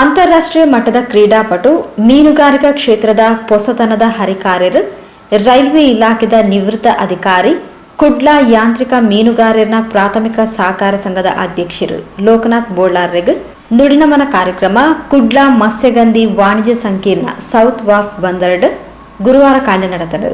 ಅಂತಾರಾಷ್ಟ್ರೀಯ ಮಟ್ಟದ ಕ್ರೀಡಾಪಟು, ಮೀನುಗಾರಿಕಾ ಕ್ಷೇತ್ರದ ಪೊಸತನದ ಹರಿಕಾರ್ಯರು, ರೈಲ್ವೆ ಇಲಾಖೆದ ನಿವೃತ್ತ ಅಧಿಕಾರಿ, ಕುಡ್ಲ ಯಾಂತ್ರಿಕ ಮೀನುಗಾರರ ಪ್ರಾಥಮಿಕ ಸಹಕಾರ ಸಂಘದ ಅಧ್ಯಕ್ಷರು ಲೋಕನಾಥ್ ಬೋಳಾರ್ರೆಗ್ ನುಡಿನಮನ ಕಾರ್ಯಕ್ರಮ ಕುಡ್ಲ ಮತ್ಸ್ಯಗಂಧಿ ವಾಣಿಜ್ಯ ಸಂಕೀರ್ಣ ಸೌತ್ ವಾಫ್ ಬಂದರ್ಡ್ ಗುರುವಾರ ಕಾಂಡೆ ನಡೆತದು.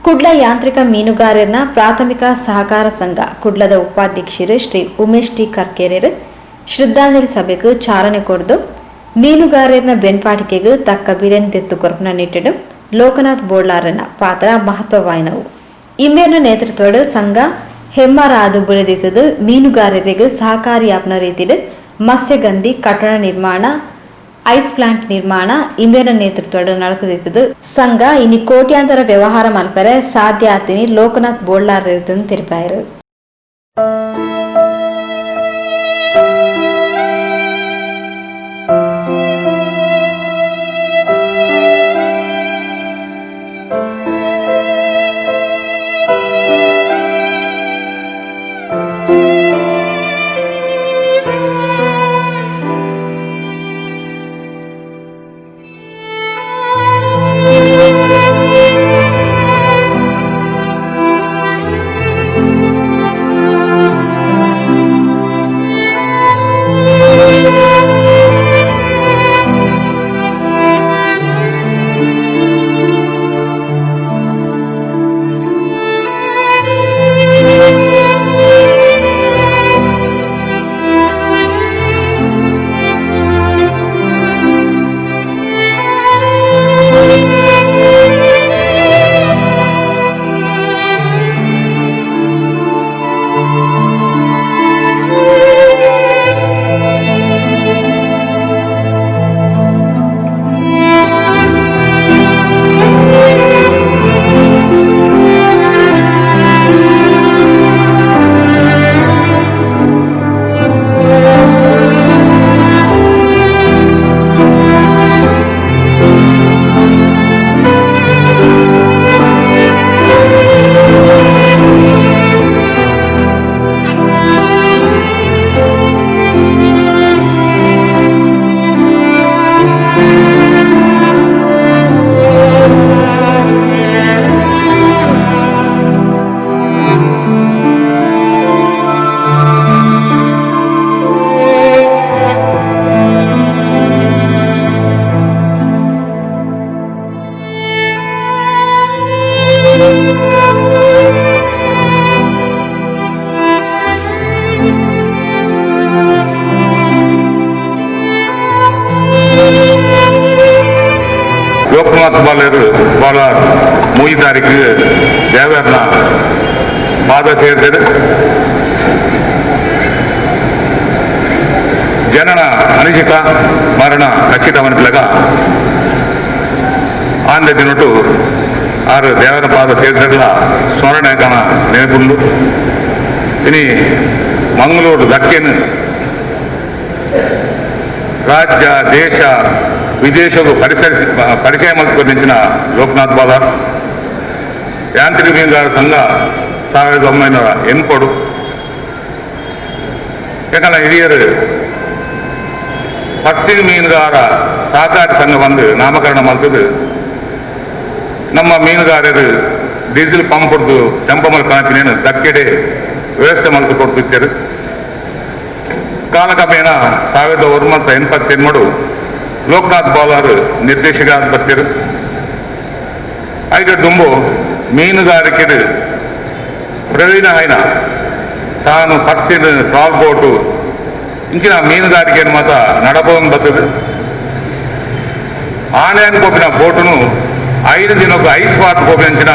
ಕುಡ್ಲ ಯಾಂತ್ರಿಕ ಮೀನುಗಾರರ ಪ್ರಾಥಮಿಕ ಸಹಕಾರ ಸಂಘ ಕುಡ್ಲದ ಉಪಾಧ್ಯಕ್ಷರು ಶ್ರೀ ಉಮೇಶ್ ಟಿ ಕರ್ಕೇರರು ಶ್ರದ್ಧಾಂಜಲಿ ಸಭೆಗೆ ಚಾಲನೆ ಕೊಡ್ದು ಮೀನುಗಾರರ ಬೆನ್ಪಾಟಿಕೆಗೆ ತಕ್ಕ ಬಿಲೆನ್ ತೆತ್ತು ಕೊರ್ಪನ ನಿಟ್ಟಿಡು ಲೋಕನಾಥ್ ಬೋಳಾರನ ಪಾತ್ರ ಮಹತ್ವವಾಯಿನವು. ಇಮ್ಮೇರ್ನ ನೇತೃತ್ವದ ಸಂಘ ಹೆಮ್ಮರಾದು ಬುಳೆದಿತ್ತದು ಮೀನುಗಾರರಿಗೆ ಸಹಕಾರಿಯಾಪ್ನ ರೀತಿಡು ಮತ್ಸ್ಯಗಂಧಿ ಕಟ್ಟಡ ನಿರ್ಮಾಣ, ಐಸ್ ಪ್ಲಾಂಟ್ ನಿರ್ಮಾಣ ಇಂಬೇನ ನೇತೃತ್ವದ ನಡೆಸುತ್ತಿದ್ದು ಸಂಘ ಇನಿ ಕೋಟ್ಯಾಂತರ ವ್ಯವಹಾರ ಮಲ್ಪರೆ ಸಾಧ್ಯ ಆತಿನಿ ಲೋಕನಾಥ್ ಬೋಳಾರ್ ತಿಳಿಪಾಯರು. Loknath ಬಾಲರು ಬಾಲಾರ್ 3 ತಾರೀಕು ದೇವರನ್ನ ಪಾದ ಸೇರಿದರು. ಜನನ ಅನಿಶ್ಚಿತ, ಮರಣ ಖಚಿತ ಮನಪಿಲಗ ಆಂದ ದಿನಟು ಆರು ದೇವರ ಪಾದ ಸೇರಿದಲ್ಲ ಸ್ಮರಣೆ ಕಣ ನೆನಪುಂಡು. ಇನಿ ಮಂಗಳೂರು ದಕ್ಕೆನು ರಾಜ್ಯ ದೇಶ ವಿದೇಶಗೂ ಪರಿಚಯ ಮಲ್ತುಕೊಂಡಿಂచిన ಲೋಕನಾಥ್ ಬಾಲಾರ್ ಯಾಂತ್ರಿಕ ಮೀನುಗಾರ ಸಂಘ 1980 ಯಾಕಂದ್ರೆ ಹಿರಿಯರು ಪಶ್ಚಿಮ ಮೀನುಗಾರ ಸಹಕಾರಿ ಸಂಘ ಬಂದು ನಾಮಕರಣ ಮಾಡ್ತದೆ. ನಮ್ಮ ಮೀನುಗಾರರು ಡೀಸೆಲ್ ಪಂಪ್ ಹೊಡೆದು ಟೆಂಪೋ ಮಲ್ ಕಣಪಿನೇನು ದಕ್ಕೆಡೆ ವ್ಯವಸ್ಥೆ ಮಲ್ತು ಕೊಡ್ತಿದ್ದರು. ಕಾಲಕ್ರಮೇಣ 1983 ಲೋಕನಾಥ್ ಬಾಲಾರ್ ನಿರ್ದೇಶಕ ಬರ್ತಿರು. ಐದು ದುಂಬು ಮೀನುಗಾರಿಕೆ ಪ್ರವೀಣ ಆಯ್ನ ತಾನು ಪರ್ಸಿನ ಟ್ರಾಲ್ ಬೋಟು ಇಂಚಿನ ಮೀನುಗಾರಿಕೆಯನ್ನು ಮಾತ್ರ ನಡಪೋದು ಬರ್ತದೆ. ಆನೆಯನ್ನು ಕೊಪ್ಪಿನ ಬೋಟುನು 5 ದಿನಕ್ಕೂ ಐಸ್ what ಕೋಪಿನಂಚಿನ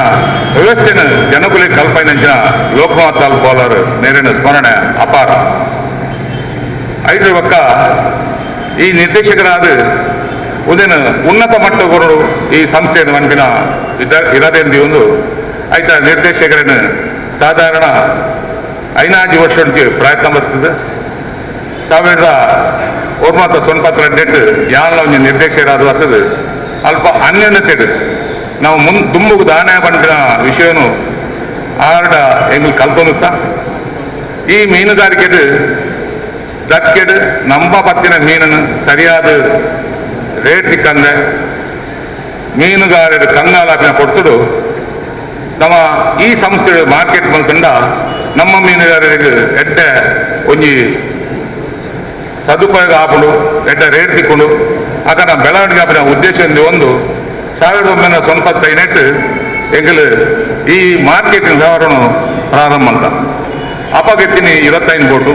ವ್ಯವಸ್ಥೆನ ಜನಕುಲಿಗೆ ಕಲ್ಪೈನಂಚಿನ ಲೋಕನಾಥ್ ಬಾಲಾರ್ ನೇರಿನ ಸ್ಮರಣೆ ಅಪಾರ. ಐದರ ಪಕ್ಕ ಈ ನಿರ್ದೇಶಕರಾದ ಉದಯನ ಉನ್ನತ ಮಟ್ಟಗಳು ಈ ಸಂಸ್ಥೆಯನ್ನು ಮನ್ಪಿನ ಇರದೆಂದು ಒಂದು ಆಯ್ತ ನಿರ್ದೇಶಕರನ್ನು ಸಾಧಾರಣ 5 ವರ್ಷಕ್ಕೆ ಪ್ರಯತ್ನ ಬರ್ತದೆ. 1992 ಯಾಲ ಒಂದು ನಿರ್ದೇಶಕರಾದ ಬರ್ತದೆ. ಅಲ್ಪ ಅನ್ಯನತೆ ನಾವು ದುಂಬುಗು ದಾನ ಪಂಡಿನ ವಿಷಯನು ಆರ್ಡ ಎಂಗ್ ಕಲ್ತೊಂದುತ್ತ. ಈ ಮೀನುಗಾರಿಕೆದು ದಕ್ಕೆಡು ನಮ್ಮ ಪತ್ತಿನ ಮೀನನ್ನು ಸರಿಯಾದ ರೇಟ್ ತಿಕ್ಕಂದೆ ಮೀನುಗಾರರು ಕಂಗಾಲಾಪಿನ ಕೊಡ್ತಡು ನಮ್ಮ ಈ ಸಂಸ್ಥೆ ಮಾರ್ಕೆಟ್ ಬಂತಂಡ ನಮ್ಮ ಮೀನುಗಾರರಿಗೆ ಎಡ್ಡೆ ಒಂಜಿ ಸದುಪಯೋಗ ಆಪುಂಡು, ಎಡ್ಡೆ ರೇಟ್ ತಿಕ್ಕೊಂಡು ಆಗ ಬೆಳವಣಿಗೆ ಆಪಿನ ಉದ್ದೇಶ ಒಂದು 1998 ಎಂಗಲು ಈ ಮಾರ್ಕೆಟಿನ ವ್ಯವಹಾರನು ಪ್ರಾರಂಭ ಅಂತ. ಅಪಗೆತ್ತಿನಿ 25 ಬೋಟು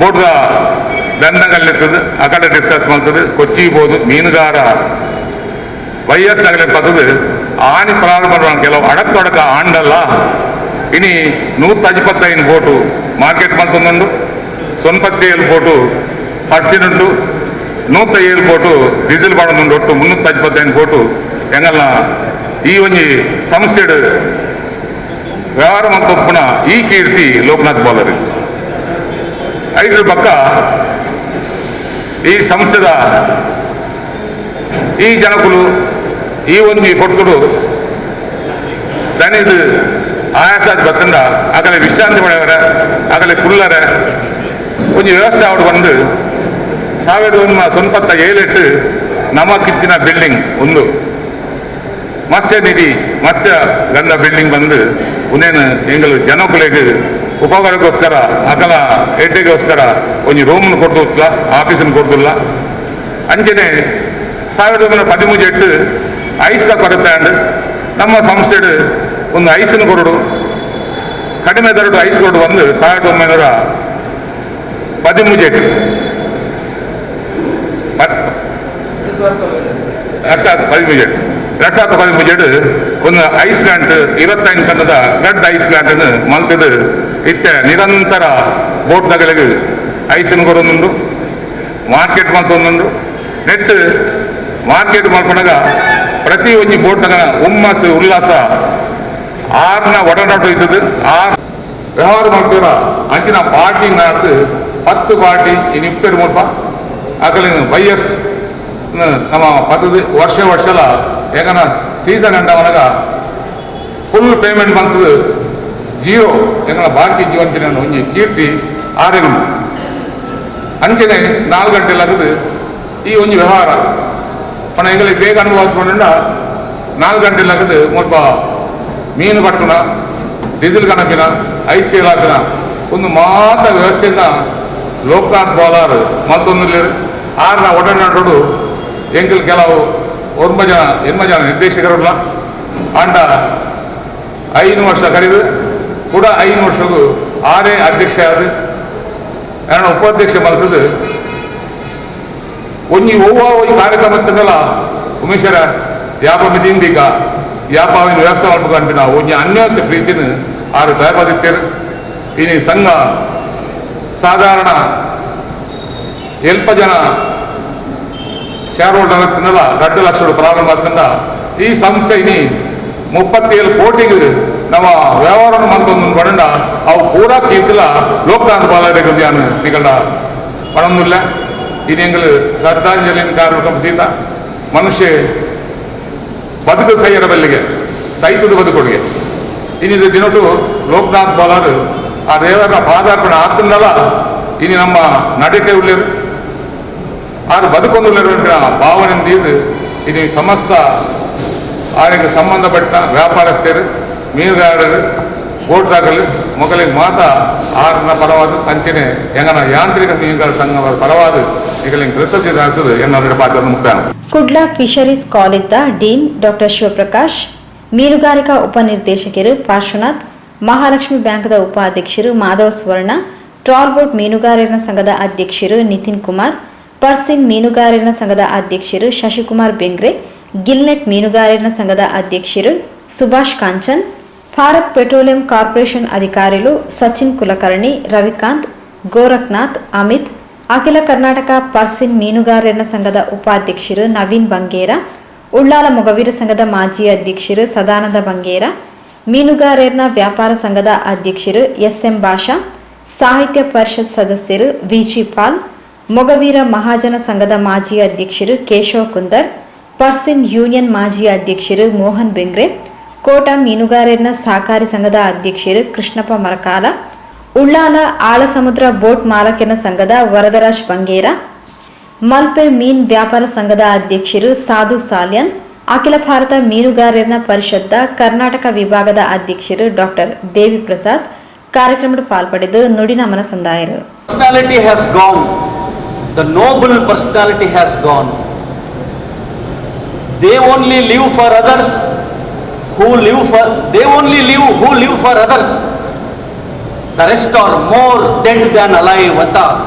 ಬೋಟ್ದ ದಂಡಗಲ್ಲಿರ್ತದೆ, ಆ ಕಡೆ ಡಿಸ್ಕಸ್ ಮಾಡ್ತದೆ. ಕೊಚ್ಚಿ ಬೋದು ಮೀನುಗಾರ ವಯಸ್ಸಾಗಲಿ ಪದದು ಆನಿ ಪ್ರಾರಂಭ ಕೆಲವು ಅಡಕ್ತೊಡಕ ಆಂಡಲ್ಲ. ಇನಿ 125 ಬೋಟು ಮಾರ್ಕೆಟ್ ಮಾಡ್ತಂದುಂಡು, 97 ಬೋಟು ಪರ್ಸಿನುಂಡು, 107 ಬೋಟು ಡೀಸೆಲ್ ಬಾಡೊಂದುಂಡು, ಒಟ್ಟು 325 ಬೋಟು ಎಂಗಲ್ಲ ಈ ಒಂಜಿ ಸಂಸ್ಥೆಡು ವ್ಯವಹಾರ ಮಂತೊಪ್ಪುನ ಈ ಕೀರ್ತಿ ಲೋಕನಾಥ್ ಬಾಲರ್. ಐದರ ಪಕ್ಕ ಈ ಸಂಸ್ಥೆದ ಈ ಜನಕುಲು ಈ ಒಂಜಿ ಕೊಡ್ತುಡು ದನಿದು ಆಯಾಸ ಬತ್ತಂಡ ಆಗಲೇ ವಿಶ್ರಾಂತಿ ಪಡೆಯವರ ಆಗಲೇ ಕುಲ್ಲರೆ ಒಂಜಿ ವ್ಯವಸ್ಥೆ ಅವಡು ಬಂದು 1997 ನಮ್ಮ ಕಿತ್ತಿನ ಬಿಲ್ಡಿಂಗ್ ಒಂದು ಮತ್ಸ್ಯ ನಿಧಿ ಮತ್ಸ್ಯ ಗಂಧ ಬಿಲ್ಡಿಂಗ್ ಬಂದು ಉನೇನು ಎಂಗಲು ಜನಕುಲೆಗ್ ಉಪಕಾರಕ್ಕೋಸ್ಕರ ಅಕಲ ಎಡ್ಡೆಗೋಸ್ಕರ ಒಂಜಿ ರೂಮ್ನು ಕೊಡ್ದುಲ್ಲ, ಆಫೀಸನ್ನು ಕೊಡ್ದುಲ್ಲ. ಅಂಚನೆ 1913 ಐಸ್ದ ಕೊರತೆ ಅಂಡ್ ನಮ್ಮ ಸಂಸ್ಥೆಡು ಒಂದು ಐಸನ್ನು ಕೊರಡು ಕಡಿಮೆ ದರಡು ಐಸ್ ಕೊಡು ಬಂದು 1913 2013 ಒಂದು ಐಸ್ ಪ್ಲಾಂಟ್ 25 ಟನ್ನದ ದೊಡ್ಡ ಐಸ್ ಪ್ಲಾಂಟನ್ನು ಮಲ್ತದು ಇತ್ತೆ ನಿರಂತರ ಬೋಟ್ ನಗಲಿಗೆ ಐಸನ್ನು ಕೊರೊಂದುಂಡು, ಮಾರ್ಕೆಟ್ ಮಲ್ತೊಂದುಂಡು. ನೆಟ್ ಮಾರ್ಕೆಟ್ ಮಲ್ಪನಾಗ ಪ್ರತಿ ಒಂಜಿ ಬೋಟ್ ನಗನ ಹುಮ್ಮಸ್ಸು ಉಲ್ಲಾಸ ಆರ್ನ ಒಡನಾಟ ಇದ್ದದ್ದು. ಆರ್ ವ್ಯವಹಾರ ಮಾಡ್ತೀರ ಅಂಚಿನ ಪಾರ್ಟಿ ನಾಡ್ದು 10 ಪಾರ್ಟಿ ಇನ್ನು ಇಪ್ಪೇರು ಮುಲ್ಪ ಅಗಲಿನ ವೈಎಸ್ ನಮ್ಮ ಪದ್ಧತಿ ವರ್ಷ ವರ್ಷಲ ಯಾಕಂದ್ರೆ ಸೀಸನ್ ಅಂಡವನಾಗ ಫುಲ್ ಪೇಮೆಂಟ್ ಬಂತದ್ದು ಜೀರೋ ಎಂಗಳ ಭಾರತೀಯ ಜೀವನ ಒಂಜಿ ಕೀರ್ತಿ ಆರೇನು. ಅಂಚನೆ 4 ಗಂಟೆ ಲಗದು ಈ ಒಂಜಿ ವ್ಯವಹಾರ ಪಣ ಎಂಗಳಿಗೆ ಬೇಗ ಅನುಭವ ಆತ್ಕೊಂಡ 4 ಗಂಟೆ ಲಗದು ಮುಲ್ಪ ಮೀನು ಕಟ್ಟುನ ಡೀಸೆಲ್ ಕಣಪಿನ ಐಸ್ ಹಾಕಿನ ಒಂದು ಮಾತ ವ್ಯವಸ್ಥೆನ ಲೋಕನಾಥ್ ಬಾಲಾರ್ ಮತ್ತೊಂದು ಆರ್ನ ಒಡನಾಟೋಡು ಎಂಕಲ್ ಕೆಲವು 9 ಜನ 8 ಜನ ನಿರ್ದೇಶಕರಲ್ಲ ಆಂಡ 5 ವರ್ಷ ಕರೆದು ಕೂಡ 5 ವರ್ಷಕ್ಕೂ 6 ಅಧ್ಯಕ್ಷ ಆದ ಎರಡು ಉಪಾಧ್ಯಕ್ಷ ಮಲ್ತದ್ದು. ಒಂಜಿ ಒವ್ವ ಒಂಜಿ ಕಾರ್ಯಕ್ರಮ ಇತ್ತಂಡಲ ಉಮೇಶರ ಯಾಪ ಮಿದಿಂದಿಗ ಯಾಪ ಅವಿನ ವ್ಯವಸ್ಥೆ ಮಾಡ್ಬೇಕು ಅನ್ಪಿನ ಒಂಜಿ ಅನ್ಯೋನ್ಯ ಪ್ರೀತಿನ ಆರು ತಯಾರಾದಿತ್ತೇರು. ಇನಿ ಸಂಘ ಸಾಧಾರಣ ಎಲ್ಪ ಜನ ಶೇರ್ ಹೋಲ್ಡರ್ ಹತ್ತಿನಲ್ಲ 2 ಲಕ್ಷ ಪ್ರಾರಂಭ ಆಗ್ತಂದ ಈ ಸಂಸ್ಥೆ ಇನಿ 37 ಕೋಟಿಗೆ ನಮ್ಮ ವ್ಯವಹಾರ ಮಂತೊಂದು ಪಡಂಡ ಅವು ಪೂರಾ ಕೀರ್ತಿಲ ಲೋಕನಾಥ್ ಬಾಲರಿಗೆ ನಿಗಡ ಪಣೊಂದಿಲ್ಲ. ಇನಿ ಎಂಗಳು ಶ್ರದ್ಧಾಂಜಲಿ ಕಾರ್ಯಕ್ರಮ ತೀತ ಮನುಷ್ಯ ಬದುಕು ಸೈಯರ ಬಲ್ಲಿಗೆ ಸೈತದ ಬದುಕೊಡುಗೆ ಇನ್ನಿದು ದಿನಟು ಲೋಕನಾಥ್ ಬಾಲರು ಆ ದೇವರ ಪಾದಾರ್ಪಣೆ ಆಗ್ತಂದಲ್ಲ ಇನಿ ನಮ್ಮ ನಡತೆ ಉಳ್ಳೇರು ಆರು ಬದುಕೊಂದುಳ್ಳೇರು ಭಾವನೆ ಇನಿ ಸಮಸ್ತ ಆರಿಗೆ ಸಂಬಂಧಪಟ್ಟ ವ್ಯಾಪಾರಸ್ಥರು, ಮೀನುಗಾರರು, ಬೋಟ್ದಾಗಲು ಮೊಗಲಿಗೆ ಮಾತ ಆರನ ಪರವಾದ ಅಂಚನೆ ಎಂಗನ ಯಾಂತ್ರಿಕ ಮೀನುಗಾರ ಸಂಘದ ಪರವಾದ ಈಗಲಿಂಗ್ ಕೃತಜ್ಞತೆ ಆಗ್ತದೆ ಎನ್ನ ಪಾತ್ರ ಮುಕ್ತಾಯ. ಕುಡ್ಲ ಫಿಶರೀಸ್ ಕಾಲೇಜ್ದ ಡೀನ್ ಡಾಕ್ಟರ್ ಶಿವಪ್ರಕಾಶ್, ಮೀನುಗಾರಿಕಾ ಉಪನಿರ್ದೇಶಕರು ಪಾರ್ಶ್ವನಾಥ್, ಮಹಾಲಕ್ಷ್ಮಿ ಬ್ಯಾಂಕ್ದ ಉಪಾಧ್ಯಕ್ಷರು ಮಾಧವ ಸುವರ್ಣ, ಟ್ರಾಲ್ ಬೋಟ್ ಮೀನುಗಾರರ ಸಂಘದ ಅಧ್ಯಕ್ಷರು ನಿತಿನ್ ಕುಮಾರ್, ಪರ್ಸಿನ್ ಮೀನುಗಾರರ ಸಂಘದ ಅಧ್ಯಕ್ಷರು ಶಶಿಕುಮಾರ್ ಬೆಂಗ್ರೆ, ಗಿಲ್ನೆಟ್ ಮೀನುಗಾರರ ಸಂಘದ ಅಧ್ಯಕ್ಷರು ಸುಭಾಷ್ ಕಾಂಚನ್, ಭಾರತ್ ಪೆಟ್ರೋಲಿಯಂ ಕಾರ್ಪೊರೇಷನ್ ಅಧಿಕಾರಿಗಳು ಸಚಿನ್ ಕುಲಕರ್ಣಿ, ರವಿಕಾಂತ್, ಗೋರಖ್ನಾಥ್, ಅಮಿತ್, ಅಖಿಲ ಕರ್ನಾಟಕ ಪರ್ಸಿನ್ ಮೀನುಗಾರರ ಸಂಘದ ಉಪಾಧ್ಯಕ್ಷರು ನವೀನ್ ಬಂಗೇರ, ಉಳ್ಳಾಲ ಮೊಗವೀರ ಸಂಘದ ಮಾಜಿ ಅಧ್ಯಕ್ಷರು ಸದಾನಂದ ಬಂಗೇರ, ಮೀನುಗಾರರ ವ್ಯಾಪಾರ ಸಂಘದ ಅಧ್ಯಕ್ಷರು ಎಸ್ಎಂ ಭಾಷಾ, ಸಾಹಿತ್ಯ ಪರಿಷತ್ ಸದಸ್ಯರು ವಿಜಿ ಪಾಲ್, ಮೊಗವೀರ ಮಹಾಜನ ಸಂಘದ ಮಾಜಿ ಅಧ್ಯಕ್ಷರು Keshava Kunder, purse seine union ಮಾಜಿ ಅಧ್ಯಕ್ಷರು ಮೋಹನ್ ಬೆಂಗ್ರೆ, ಕೋಟ ಮೀನುಗಾರರ ಸಹಕಾರಿ ಸಂಘದ ಅಧ್ಯಕ್ಷರು ಕೃಷ್ಣಪ್ಪ ಮರಕಾಲ, ಉಳ್ಳಾಲ ಆಳಸಮುದ್ರ ಬೋಟ್ ಮಾಲಕರ ಸಂಘದ ವರದರಾಜ್ ಬಂಗೇರ, ಮಲ್ಪೆ ಮೀನ್ ವ್ಯಾಪಾರ ಸಂಘದ ಅಧ್ಯಕ್ಷರು ಸಾಧು ಸಾಲ್ಯನ್, ಅಖಿಲ ಭಾರತ ಮೀನುಗಾರರ ಪರಿಷತ್ದ ಕರ್ನಾಟಕ ವಿಭಾಗದ ಅಧ್ಯಕ್ಷರು ಡಾಕ್ಟರ್ ದೇವಿ ಪ್ರಸಾದ್ ಕಾರ್ಯಕ್ರಮದ ಪಾಲ್ಪಡೆದು ನುಡಿನಮನ ಸಂದಾಯರು. Personality has gone. The noble personality has gone. They only live for others who live for, they only live who live for others. The rest are more dead than alive ಅಂತ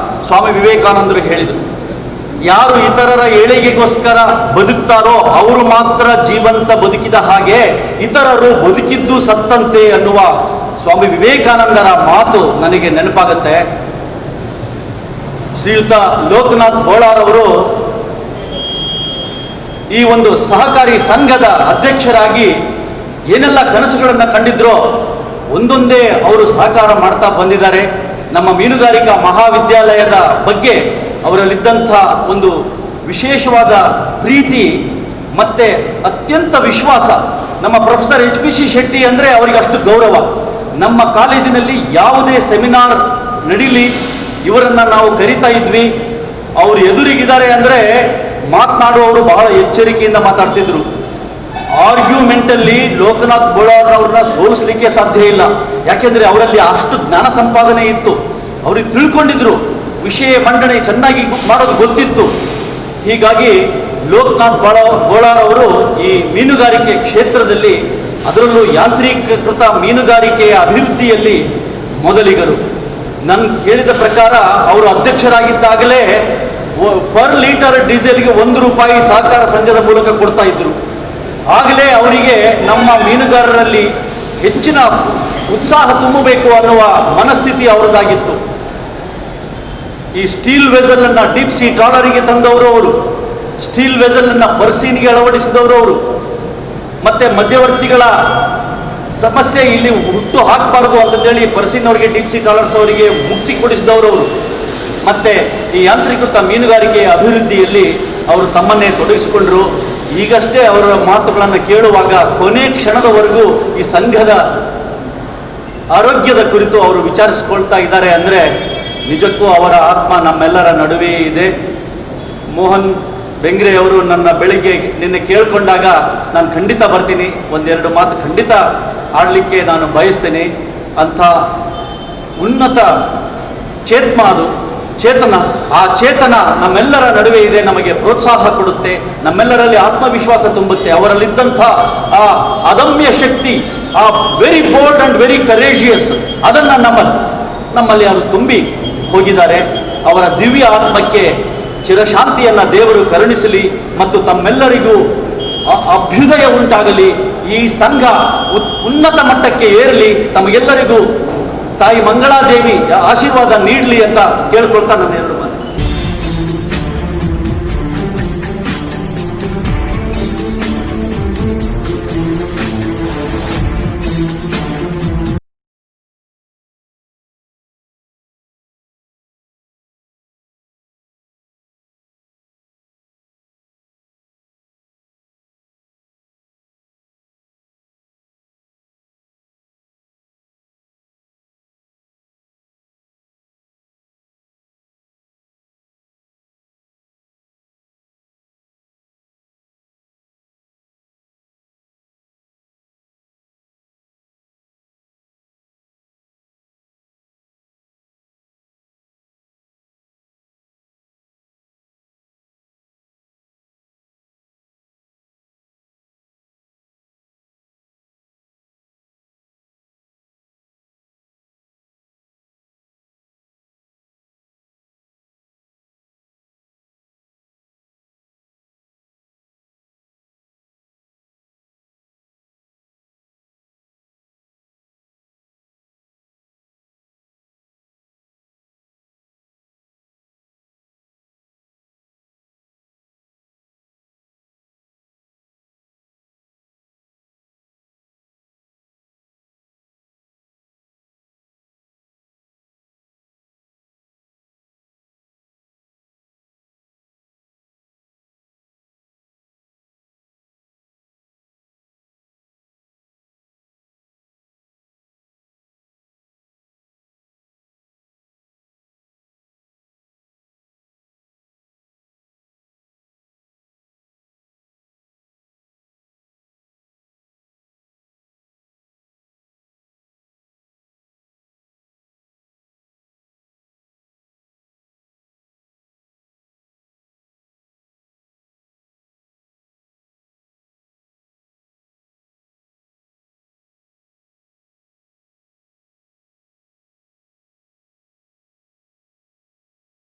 ಸ್ವಾಮಿ ವಿವೇಕಾನಂದರು ಹೇಳಿದರು. ಯಾರು ಇತರರ ಏಳಿಗೆಗೋಸ್ಕರ ಬದುಕ್ತಾರೋ ಅವರು ಮಾತ್ರ ಜೀವಂತ ಬದುಕಿದ ಹಾಗೆ, ಇತರರು ಬದುಕಿದ್ದು ಸತ್ತಂತೆ ಅನ್ನುವ ಸ್ವಾಮಿ ವಿವೇಕಾನಂದರ ಮಾತು ನನಗೆ ನೆನಪಾಗುತ್ತೆ. ಶ್ರೀಯುತ ಲೋಕನಾಥ್ ಬೋಳಾರವರು ಈ ಒಂದು ಸಹಕಾರಿ ಸಂಘದ ಅಧ್ಯಕ್ಷರಾಗಿ ಏನೆಲ್ಲ ಕನಸುಗಳನ್ನು ಕಂಡಿದ್ರೋ ಒಂದೊಂದೇ ಅವರು ಸಾಕಾರ ಮಾಡ್ತಾ ಬಂದಿದ್ದಾರೆ. ನಮ್ಮ ಮೀನುಗಾರಿಕಾ ಮಹಾವಿದ್ಯಾಲಯದ ಬಗ್ಗೆ ಅವರಲ್ಲಿದ್ದಂಥ ಒಂದು ವಿಶೇಷವಾದ ಪ್ರೀತಿ ಮತ್ತೆ ಅತ್ಯಂತ ವಿಶ್ವಾಸ. ನಮ್ಮ professor H P C Shetty ಅಂದರೆ ಅವರಿಗೆ ಅಷ್ಟು ಗೌರವ. ನಮ್ಮ ಕಾಲೇಜಿನಲ್ಲಿ ಯಾವುದೇ ಸೆಮಿನಾರ್ ನಡೀಲಿ, ಇವರನ್ನು ನಾವು ಕರಿತಾ ಇದ್ವಿ. ಅವರು ಎದುರಿಗಿದ್ದಾರೆ ಅಂದರೆ ಮಾತನಾಡುವವರು ಬಹಳ ಎಚ್ಚರಿಕೆಯಿಂದ ಮಾತಾಡ್ತಿದ್ರು. ಆರ್ಗ್ಯುಮೆಂಟಲ್ಲಿ ಲೋಕನಾಥ್ ಬೋಳಾರ್ರವ್ರನ್ನ ಸೋಲಿಸ್ಲಿಕ್ಕೆ ಸಾಧ್ಯ ಇಲ್ಲ. ಯಾಕೆಂದ್ರೆ ಅವರಲ್ಲಿ ಅಷ್ಟು ಜ್ಞಾನ ಸಂಪಾದನೆ ಇತ್ತು. ಅವ್ರಿಗೆ ತಿಳ್ಕೊಂಡಿದ್ರು, ವಿಷಯ ಮಂಡನೆ ಚೆನ್ನಾಗಿ ಮಾಡೋದು ಗೊತ್ತಿತ್ತು. ಹೀಗಾಗಿ ಲೋಕನಾಥ್ ಬೋಳಾರವರು ಈ ಮೀನುಗಾರಿಕೆ ಕ್ಷೇತ್ರದಲ್ಲಿ, ಅದರಲ್ಲೂ ಯಾಂತ್ರೀಕೃತ ಮೀನುಗಾರಿಕೆಯ ಅಭಿವೃದ್ಧಿಯಲ್ಲಿ ಮೊದಲಿಗರು. ನಾನು ಕೇಳಿದ ಪ್ರಕಾರ ಅವರು ಅಧ್ಯಕ್ಷರಾಗಿದ್ದಾಗಲೇ ಪರ್ ಲೀಟರ್ ಡೀಸೆಲ್ಗೆ 1 ರೂಪಾಯಿ ಸಹಕಾರ ಸಂಘದ ಮೂಲಕ ಕೊಡ್ತಾ ಇದ್ರು. ಆಗಲೇ ಅವರಿಗೆ ನಮ್ಮ ಮೀನುಗಾರರಲ್ಲಿ ಹೆಚ್ಚಿನ ಉತ್ಸಾಹ ತುಂಬಬೇಕು ಅನ್ನುವ ಮನಸ್ಥಿತಿ ಅವರದ್ದಾಗಿತ್ತು. ಈ ಸ್ಟೀಲ್ ವೆಸಲ್ ಅನ್ನ ಡೀಪ್ ಸಿ ಟ್ರಾಲರಿಗೆ ತಂದವರು ಅವರು. ಸ್ಟೀಲ್ ವೆಸಲ್ ಅನ್ನ ಪರ್ಸೀನ್ಗೆ ಅಳವಡಿಸಿದವರು ಅವರು. ಮತ್ತೆ ಮಧ್ಯವರ್ತಿಗಳ ಸಮಸ್ಯೆ ಇಲ್ಲಿ ಹುಟ್ಟು ಹಾಕಬಾರದು ಅಂತಂದೇಳಿ ಪರ್ಸಿನ್ ಅವರಿಗೆ, deep C trawlers ಅವರಿಗೆ ಮುಕ್ತಿ ಕೊಡಿಸಿದವರು ಅವರು. ಮತ್ತೆ ಈ ಯಾಂತ್ರೀಕೃತ ಮೀನುಗಾರಿಕೆಯ ಅಭಿವೃದ್ಧಿಯಲ್ಲಿ ಅವರು ತಮ್ಮನ್ನೇ ತೊಡಗಿಸಿಕೊಂಡರು. ಈಗಷ್ಟೇ ಅವರ ಮಾತುಗಳನ್ನು ಕೇಳುವಾಗ ಕೊನೆ ಕ್ಷಣದವರೆಗೂ ಈ ಸಂಘದ ಆರೋಗ್ಯದ ಕುರಿತು ಅವರು ವಿಚಾರಿಸಿಕೊಳ್ತಾ ಇದ್ದಾರೆ ಅಂದರೆ ನಿಜಕ್ಕೂ ಅವರ ಆತ್ಮ ನಮ್ಮೆಲ್ಲರ ನಡುವೆ ಇದೆ. ಮೋಹನ್ ಬೆಂಗ್ರೆ ಅವರು ನನ್ನ ಬೆಳಿಗ್ಗೆ ನಿನ್ನೆ ಕೇಳಿಕೊಂಡಾಗ ನಾನು ಖಂಡಿತ ಬರ್ತೀನಿ, ಒಂದೆರಡು ಮಾತು ಖಂಡಿತ ಆಡಲಿಕ್ಕೆ ನಾನು ಬಯಸ್ತೇನೆ ಅಂಥ ಉನ್ನತ ಚೇತ್ಮ, ಅದು ಚೇತನ. ಆ ಚೇತನ ನಮ್ಮೆಲ್ಲರ ನಡುವೆ ಇದೆ. ನಮಗೆ ಪ್ರೋತ್ಸಾಹ ಕೊಡುತ್ತೆ, ನಮ್ಮೆಲ್ಲರಲ್ಲಿ ಆತ್ಮವಿಶ್ವಾಸ ತುಂಬುತ್ತೆ. ಅವರಲ್ಲಿದ್ದಂಥ ಆ ಅದಮ್ಯ ಶಕ್ತಿ, ಆ very bold and very courageous, ಅದನ್ನು ನಮ್ಮಲ್ಲಿ ಅವರು ತುಂಬಿ ಹೋಗಿದ್ದಾರೆ. ಅವರ ದಿವ್ಯ ಆತ್ಮಕ್ಕೆ ಚಿರಶಾಂತಿಯನ್ನ ದೇವರು ಕರುಣಿಸಲಿ ಮತ್ತು ತಮ್ಮೆಲ್ಲರಿಗೂ ಅಭ್ಯುದಯ ಉಂಟಾಗಲಿ. ಈ ಸಂಘ ಉನ್ನತ ಮಟ್ಟಕ್ಕೆ ಏರಲಿ. ತಮಗೆಲ್ಲರಿಗೂ ತಾಯಿ ಮಂಗಳಾದೇವಿ ಆಶೀರ್ವಾದ ನೀಡಲಿ ಅಂತ ಕೇಳ್ಕೊಳ್ತಾ ನನ್ನ ಎರಡು ಮಾತು.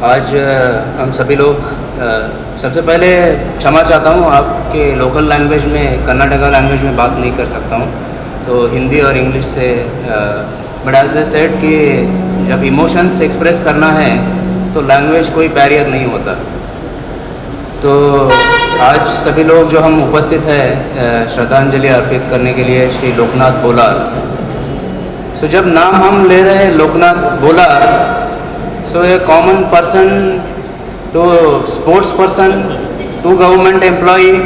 आज हम सभी लोग सबसे पहले क्षमा चाहता हूँ, आपके लोकल लैंग्वेज में, कर्नाटका लैंग्वेज में बात नहीं कर सकता हूँ, तो हिंदी और इंग्लिश से। But as they said कि जब इमोशंस एक्सप्रेस करना है तो लैंग्वेज कोई बैरियर नहीं होता। तो आज सभी लोग जो हम उपस्थित हैं श्रद्धांजलि अर्पित करने के लिए श्री लोकनाथ बोलार। सो जब नाम हम ले रहे हैं Loknath बोलार, so a common person to sports person to government employee,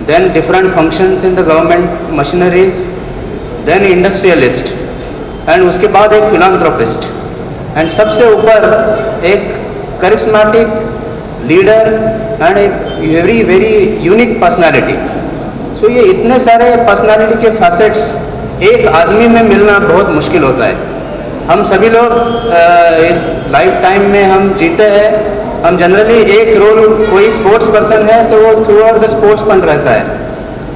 then different functions in the government machineries, then industrialist, and उसके बाद एक फिलांथ्रोपिस्ट, एंड सबसे ऊपर एक charismatic leader and एक very very unique personality. So ये इतने सारे पर्सनालिटी के फैसेट्स एक आदमी में मिलना बहुत मुश्किल होता है। हम सभी लोग इस लाइफ टाइम में हम जीते हैं, हम जनरली एक रोल, कोई स्पोर्ट्स पर्सन है तो वो through out the sports पन रहता है,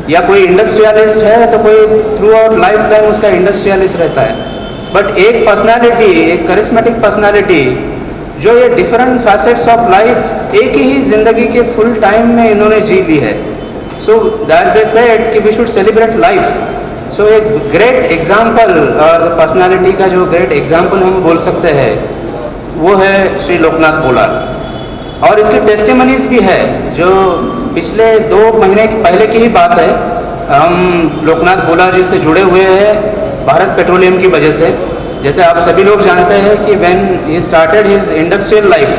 या कोई इंडस्ट्रियलिस्ट है तो कोई through out life time उसका इंडस्ट्रियलिस्ट रहता है। बट एक पर्सनालिटी, एक करिश्मेटिक पर्सनालिटी जो ये different facets of life एक ही ज़िंदगी के फुल टाइम में इन्होंने जी ली है। So that they said कि we should celebrate life. सो एक ग्रेट एग्जाम्पल और पर्सनालिटी का जो ग्रेट एग्जाम्पल हम बोल सकते हैं वो है श्री लोकनाथ बोलार। और इसकी टेस्टिमनीज भी है, जो पिछले 2 महीने पहले की ही बात है। हम लोकनाथ बोलार जी से जुड़े हुए हैं भारत पेट्रोलियम की वजह से। जैसे आप सभी लोग जानते हैं कि when he started his industrial life,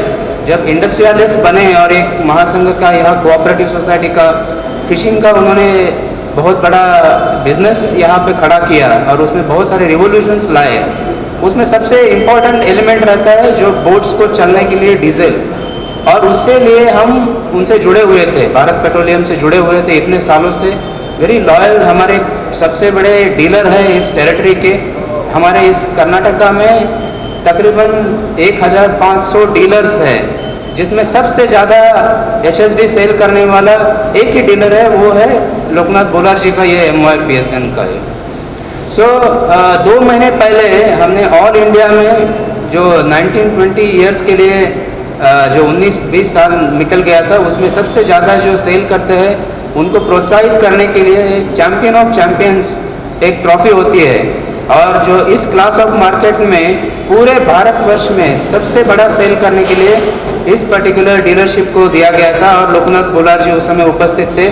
जब इंडस्ट्रियलिस्ट बने और एक महासंघ का, यह कोऑपरेटिव सोसाइटी का, फिशिंग का उन्होंने बहुत बड़ा बिजनेस यहाँ पे खड़ा किया और उसमें बहुत सारे रिवोल्यूशंस लाए। उसमें सबसे इम्पोर्टेंट एलिमेंट रहता है जो बोट्स को चलने के लिए डीजल, और उससे लिए हम उनसे जुड़े हुए थे, भारत पेट्रोलियम से जुड़े हुए थे इतने सालों से। वेरी लॉयल, हमारे सबसे बड़े डीलर हैं इस टेरिटरी के। हमारे इस कर्नाटका में तकरीबन 1500 डीलर्स हैं, जिसमें सबसे ज़्यादा HSD cell करने वाला एक ही डीलर है, वो है लोकनाथ बोलार जी का, ये MYPSN का है। सो 2 महीने पहले हमने ऑल इंडिया में जो 19-20 ईयर्स के लिए, जो 19-20 साल निकल गया था, उसमें सबसे ज़्यादा जो सेल करते हैं उनको प्रोत्साहित करने के लिए एक champion of champions एक ट्रॉफी होती है, और जो इस class of market में पूरे भारतवर्ष में सबसे बड़ा सेल करने के लिए इस पर्टिकुलर डीलरशिप को दिया गया था। और लोकनाथ बोलार जी उस समय उपस्थित थे।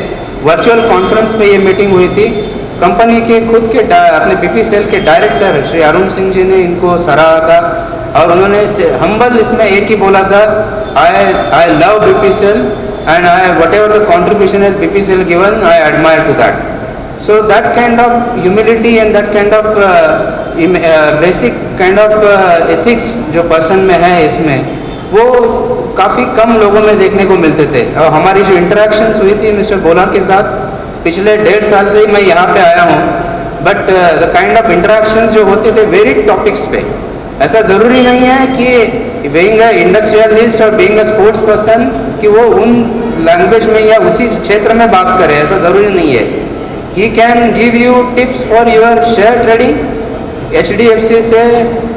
वर्चुअल कॉन्फ्रेंस में ये मीटिंग हुई थी। कंपनी के खुद के अपने बीपी सेल के डायरेक्टर श्री अरुण सिंह जी ने इनको सराहा था, और उन्होंने हम्बल इसमें एक ही बोला था, I love BP cell and I whatever the contribution has BP cell given, I admire to that. So that kind of humility and that kind of basic kind of ethics जो person में है, इसमें वो काफ़ी कम लोगों में देखने को मिलते थे। और हमारी जो इंटरेक्शंस हुई थी मिस्टर बोलार के साथ, पिछले 1.5 साल से ही मैं यहाँ पे आया हूँ, but the kind of interactions जो होते थे वेरी टॉपिक्स पे, ऐसा ज़रूरी नहीं है कि being a industrialist और being a sports person कि वो उन लैंग्वेज में या उसी क्षेत्र में बात करे, ऐसा ज़रूरी नहीं है। He can give you tips for your share trading, HDFC से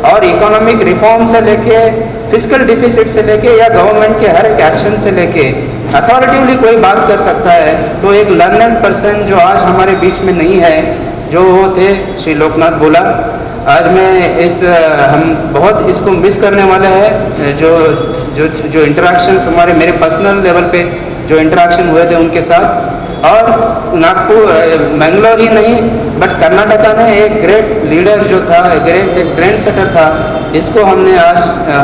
और इकोनॉमिक रिफॉर्म से लेके फिस्कल डिफिसिट से लेके या गवर्नमेंट के हर एक एक्शन से लेके अथॉरिटेटिवली कोई बात कर सकता है। तो एक लर्नड पर्सन जो आज हमारे बीच में नहीं है, जो वो थे श्री लोकनाथ बोलार। आज मैं इस, हम बहुत इसको मिस करने वाले हैं। जो जो जो इंटरेक्शंस हमारे, मेरे पर्सनल लेवल पे जो इंटरेक्शन हुए थे उनके साथ, और नागपुर, मैंगलोर ही नहीं बट कर्नाटका ने एक ग्रेट लीडर जो था, ग्रेट एक ट्रेंड सेटर था, इसको हमने आज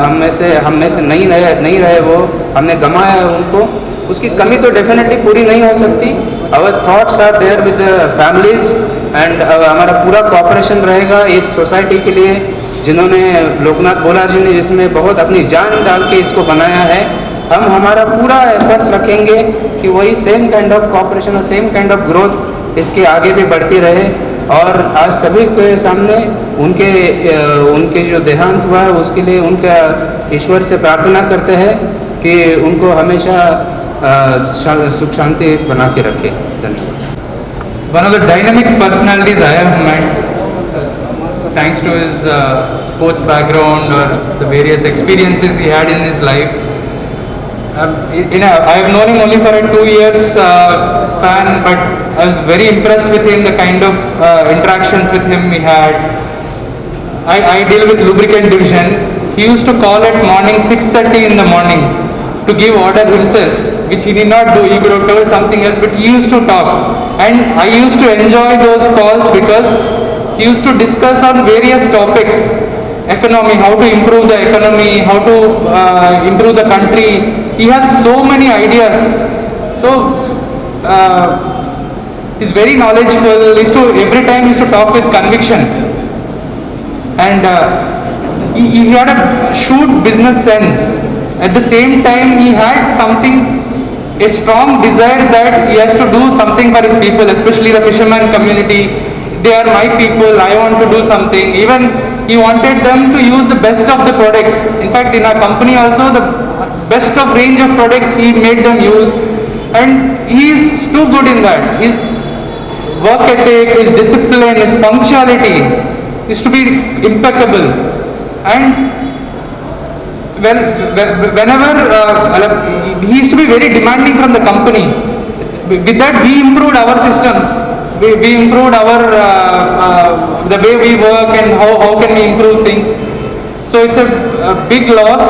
हम में से नहीं रहे, वो हमने गंवाया है उनको। उसकी कमी तो डेफिनेटली पूरी नहीं हो सकती। Our thoughts are there with the families and हमारा पूरा कोऑपरेशन रहेगा इस सोसाइटी के लिए, जिन्होंने लोकनाथ बोलार जी ने जिसमें बहुत अपनी जान डाल के इसको बनाया है। हम हमारा पूरा एफर्ट्स रखेंगे कि वही same kind of cooperation और same kind of growth इसके आगे भी बढ़ती रहे। और आज सभी के सामने उनके जो देहांत हुआ है उसके लिए उनका ईश्वर से प्रार्थना करते हैं कि उनको हमेशा सुख शांति बना के रखे। धन्यवाद। One of the dynamic personalities I have met thanks to his sports background or the various experiences he had in his life. I have known him only for a 2 years span, but I was very impressed with him, the kind of interactions with him we had. I deal with lubricant division. He used to call at morning 6:30 in the morning to give order himself, which he did not do. He could have told something else, but he used to talk. And I used to enjoy those calls because he used to discuss on various topics. Economy, how to improve the economy, how to improve the country. He has so many ideas. So, he's very knowledgeable. Every time he used to talk with conviction. And he had a shrewd business sense. At the same time, he had a strong desire that he has to do something for his people, especially the fisherman community. They are my people, I want to do something. Even he wanted them to use the best of the products. In fact, in our company also, the best of range of products he made them use. And he is too good in that. His work ethic, his discipline, his punctuality is to be impeccable. And whenever he used to be very demanding from the company. With that, we improved our systems. We improved our the way we work and how can we improve things. So it's a big loss,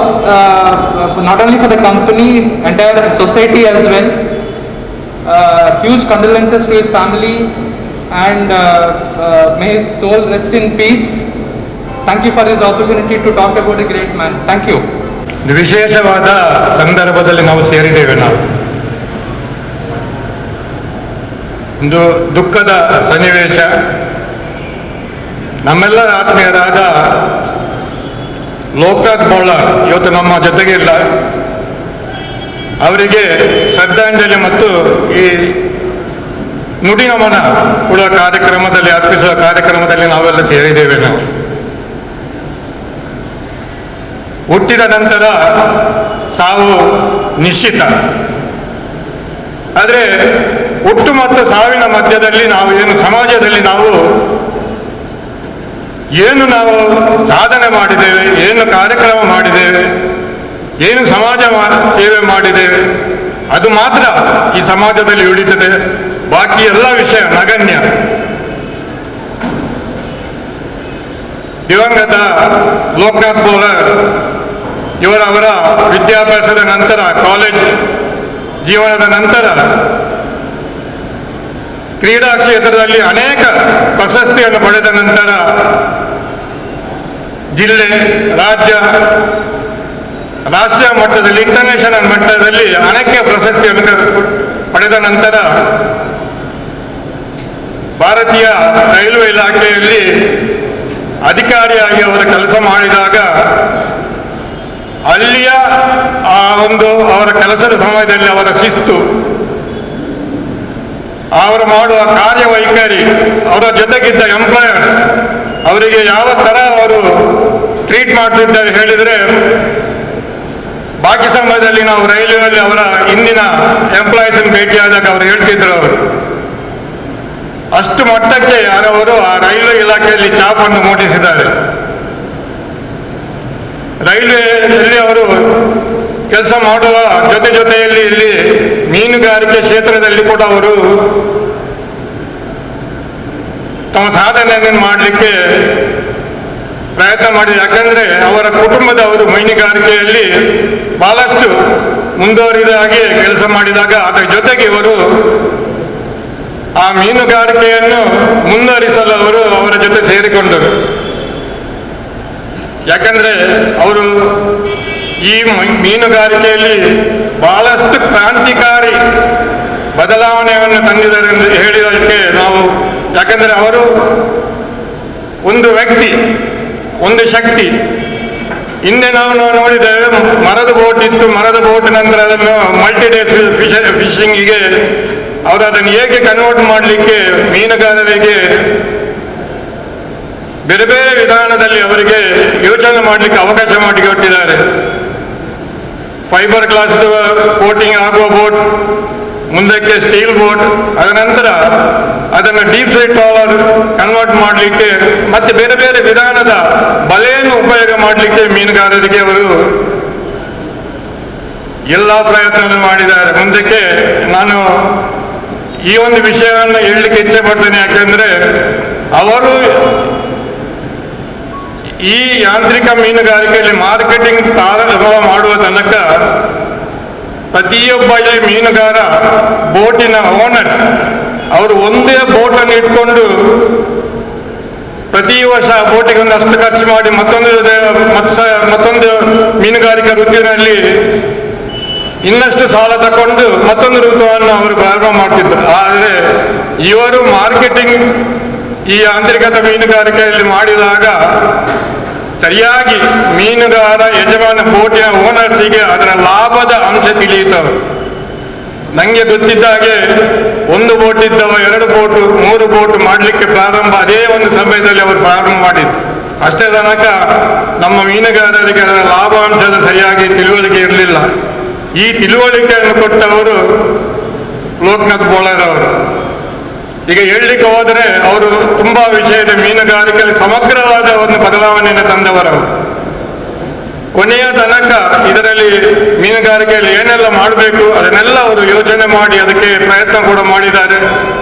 not only for the company, entire society as well. Huge condolences to his family, and may his soul rest in peace. Thank you for this opportunity to talk about a great man. Thank you. ಒಂದು ವಿಶೇಷವಾದ ಸಂದರ್ಭದಲ್ಲಿ ನಾವು ಸೇರಿದ್ದೇವೆ. ನಾವು ಒಂದು ದುಃಖದ ಸನ್ನಿವೇಶ. ನಮ್ಮೆಲ್ಲರ ಆತ್ಮೀಯರಾದ ಲೋಕನಾಥ್ ಬೋಳಾರ್ ಇವತ್ತು ನಮ್ಮ ಜೊತೆಗೆ ಇಲ್ಲ. ಅವರಿಗೆ ಶ್ರದ್ಧಾಂಜಲಿ ಮತ್ತು ಈ ನುಡಿನಮನ ಕೊಡುವ ಕಾರ್ಯಕ್ರಮದಲ್ಲಿ, ಅರ್ಪಿಸುವ ಕಾರ್ಯಕ್ರಮದಲ್ಲಿ ನಾವೆಲ್ಲ ಸೇರಿದ್ದೇವೆ. ನಾವು ಹುಟ್ಟಿದ ನಂತರ ಸಾವು ನಿಶ್ಚಿತ. ಆದರೆ ಹುಟ್ಟು ಮತ್ತು ಸಾವಿನ ಮಧ್ಯದಲ್ಲಿ ನಾವು ಏನು ಸಮಾಜದಲ್ಲಿ ನಾವು ಏನು ನಾವು ಸಾಧನೆ ಮಾಡಿದ್ದೇವೆ, ಏನು ಕಾರ್ಯಕ್ರಮ ಮಾಡಿದ್ದೇವೆ, ಏನು ಸಮಾಜ ಸೇವೆ ಮಾಡಿದ್ದೇವೆ, ಅದು ಮಾತ್ರ ಈ ಸಮಾಜದಲ್ಲಿ ಉಳಿತದೆ. ಬಾಕಿ ಎಲ್ಲ ವಿಷಯ ನಗಣ್ಯ. ದಿವಂಗತ ಲೋಕನಾಥ್ ಬೋಳಾರ್ ಇವರವರ ವಿದ್ಯಾಭ್ಯಾಸದ ನಂತರ, ಕಾಲೇಜ್ ಜೀವನದ ನಂತರ ಕ್ರೀಡಾ ಕ್ಷೇತ್ರದಲ್ಲಿ ಅನೇಕ ಪ್ರಶಸ್ತಿಯನ್ನು ಪಡೆದ ನಂತರ ಜಿಲ್ಲೆ, ರಾಜ್ಯ, ರಾಷ್ಟ್ರೀಯ ಮಟ್ಟದಲ್ಲಿ, ಇಂಟರ್ನ್ಯಾಷನಲ್ ಮಟ್ಟದಲ್ಲಿ ಅನೇಕ ಪ್ರಶಸ್ತಿಯನ್ನು ಪಡೆದ ನಂತರ ಭಾರತೀಯ ರೈಲ್ವೆ ಇಲಾಖೆಯಲ್ಲಿ ಅಧಿಕಾರಿಯಾಗಿ ಅವರು ಕೆಲಸ ಮಾಡಿದಾಗ ಅಲ್ಲಿಯ ಆ ಒಂದು ಅವರ ಕೆಲಸದ ಸಮಯದಲ್ಲಿ ಅವರ ಶಿಸ್ತು, ಅವರು ಮಾಡುವ ಕಾರ್ಯವೈಖರಿ, ಅವರ ಜೊತೆಗಿದ್ದ ಎಂಪ್ಲಾಯರ್ಸ್ ಅವರಿಗೆ ಯಾವ ಥರ ಅವರು ಟ್ರೀಟ್ ಮಾಡ್ತಿದ್ದಾರೆ ಹೇಳಿದರೆ, ಬಾಕಿ ಸಮಯದಲ್ಲಿ ನಾವು ರೈಲ್ವೆಯಲ್ಲಿ ಅವರ ಹಿಂದಿನ ಎಂಪ್ಲಾಯೀಸನ್ನು ಭೇಟಿಯಾದಾಗ ಅವರು ಹೇಳ್ತಿದ್ರು, ಅವರು ಅಷ್ಟು ಮಟ್ಟಕ್ಕೆ ಯಾರವರು ಆ ರೈಲ್ವೆ ಇಲಾಖೆಯಲ್ಲಿ ಛಾಪನ್ನು ಮೂಡಿಸಿದ್ದಾರೆ. ರೈಲ್ವೆಯಲ್ಲಿ ಅವರು ಕೆಲಸ ಮಾಡುವ ಜೊತೆ ಜೊತೆಯಲ್ಲಿ ಇಲ್ಲಿ ಮೀನುಗಾರಿಕೆ ಕ್ಷೇತ್ರದಲ್ಲಿ ಕೂಡ ಅವರು ತಮ್ಮ ಸಾಧನೆಯನ್ನು ಮಾಡಲಿಕ್ಕೆ ಪ್ರಯತ್ನ ಮಾಡಿದರು. ಯಾಕಂದರೆ ಅವರ ಕುಟುಂಬದವರು ಮೀನುಗಾರಿಕೆಯಲ್ಲಿ ಬಹಳಷ್ಟು ಮುಂದುವರಿದ ಹಾಗೆ ಕೆಲಸ ಮಾಡಿದಾಗ ಅದರ ಜೊತೆಗೆ ಇವರು ಆ ಮೀನುಗಾರಿಕೆಯನ್ನು ಮುಂದುವರಿಸಲು ಅವರು ಅವರ ಜೊತೆ ಸೇರಿಕೊಂಡರು. ಯಾಕಂದರೆ ಅವರು ಈ ಮೀನುಗಾರಿಕೆಯಲ್ಲಿ ಬಹಳಷ್ಟು ಕ್ರಾಂತಿಕಾರಿ ಬದಲಾವಣೆಯನ್ನು ತಂದಿದ್ದಾರೆ ಎಂದು ಹೇಳಿದಕ್ಕೆ ನಾವು, ಯಾಕಂದರೆ ಅವರು ಒಂದು ವ್ಯಕ್ತಿ, ಒಂದು ಶಕ್ತಿ. ಹಿಂದೆ ನಾವು ನೋಡಿದ್ದೇವೆ, ಮರದ ಬೋಟ್ ಇತ್ತು. ಮರದ ಬೋಟ್ ನಂತರ ಅದನ್ನು ಮಲ್ಟಿ ಡೇಸ್ ಫಿಶಿಂಗಿಗೆ ಅವರು ಅದನ್ನು ಹೇಗೆ ಕನ್ವರ್ಟ್ ಮಾಡಲಿಕ್ಕೆ ಮೀನುಗಾರರಿಗೆ ಬೇರೆ ಬೇರೆ ವಿಧಾನದಲ್ಲಿ ಅವರಿಗೆ ಯೋಚನೆ ಮಾಡಲಿಕ್ಕೆ ಅವಕಾಶ ಮಾಡಿಕೊಟ್ಟಿದ್ದಾರೆ. Fibre glass coating ಆಗುವ ಬೋಟ್, ಮುಂದಕ್ಕೆ ಸ್ಟೀಲ್ ಬೋಟ್, ಅದರ ನಂತರ ಅದನ್ನು deep sea trawler convert ಮಾಡಲಿಕ್ಕೆ ಮತ್ತೆ ಬೇರೆ ಬೇರೆ ವಿಧಾನದ ಬಲೆಯನ್ನು ಉಪಯೋಗ ಮಾಡಲಿಕ್ಕೆ ಮೀನುಗಾರರಿಗೆ ಅವರು ಎಲ್ಲ ಪ್ರಯತ್ನವನ್ನು ಮಾಡಿದ್ದಾರೆ. ಮುಂದಕ್ಕೆ ನಾನು ಈ ಒಂದು ವಿಷಯವನ್ನು ಹೇಳಲಿಕ್ಕೆ ಇಚ್ಛೆ ಪಡ್ತೇನೆ. ಯಾಕೆಂದ್ರೆ ಅವರು ಈ ಯಾಂತ್ರಿಕ ಮೀನುಗಾರಿಕೆಯಲ್ಲಿ ಮಾರ್ಕೆಟಿಂಗ್ ಪ್ರಾರಂಭ ಮಾಡುವ ತನಕ ಪ್ರತಿಯೊಬ್ಬ ಇಲ್ಲಿ ಮೀನುಗಾರ ಬೋಟಿನ ಓನರ್ಸ್ ಅವರು ಒಂದೇ ಬೋಟನ್ನು ಇಟ್ಕೊಂಡು ಪ್ರತಿ ವರ್ಷ ಬೋಟಿಗೆ ಒಂದಷ್ಟು ಖರ್ಚು ಮಾಡಿ ಮತ್ತೊಂದು ಮೀನುಗಾರಿಕಾ ಋತುವಿನಲ್ಲಿ ಇನ್ನಷ್ಟು ಸಾಲ ತಗೊಂಡು ಮತ್ತೊಂದು ಋತುವನ್ನು ಅವರು ಪ್ರಾರಂಭ ಮಾಡ್ತಿದ್ದರು. ಆದರೆ ಇವರು ಮಾರ್ಕೆಟಿಂಗ್ ಈ ಯಾಂತ್ರಿಕತ ಮೀನುಗಾರಿಕೆಯಲ್ಲಿ ಮಾಡಿದಾಗ ಸರಿಯಾಗಿ ಮೀನುಗಾರ ಯಜಮಾನ ಬೋಟಿನ ಓನರ್ಸಿಗೆ ಅದರ ಲಾಭದ ಅಂಶ ತಿಳಿಯಿತು. ನನಗೆ ಗೊತ್ತಿದ್ದ ಹಾಗೆ ಒಂದು ಬೋಟ್ ಇದ್ದವ 2 ಬೋಟು 3 ಬೋಟು ಮಾಡಲಿಕ್ಕೆ ಪ್ರಾರಂಭ ಅದೇ ಒಂದು ಸಮಯದಲ್ಲಿ ಅವರು ಪ್ರಾರಂಭ ಮಾಡಿದ್ರು. ಅಷ್ಟೇ ತನಕ ನಮ್ಮ ಮೀನುಗಾರರಿಗೆ ಅದರ ಲಾಭಾಂಶದ ಸರಿಯಾಗಿ ತಿಳುವಳಿಕೆ ಇರಲಿಲ್ಲ. ಈ ತಿಳುವಳಿಕೆಯನ್ನು ಕೊಟ್ಟವರು ಲೋಕನಾಥ್ ಬೋಳಾರ್ ಅವರು. ಈಗ ಹೇಳಲಿಕ್ಕೆ ಹೋದರೆ ಅವರು ತುಂಬಾ ವಿಷಯದ ಮೀನುಗಾರಿಕೆಯಲ್ಲಿ ಸಮಗ್ರವಾದ ಒಂದು ಬದಲಾವಣೆಯನ್ನು ತಂದವರವರು. ಕೊನೆಯ ತನಕ ಇದರಲ್ಲಿ ಮೀನುಗಾರಿಕೆಯಲ್ಲಿ ಏನೆಲ್ಲ ಮಾಡಬೇಕು ಅದನ್ನೆಲ್ಲ ಅವರು ಯೋಚನೆ ಮಾಡಿ ಅದಕ್ಕೆ ಪ್ರಯತ್ನ ಕೂಡ ಮಾಡಿದ್ದಾರೆ.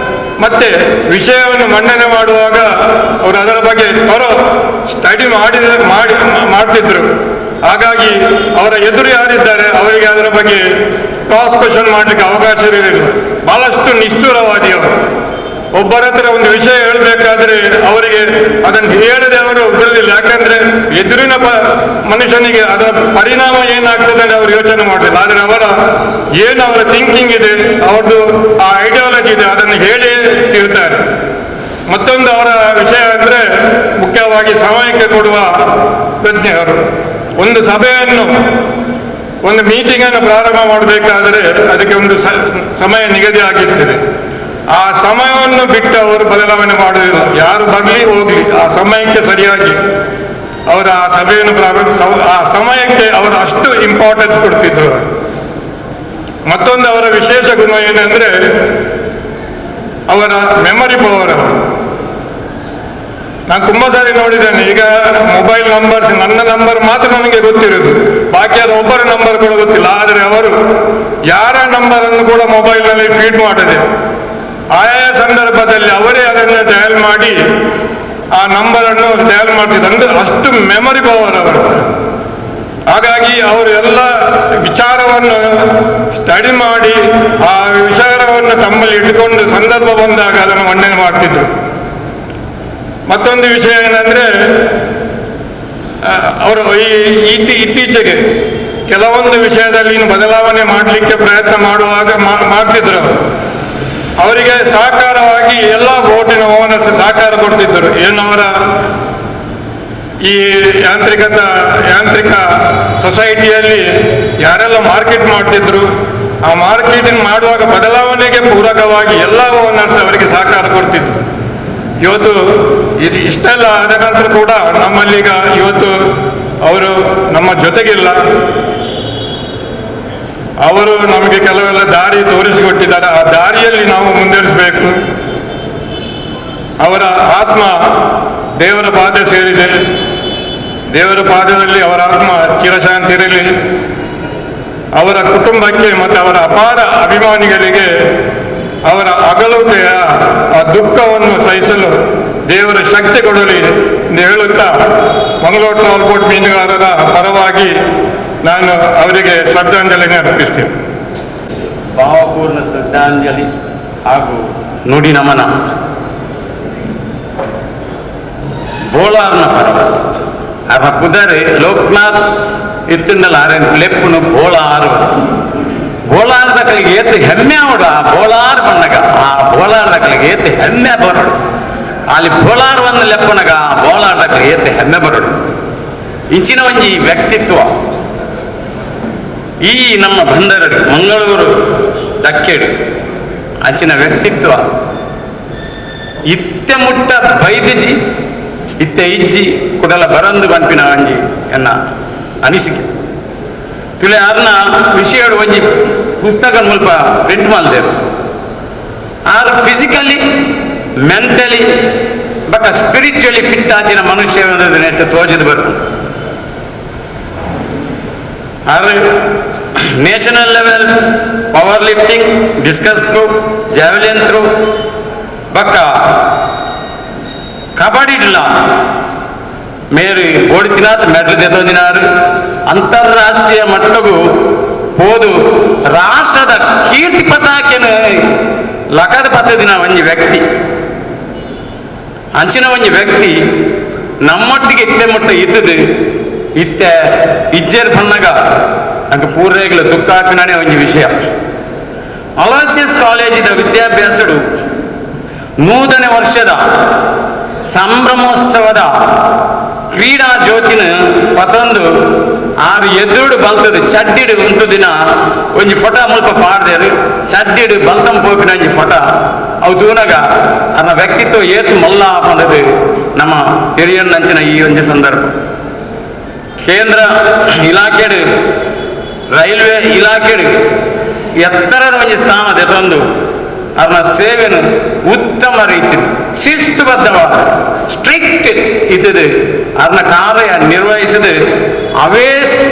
ಮತ್ತೆ ವಿಷಯವನ್ನು ಮಂಡನೆ ಮಾಡುವಾಗ ಅವರು ಅದರ ಬಗ್ಗೆ ಅವರು ಸ್ಟಡಿ ಮಾಡ್ತಿದ್ರು. ಹಾಗಾಗಿ ಅವರ ಎದುರು ಯಾರಿದ್ದಾರೆ ಅವರಿಗೆ ಅದರ ಬಗ್ಗೆ ಕ್ರಾಸ್ ಕ್ವಶನ್ ಮಾಡಲಿಕ್ಕೆ ಅವಕಾಶ ಇರಲಿಲ್ಲ. ಬಹಳಷ್ಟು ನಿಷ್ಠುರವಾದಿ ಅವರು. ಒಬ್ಬರ ಹತ್ರ ಒಂದು ವಿಷಯ ಹೇಳಬೇಕಾದ್ರೆ ಅವರಿಗೆ ಅದನ್ನು ಹೇಳದೆ ಅವರು ಬಿಡುವುದಿಲ್ಲ. ಯಾಕಂದ್ರೆ ಎದುರಿನ ಮನುಷ್ಯನಿಗೆ ಅದರ ಪರಿಣಾಮ ಏನಾಗ್ತದೆ ಅಂತ ಅವರು ಯೋಚನೆ ಮಾಡಲಿಲ್ಲ. ಆದರೆ ಅವರ ಏನು ಅವರ ಥಿಂಕಿಂಗ್ ಇದೆ, ಅವ್ರದ್ದು ಆ ಐಡಿಯಾಲಜಿ ಇದೆ, ಅದನ್ನು ಹೇಳೇ ತೀರ್ತಾರೆ. ಮತ್ತೊಂದು ಅವರ ವಿಷಯ ಅಂದರೆ ಮುಖ್ಯವಾಗಿ ಸಮಯಕ್ಕೆ ಕೊಡುವ ಪ್ರಜ್ಞೆ. ಅವರು ಒಂದು ಸಭೆಯನ್ನು, ಒಂದು ಮೀಟಿಂಗನ್ನು ಪ್ರಾರಂಭ ಮಾಡಬೇಕಾದರೆ ಅದಕ್ಕೆ ಒಂದು ಸಮಯ ನಿಗದಿ ಆಗಿರ್ತದೆ. ಆ ಸಮಯವನ್ನು ಬಿಟ್ಟು ಅವರು ಬದಲಾವಣೆ ಮಾಡುವುದಿಲ್ಲ. ಯಾರು ಬರಲಿ ಹೋಗಲಿ, ಆ ಸಮಯಕ್ಕೆ ಸರಿಯಾಗಿ ಅವರ ಆ ಸಭೆಯನ್ನು ಪ್ರಾರಂಭ, ಆ ಸಮಯಕ್ಕೆ ಅವರು ಅಷ್ಟು ಇಂಪಾರ್ಟೆನ್ಸ್ ಕೊಡ್ತಿದ್ರು. ಮತ್ತೊಂದು ಅವರ ವಿಶೇಷ ಗುಣ ಏನಂದ್ರೆ ಅವರ ಮೆಮೊರಿ ಪವರ್. ಅವರು ನಾನು ತುಂಬ ಸಾರಿ ನೋಡಿದ್ದೇನೆ. ಈಗ ಮೊಬೈಲ್ ನಂಬರ್ಸ್, ನನ್ನ ನಂಬರ್ ಮಾತ್ರ ನನಗೆ ಗೊತ್ತಿರೋದು, ಬಾಕಿ ಯಾರ ಒಬ್ಬರ ನಂಬರ್ ಕೂಡ ಗೊತ್ತಿಲ್ಲ. ಆದರೆ ಅವರು ಯಾರ ನಂಬರನ್ನು ಕೂಡ ಮೊಬೈಲ್ನಲ್ಲಿ ಫೀಡ್ ಮಾಡದೆ ಆಯಾ ಸಂದರ್ಭದಲ್ಲಿ ಅವರೇ ಅದನ್ನು ಡಯಲ್ ಮಾಡಿ ಆ ನಂಬರನ್ನು ಡಯಲ್ ಮಾಡ್ತಿದ್ರು. ಅಂದರೆ ಅಷ್ಟು ಮೆಮೊರಿ ಪವರ್ ಅವರು. ಹಾಗಾಗಿ ಅವರು ಎಲ್ಲ ವಿಚಾರವನ್ನು ಸ್ಟಡಿ ಮಾಡಿ ಆ ವಿಚಾರವನ್ನು ತಮ್ಮಲ್ಲಿ ಇಟ್ಟುಕೊಂಡು ಸಂದರ್ಭ ಬಂದಾಗ ಅದನ್ನು ಮಂಡನೆ ಮಾಡ್ತಿದ್ರು. ಮತ್ತೊಂದು ವಿಷಯ ಏನಂದರೆ, ಅವರು ಈ ಇತ್ತೀಚೆಗೆ ಕೆಲವೊಂದು ವಿಷಯದಲ್ಲಿ ಇನ್ನು ಬದಲಾವಣೆ ಮಾಡಲಿಕ್ಕೆ ಪ್ರಯತ್ನ ಮಾಡುವಾಗ ಮಾಡ್ತಿದ್ರು. ಅವರು ಅವರಿಗೆ ಸಹಕಾರವಾಗಿ ಎಲ್ಲ ಬೋಟಿನ ಓನರ್ಸ್ ಸಹಕಾರ ಕೊಡ್ತಿದ್ದರು. ಏನು ಅವರ ಈ ಯಾಂತ್ರಿಕ ಸೊಸೈಟಿಯಲ್ಲಿ ಯಾರೆಲ್ಲ ಮಾರ್ಕೆಟ್ ಮಾಡ್ತಿದ್ರು, ಆ ಮಾರ್ಕೆಟಿಂಗ್ ಮಾಡುವಾಗ ಬದಲಾವಣೆಗೆ ಪೂರಕವಾಗಿ ಎಲ್ಲ ಓನರ್ಸ್ ಅವರಿಗೆ ಸಹಕಾರ ಕೊಡ್ತಿದ್ರು. ಇವತ್ತು ಇದು ಇಷ್ಟೆಲ್ಲ ಆದ ನಂತರ ಕೂಡ ನಮ್ಮಲ್ಲೀಗ ಇವತ್ತು ಅವರು ನಮ್ಮ ಜೊತೆಗಿಲ್ಲ. ಅವರು ನಮಗೆ ಕೆಲವೆಲ್ಲ ದಾರಿ ತೋರಿಸಿಕೊಟ್ಟಿದ್ದಾರೆ, ಆ ದಾರಿಯಲ್ಲಿ ನಾವು ಮುಂದುವರಿಸಬೇಕು. ಅವರ ಆತ್ಮ ದೇವರ ಪಾದ ಸೇರಿದೆ. ದೇವರ ಪಾದದಲ್ಲಿ ಅವರ ಆತ್ಮ ಚಿರಶಾಂತಿ ಇರಲಿ. ಅವರ ಕುಟುಂಬಕ್ಕೆ ಮತ್ತು ಅವರ ಅಪಾರ ಅಭಿಮಾನಿಗಳಿಗೆ ಅವರ ಅಗಲುತೆಯ ಆ ದುಃಖವನ್ನು ಸಹಿಸಲು ದೇವರ ಶಕ್ತಿ ಕೊಡಲಿ ಎಂದು ಹೇಳುತ್ತಾ ಮಂಗಳೂರು ಟ್ರಾಲ್ ಬೋಟ್ ಮೀನುಗಾರರ ಪರವಾಗಿ ನಾನು ಅವರಿಗೆ ಶ್ರದ್ಧಾಂಜಲಿಯನ್ನು ಅರ್ಪಿಸ್ತೇನೆ. ಭಾವಪೂರ್ಣ ಶ್ರದ್ಧಾಂಜಲಿ ಹಾಗೂ ನುಡಿ ನಮನ. ಬೋಳಾರ್ನ ಪರ್ವತ್ ಅವ ಪುದರೆ ಲೋಕನಾಥ್ ಇತ್ತಿಂಡಲ ಆರೆನ್ ಲೆಪ್ಪುನು ಬೋಳಾರ್ ಬೋಳಾರ್ ದಕ್ಕಲಿಗೆ ಏತ್ ಹೆಮ್ಮೆ ಅವಡು. ಆ ಬೋಳಾರ್ ಬಣ್ಣಗ ಆ ಬೋಳಾರ್ ದಕ್ಕಲಿಗೆ ಏತ್ ಹೆಮ್ಮೆ ಬರೋಡು. ಅಲ್ಲಿ ಬೋಳಾರ್ ಒಂದು ಲೆಪ್ಪನಗ ಆ ಬೋಳಾರ್ ದಕ್ಕಲಿಗೆ ಏತ್ ಹೆಮ್ಮೆ ಬರೋಡು. ಇಂಚಿನ ಒಂಜಿ ವ್ಯಕ್ತಿತ್ವ ಈ ನಮ್ಮ ಬಂದರಡು ಮಂಗಳೂರು ದಕ್ಕೆಡು ಅಂಚಿನ ವ್ಯಕ್ತಿತ್ವ ಇತ್ತೆ ಮುಟ್ಟ ಬೈದಿಜಿ ಇತ್ತೆ ಇಜ್ಜಿ ಕುಡಲ ಬರಂದು ಬನ್ಪಿನ ಒಂಜಿ ಎನ್ನ ಅನಿಸಿಕೆ. ತುಲೆ ಅರ್ನ ವಿಷಯಡು ಒಂಜಿ ಪುಸ್ತಕ ಮುಲ್ಪ ಪ್ರಿಂಟ್ ಮಾಡ್ದೇರು. ಆರ್ ಫಿಸಿಕಲಿ Mentally ಬೊಕ್ಕ ಸ್ಪಿರಿಚುವಲಿ ಫಿಟ್ ಆತಿನ ಮನುಷ್ಯ ನೆಟ್ಟ ತೋಜಿದ್ ಬರ್ಪು. ಆರು national level power lifting, discus throw, javelin throw ಬೊಕ್ಕ ಕಬಡ್ಡಿಡ್ಲ ಮೇರು ಓಡಿತಿನಾತ್ ಮೆಡಲ್ ದೆತೊಂದಿನಾರು. ಅಂತಾರಾಷ್ಟ್ರೀಯ ಮಟ್ಟಗೂ ಪೋದು ರಾಷ್ಟ್ರದ ಕೀರ್ತಿ ಪತಾಕೆನು ಲಕದ ಪತ್ತದಿನ ಒಂಜಿ ವ್ಯಕ್ತಿ. ಅಂಚಿನ ಒಂಜಿ ವ್ಯಕ್ತಿ ನಮ್ಮೊಟ್ಟಿಗೆ ಇತ್ತೆ ಮುಟ್ಟ ಇತ್ತದು ಇತ್ತೆ ಇಜ್ಜೇರ್ ಪನ್ನಗ ನಂಗೆ ಪೂರ್ವೇಗಳ ದುಃಖ ಹಾಕಿನೇ ಒಂಜಿ ವಿಷಯ. ಅಲೋಸಿಯಸ್ ಕಾಲೇಜಿದ ವಿದ್ಯಾಭ್ಯಾಸಡು 100ನೇ ವರ್ಷದ ಸಂಭ್ರಮೋತ್ಸವದ ಕ್ರೀಡಾ ಜ್ಯೋತಿನ ಪತೊಂದು ಆರು ಎದುರುಡು ಬಲ್ತದು ಚಡ್ಡಿಡು ಉಂತು ದಿನ ಒಂಜಿ ಫೋಟೋ ಮುಲ್ಪ ಪಾಡ್ದೇರು ಚಡ್ಡಿಡು ಬಲ್ತಂ ಪೋಪಿನ ಒಂಜಿ ಫೋಟೋ ಅವು ತೂನಗ ಅನ್ನ ವ್ಯಕ್ತಿತ್ವ ಏತು ಮಲ್ಲ ಪಂಡದು ನಮ್ಮ ತೆರಿಯಣ್ಣಂಚಿನ ಈ ಒಂಜಿ ಸಂದರ್ಭ. ಕೇಂದ್ರ ಇಲಾಖೆಡು ರೈಲ್ವೆ ಇಲಾಖೆಡು ಎತ್ತರದ ಒಂಜಿ ಸ್ಥಾನ ದೆತೊಂದು ಅವನ ಸೇವೆನು ಉತ್ತಮ ರೀತಿ ಶಿಸ್ತುಬದ್ಧವಾದ ಸ್ಟ್ರಿಕ್ಟ್ ಇದ್ದದು ಅವನ ಕಾರ್ಯ ನಿರ್ವಹಿಸಿದ ಅವೇ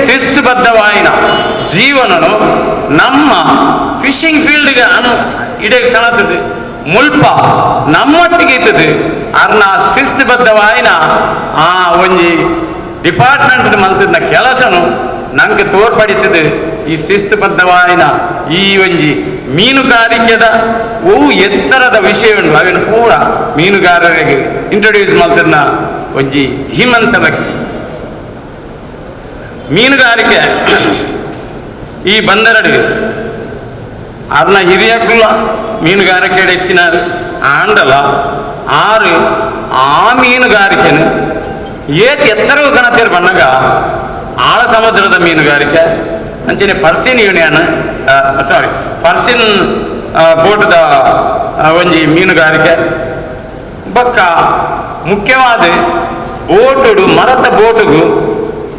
ಶಿಸ್ತುಬದ್ಧವಾಯಿನ ಜೀವನನು ನಮ್ಮ ಫಿಶಿಂಗ್ ಫೀಲ್ಡ್ಗೆ ಅನು ಇಡೀ ಕಾಣುತ್ತದೆ ಮುಲ್ಪ ನಮ್ಮೊಟ್ಟಿಗೆ ಇದ್ದದು ಅರ್ನ ಶಿಸ್ತುಬದ್ಧವಾಯಿನ ಆ ಒಂಜಿ ಡಿಪಾರ್ಟ್ಮೆಂಟ್ ಮಂತಿದ್ದ ಕೆಲಸನು ನಂಗೆ ತೋರ್ಪಡಿಸಿದ ಈ ಶಿಸ್ತುಬದ್ಧವಾಯಿನ ಈ ಒಂಜಿ ಮೀನುಗಾರಿಕೆದ ಒವು ಎತ್ತರದ ವಿಷಯ ಉಂಟು ಅವೇನು ಪೂರ ಮೀನುಗಾರರಿಗೆ ಇಂಟ್ರೊಡ್ಯೂಸ್ ಮಾಡ್ತಿದ್ದ ಒಂಜಿ ಧೀಮಂತ ವ್ಯಕ್ತಿ. ಮೀನುಗಾರಿಕೆ ಈ ಬಂದರಡು ಅರ್ನ ಹಿರಿಯಕುಲ್ಲ ಮೀನುಗಾರಿಕೆ ಎತ್ತಿನಾರು ಆಂಡಲ ಆರು ಆ ಮೀನುಗಾರಿಕೆನು ಏತ್ ಎತ್ತರವು ಕಣತೇರು ಬಣ್ಣಗ ಆಳ ಸಮುದ್ರದ ಮೀನುಗಾರಿಕೆ ಅಂಚನೆ purse seine union ಸಾರಿ ಪರ್ಸಿನ್ ಬೋಟದ ಒಂಜಿ ಮೀನುಗಾರಿಕೆ ಬೊಕ್ಕ ಮುಖ್ಯವಾದ ಬೋಟುಡು ಮರತ ಬೋಟುಗು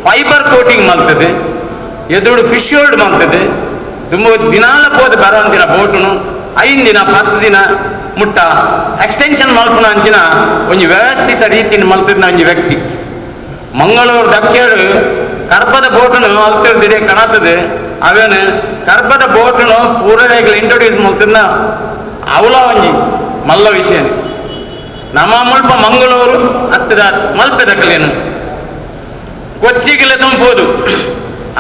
ಫೈಬರ್ ಕೋಟಿಂಗ್ ಮಾಡ್ತದೆ ಎದುರು ಫಿಶ್ ಹೋಲ್ಡ್ ಮಾಡ್ತದೆ. ತುಂಬ ದಿನಾಲ ಪೋದು ಬರೋಂತಿನ ಬೋಟುನು 5 ದಿನ 10 ದಿನ ಮುಟ್ಟ ಎಕ್ಸ್ಟೆನ್ಷನ್ ಮಲ್ಪುನ ಅಂಚಿನ ಒಂಜಿ ವ್ಯವಸ್ಥಿತ ರೀತಿನ ಮಲ್ತಿದ್ನ ಒಂಜಿ ವ್ಯಕ್ತಿ. ಮಂಗಳೂರು ದಕ್ಕೇಡು ಕರ್ಬದ ಬೋಟುನು ಅಲ್ತಿರ್ದಿಡೆ ಕಾಣುತ್ತದೆ ಅವೇನು ಕರ್ಬದ ಬೋಟುನು ಪೂರ್ವದೇಗಳು ಇಂಟ್ರೊಡ್ಯೂಸ್ ಮಲ್ತಿದ್ನ ಅವಲ ಒಂಜಿ ಮಲ್ಲ ವಿಷಯ. ನಮ್ಮ ಮುಲ್ಪ ಮಂಗಳೂರು ಹತ್ತಿರ ಮಲ್ಪೆ ದಕ್ಕಲೇನು ಕೊಚ್ಚಿಗೆಲ್ಲ ತುಂಬೋದು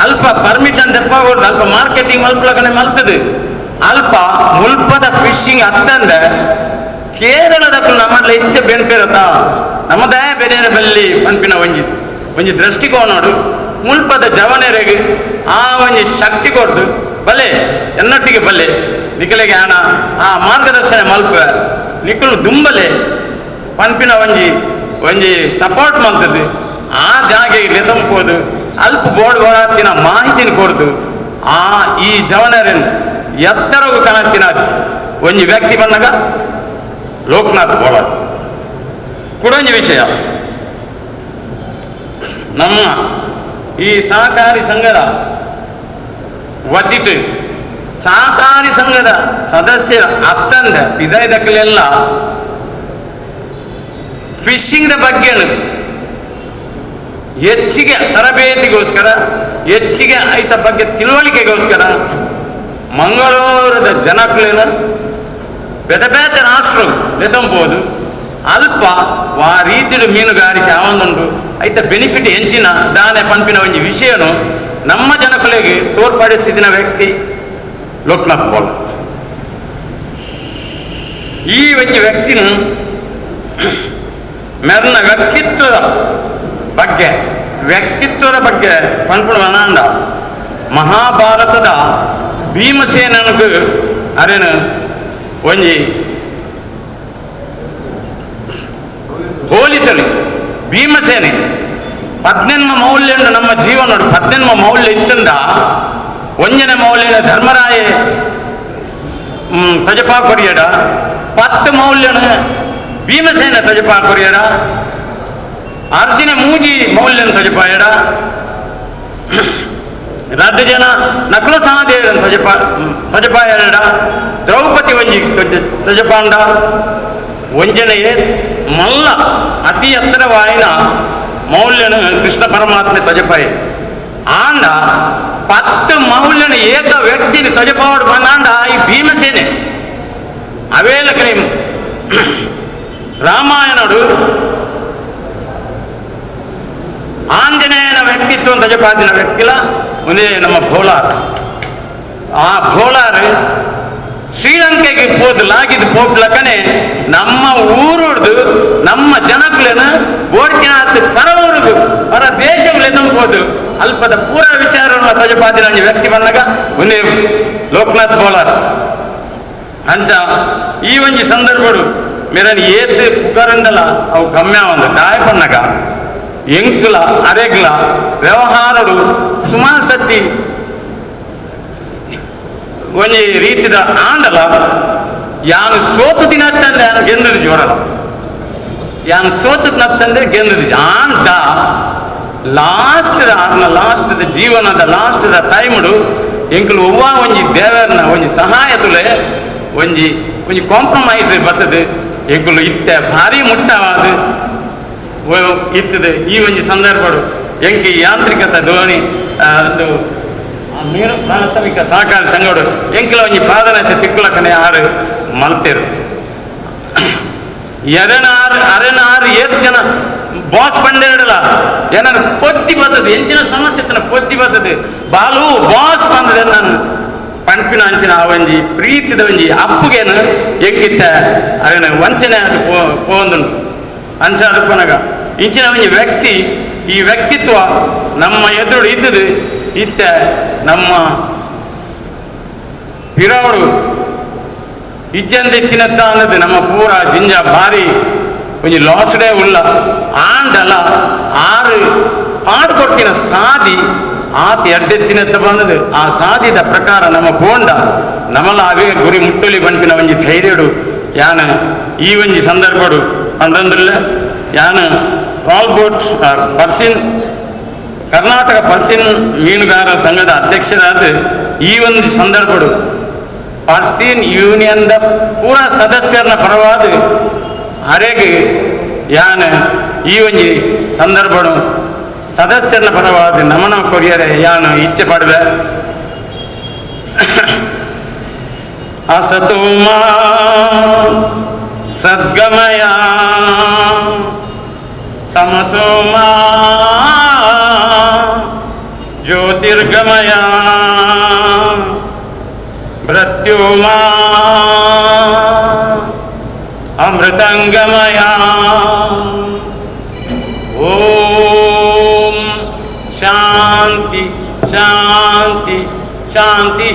ಅಲ್ಪ ಪರ್ಮಿಷನ್ ತೆಪ್ಪಾಗೋದು ಅಲ್ಪ ಮಾರ್ಕೆಟಿಂಗ್ ಮಲ್ಪಲಕನೆ ಮಲ್ತದೆ ಅಲ್ಪ ಮುಲ್ಪದ ಫಿಶಿಂಗ್ ಅತ್ತಂದೆ ಕೇರಳದ ನಮ್ಮಲ್ಲಿ ಹೆಚ್ಚು ಬೆನ್ಪಿರತ್ತ ನಮ್ಮದೇ ಬೇರೆ ಬಲ್ಲಿ ಪನ್ಪಿನ ಒಂಜಿ ಒಂಜಿ ದೃಷ್ಟಿಕೋನೋಡು ಮುಲ್ಪದ ಜವನರಿಗೆ ಆ ಒಂಜಿ ಶಕ್ತಿ ಕೊಡ್ದು ಬಲೆ ಎನ್ನೊಟ್ಟಿಗೆ ಬಲ್ಲೆ ನಿಕಲಿಗೆ ಹಣ ಆ ಮಾರ್ಗದರ್ಶನ ಮಲ್ಪ ನಿಕಲು ದುಂಬಲೆ ಪನ್ಪಿನ ಒಂಜಿ ಒಂಜಿ ಸಪೋರ್ಟ್ ಮಲ್ತದೆ ಆ ಜಾಗೆಗೆ ಲೆತಂಬೋದು ಅಲ್ಪ ಬೋರ್ಡ್ ಬೋಡಾತಿನ ಮಾಹಿತಿನ ಕೊಡ್ದು ಆ ಈ ಜವನರನ್ನು ಎತ್ತರಗೂ ಕಾಣತಿನ ಒಂಜಿ ವ್ಯಕ್ತಿ ಬಂದಾಗ ಲೋಕನಾಥ್ ಬೋಳಾರ್. ಕುಡೊಂಜಿ ವಿಷಯ ನಮ್ಮ ಈ ಸಹಕಾರಿ ಸಂಘದ ವತಿಟ್ ಸಹಕಾರಿ ಸಂಘದ ಸದಸ್ಯರ ಅತ್ತಂದ ಪಿದಾಯ್ದಕ್ಕಲೆಲ್ಲ ಫಿಶಿಂಗ್ದ ಬಗ್ಗೆ ಹೆಚ್ಚಿಗೆ ತರಬೇತಿಗೋಸ್ಕರ ಹೆಚ್ಚಿಗೆ ಐತ ಬಗ್ಗೆ ತಿಳುವಳಿಕೆಗೋಸ್ಕರ ಮಂಗಳೂರದ ಜನಕ್ಲೇನ ಬೇತೆ ಬೇತೆ ರಾಷ್ಟ್ರ ಲೆತಂಬೋದು ಅಲ್ಪ ವಾ ರೀತಿಡು ಮೀನುಗಾರಿಕೆ ಆವಂದುಂಡು ಐತ ಬೆನಿಫಿಟ್ ಹೆಂಚಿನ ದಾನೆ ಪನ್ಪಿನ ಒಂಜಿ ವಿಷಯನು ನಮ್ಮ ಜನಕುಲೆಗೆ ತೋರ್ಪಡಿಸಿದಿನ ವ್ಯಕ್ತಿ ಲೋಕನಾಥ್ ಬೋಳಾರ್. ಈ ಒಂಜಿ ವ್ಯಕ್ತಿನ ಮೆರ್ನ ವ್ಯಕ್ತಿತ್ವದ ಬಗ್ಗೆ ಪನ್ಪುಣ ಅನಾಂಡ ಮಹಾಭಾರತದ ಭೀಮಸೇನನಿಗೆ ಅರೇನು ಒಂಜಿ ಹೋಲಿಸಲಿ ಭೀಮಸೇನೆ 18 ಮೌಲ್ಯ ನಮ್ಮ ಜೀವನ 18 ಮೌಲ್ಯ ಇತ್ತಂದ ಒಂಜನೆ ಮೌಲ್ಯನ ಧರ್ಮರಾಯ ತಜಪಾ ಕೊರಿಯಡ 10 ಮೌಲ್ಯನ ಭೀಮಸೇನ ತಜಪಾ ಕೊರಿಯಡ ಅರ್ಜುನ ಮೂಜಿ ಮೌಲ್ಯನ ತಜಪಾಯಡ 2 ಜನ ನಕುಲ ಸಹದೇವರನ್ನು ತಜಪಾಯಡ ದ್ರೌಪದಿ ಒಂಜಿ ತಜಪಾಂಡ ಒಂಜನೆಯೇ ಮಲ್ಲ ಅತಿ ಎತ್ತರವಾಯಿನ ಮೌಲ್ಯನ ಕೃಷ್ಣ ಪರಮಾತ್ಮೆ ತೊಜಪಾಯಿ. ಆಂಡ 10 ಮೌಲ್ಯನ ಏಕ ವ್ಯಕ್ತಿని ತೊಜಪಾವಡು ಬಂದಾಂಡ ಈ ಭೀಮಸೇನೆ ಅವೇಲಕನೆ ರಾಮಾಯಣಡು ಆಂಜನೇಯನ ವ್ಯಕ್ತಿತ್ವ ತೊಜಪಾದಿನ ವ್ಯಕ್ತಿಲ ಒಂದೇ ನಮ್ಮ ಭೋಲಾರ್. ಆ ಭೋಲಾರ್ ಶ್ರೀಲಂಕೆಗೆ ಪೋದು ಲಾಗಿದ್ದು ಪೋಪ್ಲಕನೆ ನಮ್ಮ ಊರುಡ್ದು ನಮ್ಮ ಜನಕ್ಲೇನ ಬೋಡ್ಕಿನಾಥ್ ಪರ ಊರುಗು ಪರ ದೇಶಗಳೇ ನಂಬೋದು ಅಲ್ಪದ ಪೂರ ವಿಚಾರವನ್ನು ತೊಜಪಾದಿನ ಒಂಜಿ ವ್ಯಕ್ತಿ ಬಂದಾಗ ಒಂದೇ ಲೋಕನಾಥ್ ಬೋಲಾರ್. ಅಂಚ ಈ ಒಂಜಿ ಸಂದರ್ಭಡು ಮೇರನ್ ಏತ್ ಪುಗರಂಡಲ ಅವು ಕಮ್ಮಿ ಒಂದು ದಾಯ ಪನ್ನಗ ಎಂಕ್ಲ ಅರೆಗ್ಲ ವ್ಯವಹಾರಡು ಸುಮಾರು ಸತಿ ಒಂಜಿ ರೀತಿದ ಆಂಡಲ ಯಾನು ಸೋತು ದಿನತ್ತಂದೆ ಯಾನು ಗೆಂದದು ಜೋರಲ್ಲ, ಯಾನು ಸೋತು ನತ್ತಂದೆ ಗೆಂದದು ಆಂಡ ಲಾಸ್ಟ್ ಆರ್ನ ಲಾಸ್ಟ್ ಜೀವನದ ಲಾಸ್ಟ್ the ಟೈಮ್ಡು ಎಂಕುಲು ಒವ್ವ ಒಂಜಿ ದೇವರನ ಒಂಜಿ ಸಹಾಯ ತುಲೆ ಒಂಜಿ ಒಂಜಿ ಕಾಂಪ್ರಮೈಸ್ ಬರ್ತದೆ ಎಂಕುಲು ಇತ್ತೆ ಭಾರಿ ಮುಟ್ಟವಾದ ಇರ್ತದೆ. ಈ ಒಂಜಿ ಸಂದರ್ಭಡು ಎಂಕಿ ಯಾಂತ್ರಿಕತ ಧೋನಿ ಒಂದು ಮೀನು ಪ್ರಾಥಮಿಕ ಸಹಕಾರ ಸಂಘಡು ಎಂಕಲ ಒಂಜಿ ಪ್ರಾಧಾನ್ಯತೆ ತಿಕ್ಕುಲಕನೆ ಆರು ಮಲ್ತೇರು. ಎರನಾರು ಅರೆನಾರು ಏತ್ ಜನ ಬಾಸ್ ಬಂಡೆರಡಲ ಏನಾರು ಪೊದ್ದಿ ಬರ್ತದೆ ಎಂಚಿನ ಸಮಸ್ಯೆ ತನ ಪೊದ್ದಿ ಬರ್ತದೆ ಬಾಲು ಬಾಸ್ ಬಂದದೆ ನಾನು ಪಂಪಿನ ಅಂಚಿನ ಆ ಒಂಜಿ ಪ್ರೀತಿದ ಒಂಜಿ ಅಪ್ಪುಗೇನು ಎಂಕಿತ್ತ ಅರೆನ ವಂಚನೆ ಅದು ಪೋಂದುಂಡು ಅಂಚ ಅದು ಪನಗ ಇಂಚಿನ ಒಂಜಿ ವ್ಯಕ್ತಿ ಈ ವ್ಯಕ್ತಿತ್ವ ನಮ್ಮ ಎದುರು ಇದ್ದದು ಇತ್ತ ನಮ್ಮ ಪಿರವಡು ಇಜ್ಜಂದಿತ್ತಿನತ್ತ ಅನ್ನೋದು ನಮ್ಮ ಪೂರ ಜಿಂಜ ಭಾರಿ ಒಂಜಿ ಲಾಸ್ಡೇ ಉಳ್ಳ ಆಂಡಲ ಆರು ಪಾಡು ಕೊಡ್ತಿನ ಸಾದಿ ಆತ ಎಡ್ಡೆತ್ತಿನತ್ತ ಬಂದದು ಆ ಸಾದಿದ ಪ್ರಕಾರ ನಮ್ಮ ಪೋಂಡ ನಮಲ ಅವೇ ಗುರಿ ಮುಟ್ಟೊಲಿ ಬಂಪಿನ ಒಂಜಿ ಧೈರ್ಯಡು ಯಾನ ಈ ಒಂಜಿ ಸಂದರ್ಭಡು ಅಂದಂದ್ರಲ್ಲ ಯಾನ trawl boat purse seine Karnataka purse seine ಮೀನುಗಾರ ಸಂಘದ ಅಧ್ಯಕ್ಷರಾದ ಈ ಒಂದು ಸಂದರ್ಭಡು ಪರ್ಸಿನ್ ಯೂನಿಯನ್ದ ಪೂರ ಸದಸ್ಯರನ್ನ ಪರವಾದ ಅರೆಗೆ ಯಾನ ಈ ಒಂಜಿ ಸಂದರ್ಭಡು ಸದಸ್ಯರನ್ನ ಪರವಾದ ನಮನ ಕೊರಿಯರೆ ಯಾನು ಇಚ್ಛೆ ಪಡುವೆ. ಅಸತೋ ಮಾ ಸದ್ಗಮಯ ತಮಸೋ ಮಾ ಜ್ಯೋತಿರ್ಗಮಯ ಮೃತ್ಯು ಮಾ ಅಮೃತಂಗಮಯ. ಓಂ ಶಾಂತಿ ಶಾಂತಿ ಶಾಂತಿ.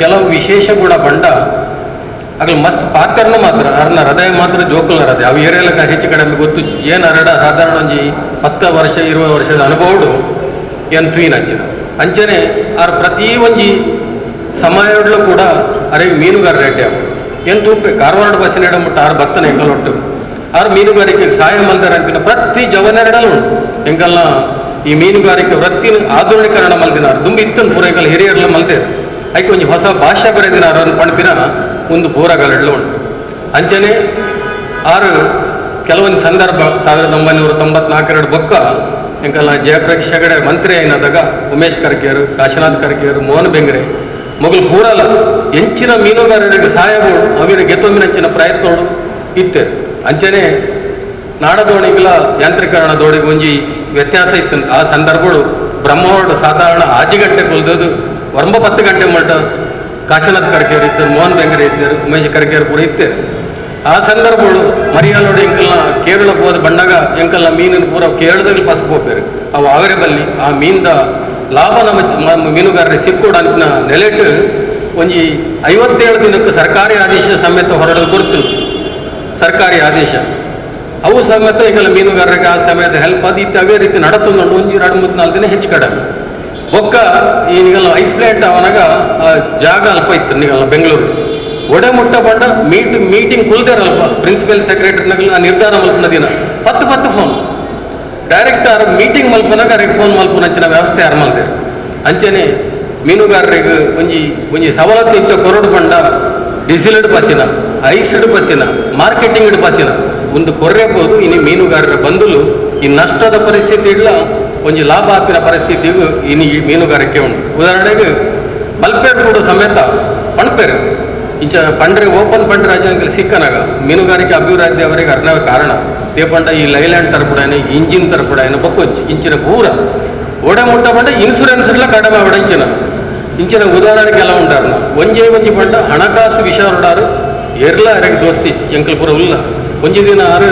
ಕೆಲವು ವಿಶೇಷ ಗುಣ ಬಂಡ ಅಗಲ್ ಮಸ್ತ್ ಪಾತ್ರನ ಮಾತ್ರ ಅರ್ನ ಹೃದಯ ಮಾತ್ರ ಜೋಕುಲ್ನ ಹೃದಯ ಅವು ಏರಿಯಲಕ ಹೆಚ್ಚು ಕಡಿಮೆ ಗೊತ್ತು ಏನು ಅರಡ ಸಾಧಾರಣ ಒಂಜಿ 10 ವರ್ಷ 20 ವರ್ಷದ ಅನುಭವಡು ಏನು ತೂಯಿನ ಅಂಚಿನ ಅಂಚನೆ ಆರ್ ಪ್ರತಿ ಒಂಜಿ ಸಮಯಡ್ಲು ಕೂಡ ಅರೆ ಮೀನುಗಾರ ರೆಡ್ಡಿ ಅವು ಏನು ತೂಪೆ ಕಾರವಾರ ಬಸ್ಸಿನ ಎಡಮುಟ್ಟ ಆರು ಬತ್ತನ ಎಂಕಲೊಟ್ಟು ಆರು ಮೀನುಗಾರಿಕೆ ಸಹಾಯ ಮಲ್ದಾರ ಅನ್ಪಿನ ಪ್ರತಿ ಜವನೆರಡಲು ಉಂಟು ಎಂಕಲ್ನ ಈ ಮೀನುಗಾರಿಕೆ ವೃತ್ತಿನ ಆಧುನೀಕರಣ ಮಲ್ದಿನಾರು ದುಂಬಿ ಇತ್ತನ್ ಪೂರ ಎಂಕಲ್ ಹಿರಿಯರ್ಲ ಮಲ್ದೇರು ಐಕೆ ಒಂಜಿ ಹೊಸ ಭಾಷೆ ಬರೆದಿನಾರು ಅನ್ ಪಣಪಿನ ಒಂದು ಪೂರಗಳೆಲ್ಲ ಉಂಟು. ಅಂಚನೆ ಆರು ಕೆಲವೊಂದು ಸಂದರ್ಭ 1994 ಬೊಕ್ಕ ಎಂಕಲ್ನ ಜಯಪ್ರಕಾಶ್ ಹೆಗಡೆ ಮಂತ್ರಿ అయినದಾಗ ಉಮೇಶ್ ಕರ್ಕೆಯರು, ಕಾಶಿನಾಥ್ ಕರ್ಕೆಯರು, ಮೋಹನ್ ಬೆಂಗ್ರೆ ಮೊಗಲು ಪೂರಲ ಎಂಚಿನ ಮೀನುಗಾರರಿಗೆ ಸಹಾಯ ಬೋಡು ಅವಿರ ಗೆತ್ತೊಂಬಿನಂಚಿನ ಪ್ರಯತ್ನೋಡು ಇತ್ತೆ. ಅಂಚನೆ ನಾಡದೋಣಿಗಳ ಯಾಂತ್ರೀಕರಣ ದೋಣಿಗೆ ಒಂಜಿ ವ್ಯತ್ಯಾಸ ಇತ್ತು. ಆ ಸಂದರ್ಭಗಳು ಬ್ರಹ್ಮವಾಡು ಸಾಧಾರಣ 5 ಗಂಟೆ ಕೊಲ್ದದು 9 ಗಂಟೆ ಮಟ್ಟ ಕಾಶಿನಾಥ್ ಕರ್ಕೆಯರು ಇದ್ದರು, ಮೋಹನ್ ಬೆಂಗ್ರೆ ಇದ್ದರು, ಉಮೇಶ್ ಕರ್ಕೆಯರು ಕೂಡ ಇತ್ತೇರು. ಆ ಸಂದರ್ಭಗಳು ಮರಿಯಾಲೋಡು ಎಂಕಲ್ನ ಕೇರಳ ಹೋದ ಬಂಡಾಗ ಎಂಕಲ್ನ ಮೀನಿನ ಪೂರ ಕೇರಳದಲ್ಲಿ ಪಸ ಪೋಪೇರು ಅವು ಅವರೇ ಬಲ್ಲಿ ಆ ಮೀನ್ದ ಲಾಭ ನಮ್ಮ ಮೀನುಗಾರರಿಗೆ ಸಿಕ್ಕೋಡು ಅಂತ ನೆಲೆಟ್ಟು ಒಂಜಿ 57 ದಿನಕ್ಕೆ ಸರ್ಕಾರಿ ಆದೇಶ ಸಮೇತ ಹೊರಡಲು ಕೊಡ್ತು ಸರ್ಕಾರಿ ಆದೇಶ ಅವು ಸಮೇತ ಈಗ ಮೀನುಗಾರರಿಗೆ ಆ ಸಮಯದ ಹೆಲ್ಪ್ ಅದು ಇತ್ತು. ಅವೇ ರೀತಿ ನಡತು ಒಂಜಿ 2 3 4 ದಿನ ಹೆಚ್ಚು ಕಡಿಮೆ ಬೊಕ್ಕ ಈ ನಿಗಲ್ಲ ಐಸ್ ಪ್ಲಾಂಟ್ ಅವನಾಗ ಜಾಗ ಅಲ್ಪ ಇತ್ತು ನಿಗಲ್ಲ ಬೆಂಗಳೂರು ಒಡೆ ಮುಟ್ಟ ಬಂಡ ಮೀಟಿಂಗ್ ಕುಲ್ದೇರಲ್ಪ ಪ್ರಿನ್ಸಿಪಲ್ ಸೆಕ್ರೆಟರಿನಾಗಲ್ಲ ಆ ನಿರ್ಧಾರ ಮಲ್ಪನ ದಿನ 10 ಫೋನ್ ಡೈರೆಕ್ಟ್ ಆರ್ ಮೀಟಿಂಗ್ ಮಲ್ಪನಾಗ ಅವ್ರಿಗೆ ಫೋನ್ ಮಲ್ಪನ ಅಂಚಿನ ವ್ಯವಸ್ಥೆ ಯಾರು ಮಲ್ತೇರು. ಅಂಚನೆ ಮೀನುಗಾರರಿಗೆ ಒಂಜಿ ಒಂಜಿ ಸವಲತ್ತು ಇಂಚ ಕೊರಡು ಬಂಡ ಡೀಸೆಲ್ಡ್ ಪಸಿನ, ಐಸ್ಡ್ ಪಸಿನ, ಮಾರ್ಕೆಟಿಂಗ್ ಪಸಿನ ಒಂದು ಕೊರ್ರೆಬೋದು. ಇನ್ನು ಮೀನುಗಾರರ ಬಂಧುಲು ಈ ನಷ್ಟದ ಪರಿಸ್ಥಿತಿ ಇಲ್ಲ ಒಂಜಿ ಲಾಭ ಆಪಿನ ಪರಿಸ್ಥಿತಿಗೂ ಇನ್ನು ಈ ಮೀನುಗಾರಿಕೆ ಉಂಟು. ಉದಾಹರಣೆಗೆ ಮಲ್ಪೇರು ಕೂಡ ಸಮೇತ ಪಣಪೇರು ಇಂಚ ಪಂಡ್ರೆ ಓಪನ್ ಪಂಡ್ರೆ ರಾಜ್ಯ ಸಿಕ್ಕನಾಗ ಮೀನುಗಾರಿಕೆ ಅಭಿವೃದ್ಧಿ ಅವರಿಗೆ ಅರ್ಣವೇ ಕಾರಣ ತೇಪಂಡ ಈ ಲೈಲ್ಯಾಂಡ್ ತರಪುಡಾಯನ ಇಂಜಿನ್ ತರಪುಡಾಯನ ಬೊಕ್ಕೊಂಚಿ ಇಂಚಿನ ಪೂರ ಒಡೆ ಮುಟ್ಟ ಬಂಡ ಇನ್ಸೂರೆನ್ಸ್ ಎಲ್ಲ ಕಡಿಮೆ ಅವಡಂಚಿನ ಇಂಚಿನ ಉದಾಹರಣೆಗೆ ಎಲ್ಲ ಉಂಡಾರನ ಒಂಜೇ ಒಂಜಿ ಬಂಡ ಹಣಕಾಸು ವಿಷಯ ಉಂಡಾರು ಎರ್ಲ ಅರೆಗೆ ದೋಸ್ತಿ ಎಂಕಲ್ಪುರ ಉಲ್ಲ ಒಂಜಿ ದಿನ ಆರು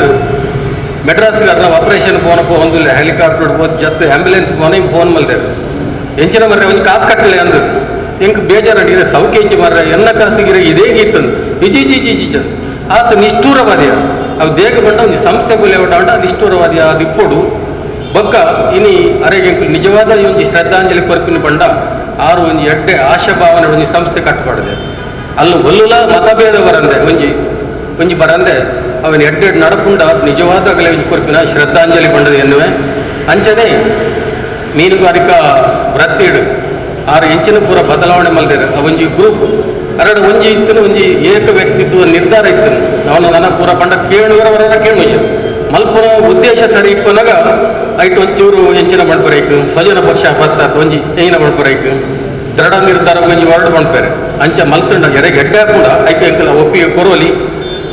ಮೆಡ್ರಾಸ್ಗೆ ಅರ್ನ ಆಪರೇಷನ್ ಪೋನಪ್ಪ ಒಂದಿಲ್ಲ ಹೆಲಿಕಾಪ್ಟರ್ ಹೋದ್ ಜತ್ತು ಆಂಬ್ಯುಲೆನ್ಸ್ ಪೋನ ಫೋನ್ ಮಲ್ದೇವೆ ಎಂಚಿನ ಮರ್ರೆ ಒಂಜಿ ಕಾಸು ಕಟ್ಟಲೆ ಅಂದು ಎಂಕ್ ಬೇಜಾರು ಇರೆ ಸೌಖ್ಯ ಇಂಚಿ ಮರ್ರೆ ಎನ್ನ ಕಾಸಿಗಿರೆ ಇದೇ ಗೀತಂದು ಇಜಿ G G G ಆತ ನಿಷ್ಠೂರವಾದಿಯ ಅವು ದೇಗ ಬಂಡ ಒಂಜಿ ಸಂಸ್ಥೆ ಬುಲೆ ಉಂಡ ನಿಷ್ಠೂರವಾದಿಯ ಅದು ಇಪ್ಪೊಡು ಬೊಕ್ಕ ಇನಿ ಅರೆಗೆ ನಿಜವಾದ ಒಂಜಿ ಶ್ರದ್ಧಾಂಜಲಿ ಕೊರ್ಪಿನ ಬಂಡ ಆರು ಒಂಜಿ ಎಡ್ಡೆ ಆಶಾಭಾವನೆ ಒಂಜಿ ಸಂಸ್ಥೆ ಕಟ್ಟಬಾರ್ದೆ ಅಲ್ಲ ಒಲ್ಲುಲ ಮತಭೇದ ಬರಂದೆ ಒಂಜಿ ಒಂಜಿ ಬರಂದೆ ಅವನ ಎಡ್ಡೆ ನಡಪುಂಡ ನಿಜವಾದ ಅಗಲೆ ಒಂಜಿ ಕೊರ್ಪಿನ ಶ್ರದ್ಧಾಂಜಲಿ ಬಂಡದ ಎನ್ನುವೆ. ಅಂಚನೆ ಮೀನುಗಾರಿಕಾ ವೃತ್ತಿಡು ಆರು ಎಂಚಿನ ಪೂರ ಬದಲಾವಣೆ ಮಲ್ದೇರು ಆ ಒಂಜಿ ಗ್ರೂಪ್ ಅರಡು ಒಂಜಿ ಇತ್ತನು ಒಂಜಿ ಏಕ ವ್ಯಕ್ತಿತ್ವ ನಿರ್ಧಾರ ಇತ್ತನು ಅವನು ನನ್ನ ಪೂರ ಬಂಡ ಕೇಳುವರವರ ಕೇಳು ಮಲ್ಪುರ ಉದ್ದೇಶ ಸರಿ ಇಪ್ಪನಾಗ ಐಟ್ ಒಂಚೂರು ಎಂಚಿನ ಮಣ್ಪರೈಕ್ ಸ್ವಜನ ಪಕ್ಷ ಪತ್ತ ಒಂಜಿ ಏನ ಮಣ್ಪರೈಕ್ ದೃಢ ನಿರ್ಧಾರ ಒಂಜಿ ಹೊರಡು ಮಣ್ಪೇರೆ ಅಂಚ ಮಲ್ತುಂಡ ಎಡೆ ಗೆಡ್ಡೆ ಕೂಡ ಐಕ್ ಎಂಕಲ ಒಪ್ಪಿಗೆ ಕೊರೋಲಿ.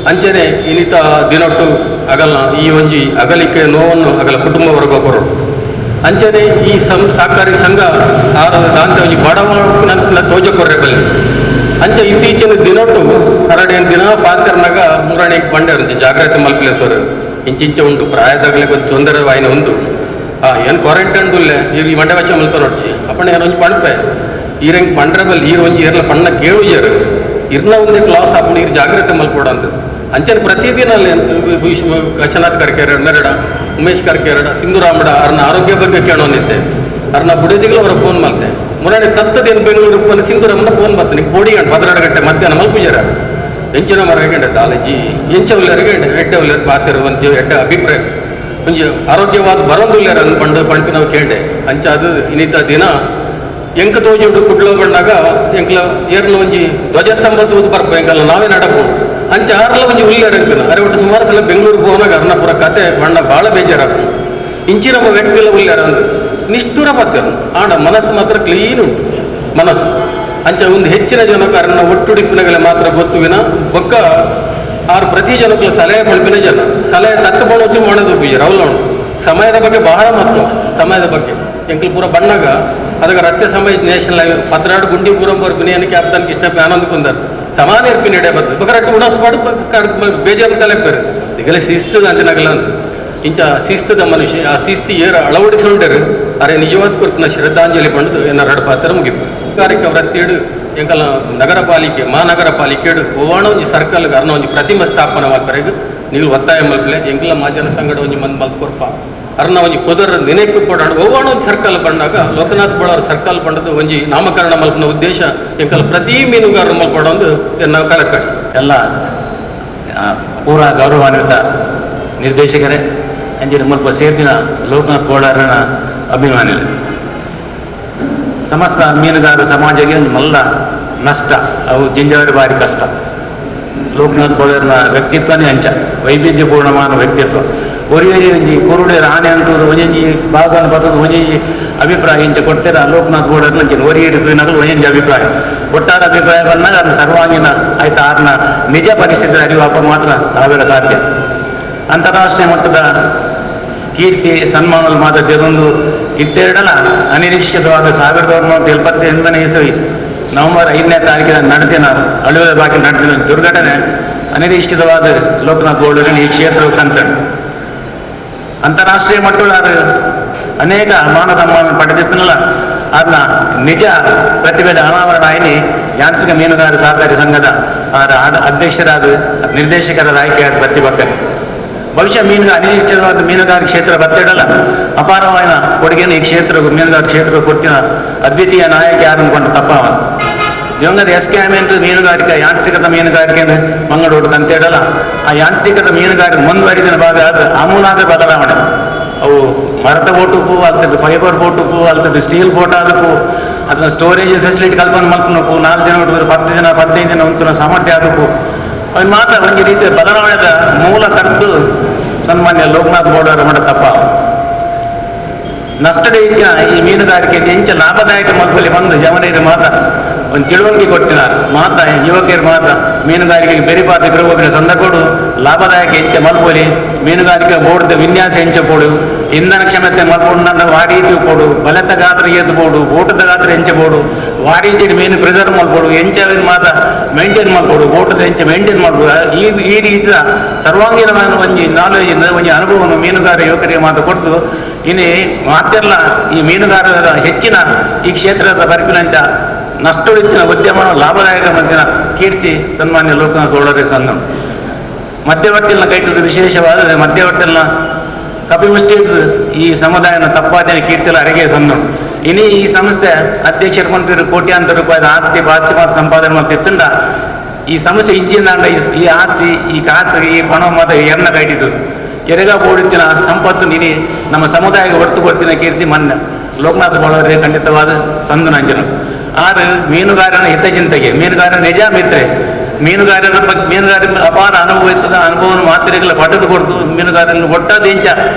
ಅಂಚನೆ ಇನ್ನಿತ ದಿನೊಟ್ಟು ಅಗಲ ಈ ಒಂಜಿ ಅಗಲಿಕೆ ನೋವನ್ನು ಅಗಲ ಕುಟುಂಬ ವರ್ಗ ಕೊರೋಡು. ಅಂಚನೆ ಈ ಸಹಕಾರಿ ಸಂಘ ಆರು ದಾಂತ ಒಂಜಿ ಬಡವ ತೋಜ ಕೊರ್ರೆ ಬಲ್ಲಿ ಅಂಚ ಇತ್ತೀಚಿನ ದಿನೊಟ್ಟು ಹರಡೇನು ದಿನ ಪಾತ್ರನಾಗ ಮೂರಣೆಗೆ ಬಂಡೆ ಅಂಚೆ ಜಾಗ್ರತೆ ಮಲ್ಪಿಲೇಸವರು ಇಂಚಿಂಚ ಉಂಟು ಪ್ರಾಯದಾಗಲೇ కొంచెం ತೊಂದರೆ ವಾಯಿನ ಉಂಟು ಏನು ಕ್ವಾರಂಟೈನ್ ಉಲ್ಲೆ ಈ ಮಂಡೆ ಬಚ್ಚ ಮಲ್ತ ನೋಡ್ಚಿ ಅಪ್ಪಣ ಏನೊಂಜಿ ಪಣಪೆ ಈರಂಗೆ ಪಂಡ್ರೆ ಬಲ್ಲಿ ಈರು ಒಂಜಿ ಇರ್ಲ ಪಣ್ಣ ಕೇಳುಜರು ಇರ್ನ ಒಂದೇ ಕ್ಲಾಸ್ ಆಪಣ ಈರು ಜಾಗ್ರತೆ ಮಲ್ಪೋಡ ಅಂತದ್ದು. ಅಂಚನೆ ಪ್ರತಿದಿನ ಅಲ್ಲಿ ಕಚನಾಥ್ ಕರ್ಕೇರ ಮೆರಡ ಉಮೇಶ್ ಕರ್ಕೇರಡ ಸಿಂಧುರಾಮಡ ಅವ್ರನ್ನ ಆರೋಗ್ಯ ಬಗ್ಗೆ ಕೇಳೋನಿದ್ದೆ ಅವ್ರನ್ನ ಬುಡದಿಗಳು ಅವರ ಫೋನ್ ಮಲ್ತೆ ಮುರಾಣಿ ತತ್ತದೇನು ಬೆಂಗಳೂರು ಬಂದು ಸಿಂಧುರಾಮನ ಫೋನ್ ಬರ್ತಾನೆ ಪೋಡಿ ಗಂಟೆ 12 ಗಂಟೆ ಮಧ್ಯಾಹ್ನ ಮಲ್ಪುಜಾರ ಎಂಚಿನ ಮರ ಗಂಟೆ ದಾಲಜಿ ಎಂಚ ಉಲ್ಲೇರಿಗೆ ಎಡ್ಡೆ ಉಲ್ಲೇರು ಪಾತಿರು ಒಂಜಿ ಎಡ್ಡೆ ಅಭಿಪ್ರಾಯ ಒಂಜಿ ಆರೋಗ್ಯವಾದ ಬರೋದುಲ್ಲೇರ ಅಂದ್ ಬಂಡು ಪಂಪಿ ನಾವು ಕೇಂಡೆ ಅಂಚ ಅದು ಇನ್ನಿತ ದಿನ ಎಂಕ ತೋಜುಂಡು ಕುಡ್ಲ ಬಂಡಾಗ ಎಂಕ್ಲ ಏರ್ಲ ಒಂಜಿ ಧ್ವಜಸ್ತಂಭ ತೂದು ಬರ್ಪ ಎಂಕಲ್ಲ ನಾವೇ ನಡಪು ಅಂಚ ಆರ್ಲ ಒಂಜಿ ಉಲ್ಲೇರ ಎಂಕನ ಅರೆ ಒಟ್ಟು ಸುಮಾರು ಸಲ ಬೆಂಗಳೂರಿಗೆ ಹೋನಾಗ ಅರ್ನಪುರ ಕತೆ ಬಣ್ಣ ಭಾಳ ಬೇಜಾರಾಗ ಇಂಚಿನ ವ್ಯಕ್ತಿಲ ಉಲ್ಲೇರ ಅಂದು ನಿಷ್ಠುರ ಪತ್ಯರು ಆಂಡ ಮನಸ್ಸು ಮಾತ್ರ ಕ್ಲೀನ್ ಉಂಟು ಮನಸ್ಸು ಅಂಚ ಒಂದು ಹೆಚ್ಚಿನ ಜನಕ್ಕೆ ಅರನ್ನ ಒಟ್ಟುಡಿಪಿನಗಲೆ ಮಾತ್ರ ಗೊತ್ತುವಿನ ಬೊಕ್ಕ ಆರು ಪ್ರತಿ ಜನಕ್ಕೂ ಸಲಹೆ ಪಂಪಿನ ಜನ ಸಲಹೆ ತತ್ತು ಬಣ್ಣೊತ್ತು ಮಾಡೋದು ಬೀಜರು ಅವಲ್ಲ ಉಂಟು ಸಮಯದ ಬಗ್ಗೆ ಬಹಳ ಮಹತ್ವ ಸಮಯದ ಬಗ್ಗೆ ಎಂಕಲ್ ಪೂರ ಬಣ್ಣಗ ಅದಕ್ಕೆ ರಸ್ತೆ ಸಮಯ ನ್ಯಾಷನಲ್ ಹೈವೇ 12 ಗುಂಡಿ ಪೂರಂ ಬರ್ಪಿನಿ అని ಕ್ಯಾಪ್ಟನ್ ಕಿಷ್ಟಪ್ಪ ಆನಂದ್ ಕೊಂದರು ಸಮಾನ ಇರ್ಪಿನಿ ಎಡೆ ಬದ್ದು ಬಕರಟ್ಟು ಉಣಸ್ಪಾಡು ಬೇಜಾರು ತಲೆಪ್ಪಾರು ದಿಗಲೆ ಶಿಸ್ತದ ಅಂತಿನಗಲ ಅಂತ ಇಂಚ ಶಿಸ್ತದ ಮನುಷ್ಯ ಆ ಶಿಸ್ತು ಏರ ಅಳವಡಿಸಿಕೊಂಡರು ಅರೆ ನಿಜವಾದ ಕೊರ್ಪಿನ ಶ್ರದ್ಧಾಂಜಲಿ ಪಂಡದು ಎನ್ನ ರಡಪಾತರ ಮುಗಿಪು ಕಾರ್ಯಕ್ಕೆ ವೃತ್ತಿಡು ಎಂಕಲ ನಗರ ಪಾಲಿಕೆ ಮಹಾನಗರ ಪಾಲಿಕೆಡು ಒವಾಣ ಒಂಜಿ ಸರ್ಕಲ್ ಅರ್ನ ಒಂಜಿ ಪ್ರತಿಮೆ ಸ್ಥಾಪನೆ ಮಲ್ಪರೆಗ್ ನೀವು ಒತ್ತಾಯ ಮಲ್ಪಲೆ ಎಂಕಲ ಮಹಾಜನ ಸಂಘಡ ಒಂಜಿ ಮಂದ್ ಮಲ್ಕೊರ್ಪ ಅರ್ನ ಒಂಜಿ ಪುದರ್ ನೆನಪು ಕೊಡೋಣ ಒವ್ವಾಣ ಒಂಜಿ ಸರ್ಕಲ್ ಬಂದಾಗ ಲೋಕನಾಥ್ ಬೋಳಾರ್ ಸರ್ಕಲ್ ಬಂಡದ ಒಂಜಿ ನಾಮಕರಣ ಮಲ್ಪನ ಉದ್ದೇಶ ಎಂಕಲ ಪ್ರತಿ ಮೀನುಗಾರರು ಮಲ್ಪಡೊಂದು ಎನ್ನ ಕಳಕಳಿ. ಎಲ್ಲ ಪೂರ ಗೌರವಾನ್ವಿತ ನಿರ್ದೇಶಕರೇ ಅಂಚಿನ ಮುಲ್ಪ ಸೇರ್ದಿನ ಲೋಕನಾಥ್ ಬೋಳಾರನ ಅಭಿಮಾನಿಗಳು ಸಮಸ್ತ ಮೀನುಗಾರ ಸಮಾಜಕ್ಕೆ ಒಂದು ಮಲ್ಲ ನಷ್ಟ ಅವು ಜಿಂಜಾವರಿ ಬಾರಿ ಕಷ್ಟ. ಲೋಕನಾಥ್ ಬೋಳಾರನ ವ್ಯಕ್ತಿತ್ವನೇ ಅಂಚ ವೈವಿಧ್ಯಪೂರ್ಣವಾದ ವ್ಯಕ್ತಿತ್ವ. ಒರಿಯೊಂಜಿ ಒಂಜಿ ಕುರುಡೆ ರಾಣೆ ಅಂತದ್ದು ಒಂಜೊಂಜಿ ಭಾಗನ ಬರ್ತದೆ ಒಂಜೊಂಜಿ ಅಭಿಪ್ರಾಯ ಇಂಚ ಕೊಡ್ತೀರ ಲೋಕನಾಥ್ ಬೋಳಾರ್ನ ಅಂಚಿನ ಒರಿಯರಿ ತೂಯಿನಾಗಲು ಒಂಜೊಂಜಿ ಅಭಿಪ್ರಾಯ ಒಟ್ಟಾರೆ ಅಭಿಪ್ರಾಯ ಬಂದಾಗ ಅದನ್ನ ಸರ್ವಾಂಗೀಣ ಆಯ್ತು ಆರ್ನ ನಿಜ ಪರಿಸ್ಥಿತಿ ಅರಿವಾಪ ಮಾತ್ರ ನಾವೆಲ್ಲ ಸಾಧ್ಯ. ಅಂತಾರಾಷ್ಟ್ರೀಯ ಮಟ್ಟದ ಕೀರ್ತಿ ಸನ್ಮಾನದಲ್ಲಿ ಮಾತ್ರ ಇದೊಂದು ಇತ್ತೆರಡಲ ಅನಿರೀಕ್ಷಿತವಾದ 1978ನೇ ಇಸವಿ ನವೆಂಬರ್ 5ನೇ ತಾರೀಕಿನ ನಡೆದಿನ ಅಳುವದ ಬಾಕಿ ನಡೆದಿನ ದುರ್ಘಟನೆ ಅನಿರೀಕ್ಷಿತವಾದ ಲೋಕನಾಥ್ ಬೋಳಾರನ ಈ ಕ್ಷೇತ್ರವು ಕಂತಡು. ಅಂತಾರಾಷ್ಟ್ರೀಯ ಮಟ್ಟದ ಅನೇಕ ಮಾನ ಸನ್ಮಾನ ಪಡೆದಿತ್ತನಲ್ಲ ಅದನ್ನ ನಿಜ ಪ್ರತಿಭೆಯ ಅನಾವರಣ ಆಯ್ನಿ ಯಾಂತ್ರಿಕ ಮೀನುಗಾರ ಸಹಕಾರಿ ಸಂಘದ ಅಧ್ಯಕ್ಷರಾದ ನಿರ್ದೇಶಕರಾದ ಆಯ್ಕೆಯಾದ ಪ್ರತಿಭೆ. ಭವಿಷ್ಯ ಮೀನುಗಾರ ಅನಿರೀಕ್ಷಿತವಾದ ಮೀನುಗಾರಿಕೆ ಕ್ಷೇತ್ರ ಬತ್ತಿಡಲ್ಲ ಅಪಾರವಾದ ಕೊಡುಗೆಯನ್ನು ಈ ಕ್ಷೇತ್ರ ಮೀನುಗಾರ ಕ್ಷೇತ್ರ ಕೊಡ್ತಿನ ಅದ್ವಿತೀಯ ನಾಯಕ ಯಾರು ಅನ್ಕೊಂಡು ತಪ್ಪಾವ. ದಿವಂಗತ ಎಸ್ ಕೆ ಆಮೆ ಮೀನುಗಾರಿಕೆ ಯಾಂತ್ರಿಕದ ಮೀನುಗಾರಿಕೆ ಮಂಗಳೂರು ಅಂತೇಳಲ್ಲ ಆ ಯಾಂತ್ರಿಕದ ಮೀನುಗಾರಿಕೆ ಮುಂದುವರಿದಿನ ಭಾಗ ಅದು ಆಮೂಲಾದ ಬದಲಾವಣೆ. ಅವು ಮರದ ಬೋಟುಪು ಅಲ್ತದ್ದು ಫೈಬರ್ ಬೋಟುಪು ಅಲ್ತದ್ದು ಸ್ಟೀಲ್ ಬೋಟ್ ಆದಕ್ಕೂ ಅದನ್ನ ಸ್ಟೋರೇಜ್ ಫೆಸಿಲಿಟಿ ಕಲ್ಪನೆ ಮಲ್ಪನಪ್ಪು 4 ದಿನ ಹೊಡೆದ್ರು 10 ದಿನ 15 ದಿನ ಉಂತಿನ ಸಾಮರ್ಥ್ಯ ಆದಕ್ಕೂ ಅವನು ಮಾತ್ರ ಒಂದು ರೀತಿಯ ಬದಲಾವಣೆದ ಮೂಲ ಕರ್ದು ಸನ್ಮಾನ್ಯ ಲೋಕನಾಥ್ ಬೋಳಾರ್ ಮಾಡ ತಪ್ಪ. ನಷ್ಟದ ರೀತಿಯ ಈ ಮೀನುಗಾರಿಕೆ ಎಂಚ ಲಾಭದಾಯಕ ಮಲ್ಪಲ್ಲಿ ಬಂದು ಜವನರಿಗೆ ಮಾತ್ರ ಒಂದು ತಿಳುವಳಿಕೆ ಕೊಡ್ತಿನಾರು ಮಾತ್ರ ಯುವಕರು ಮಾತ್ರ ಮೀನುಗಾರಿಕೆಗೆ ಬೆರಿಪಾತ ಬಿರುವಿನ ಸಂದರ್ಭಡು ಲಾಭದಾಯಕ ಎಂಚ ಮಲ್ಪೊಲಿ ಮೀನುಗಾರಿಕೆ ಬೋರ್ಡ್ ವಿನ್ಯಾಸ ಎಂಚ ಪೋಡು ಇಂಧನ ಕ್ಷಮತೆ ಮಲ್ಪೊಂಡ ವಾರೀತಿ ಪೋಡು ಬಲತ ಗಾತ್ರ ಏದು ಬೋಡು ಬೋಟದ ಗಾತ್ರ ಎಂಚ ಬೋಡು ವಾರೀತಿ ಮೀನು ಪ್ರಿಸರ್ವ್ ಮಲ್ಪೋಡು ಎಂಚ ಮಾತ್ರ ಮೇಂಟೈನ್ ಮಲ್ಪೋಡು ಬೋಟದ ಎಂಚ ಮೇಂಟೈನ್ ಮಾಡ್ಬೋದು. ಈ ಈ ರೀತಿಯ ಸರ್ವಾಂಗೀಣವಾದ ಒಂಜಿ ನಾಲೆಜ್ ಒಂಜಿ ಅನುಭವವನ್ನು ಮೀನುಗಾರ ಯುವಕರಿಗೆ ಮಾತ್ರ ಕೊಡ್ತು ಇನ್ನು ಮಾತೆಲ್ಲ ಈ ಮೀನುಗಾರರ ಹೆಚ್ಚಿನ ಈ ಕ್ಷೇತ್ರದ ಬರಿಪಿನಂಚ ನಷ್ಟವಿತ್ತಿನ ಉದ್ಯಮ ಲಾಭದಾಯಕ ಮತ್ತಿನ ಕೀರ್ತಿ ಸನ್ಮಾನ್ಯ ಲೋಕನಾಥ್ ಬೋಳಾರೆ ಸಣ್ಣ. ಮಧ್ಯವರ್ತಿನ ಕೈಟು ವಿಶೇಷವಾದ ಮಧ್ಯವರ್ತಿನ ಕಪಿಮುಷ್ಟಿ ಈ ಸಮುದಾಯನ ತಪ್ಪಾದ ಕೀರ್ತಿಲ ಅರಗೆ ಸಣ್ಣ. ಇನಿ ಈ ಸಂಸ್ಥೆ ಅಧ್ಯಕ್ಷರು ಕೊಂಡಿರು ಕೋಟ್ಯಾಂತರ ರೂಪಾಯಿದ ಆಸ್ತಿ ಪಾಸ್ತಿ ಮಾತ್ರ ಸಂಪಾದನೆ ಮಾಡ್ತಿತ್ತಂಡ ಈ ಸಂಸ್ಥೆ ಇಜ್ಜಿಂದ ಈ ಆಸ್ತಿ ಈ ಕಾಸು ಈ ಪಣ ಮಾತ್ರ ಎನ್ನ ಕೈಟಿದ್ದು ಎರೆಗ ಬೋಡುತ್ತಿನ ಸಂಪತ್ತು ನಿನಿ ನಮ್ಮ ಸಮುದಾಯಕ್ಕೆ ಹೊರತು ಕೊಡ್ತಿನ ಕೀರ್ತಿ ಮನ್ನ ಲೋಕನಾಥ್ ಬೋಳಾರೆ ಖಂಡಿತವಾದ ಸಂದನಂಜನ. ಆರು ಮೀನುಗಾರನ ಹಿತಚಿಂತೆಗೆ ಮೀನುಗಾರನ ನಿಜ ಮಿತ್ರೆ ಮೀನುಗಾರರ ಬಗ್ಗೆ ಮೀನುಗಾರರ ಅಪಾರ ಅನುಭವ ಇರ್ತದೆ ಅನುಭವವನ್ನು ಮಾತ್ರೆಗಳ ಪಡೆದು ಕೊಡ್ತು ಮೀನುಗಾರರನ್ನು ಒಟ್ಟಾದ ಇಂಚ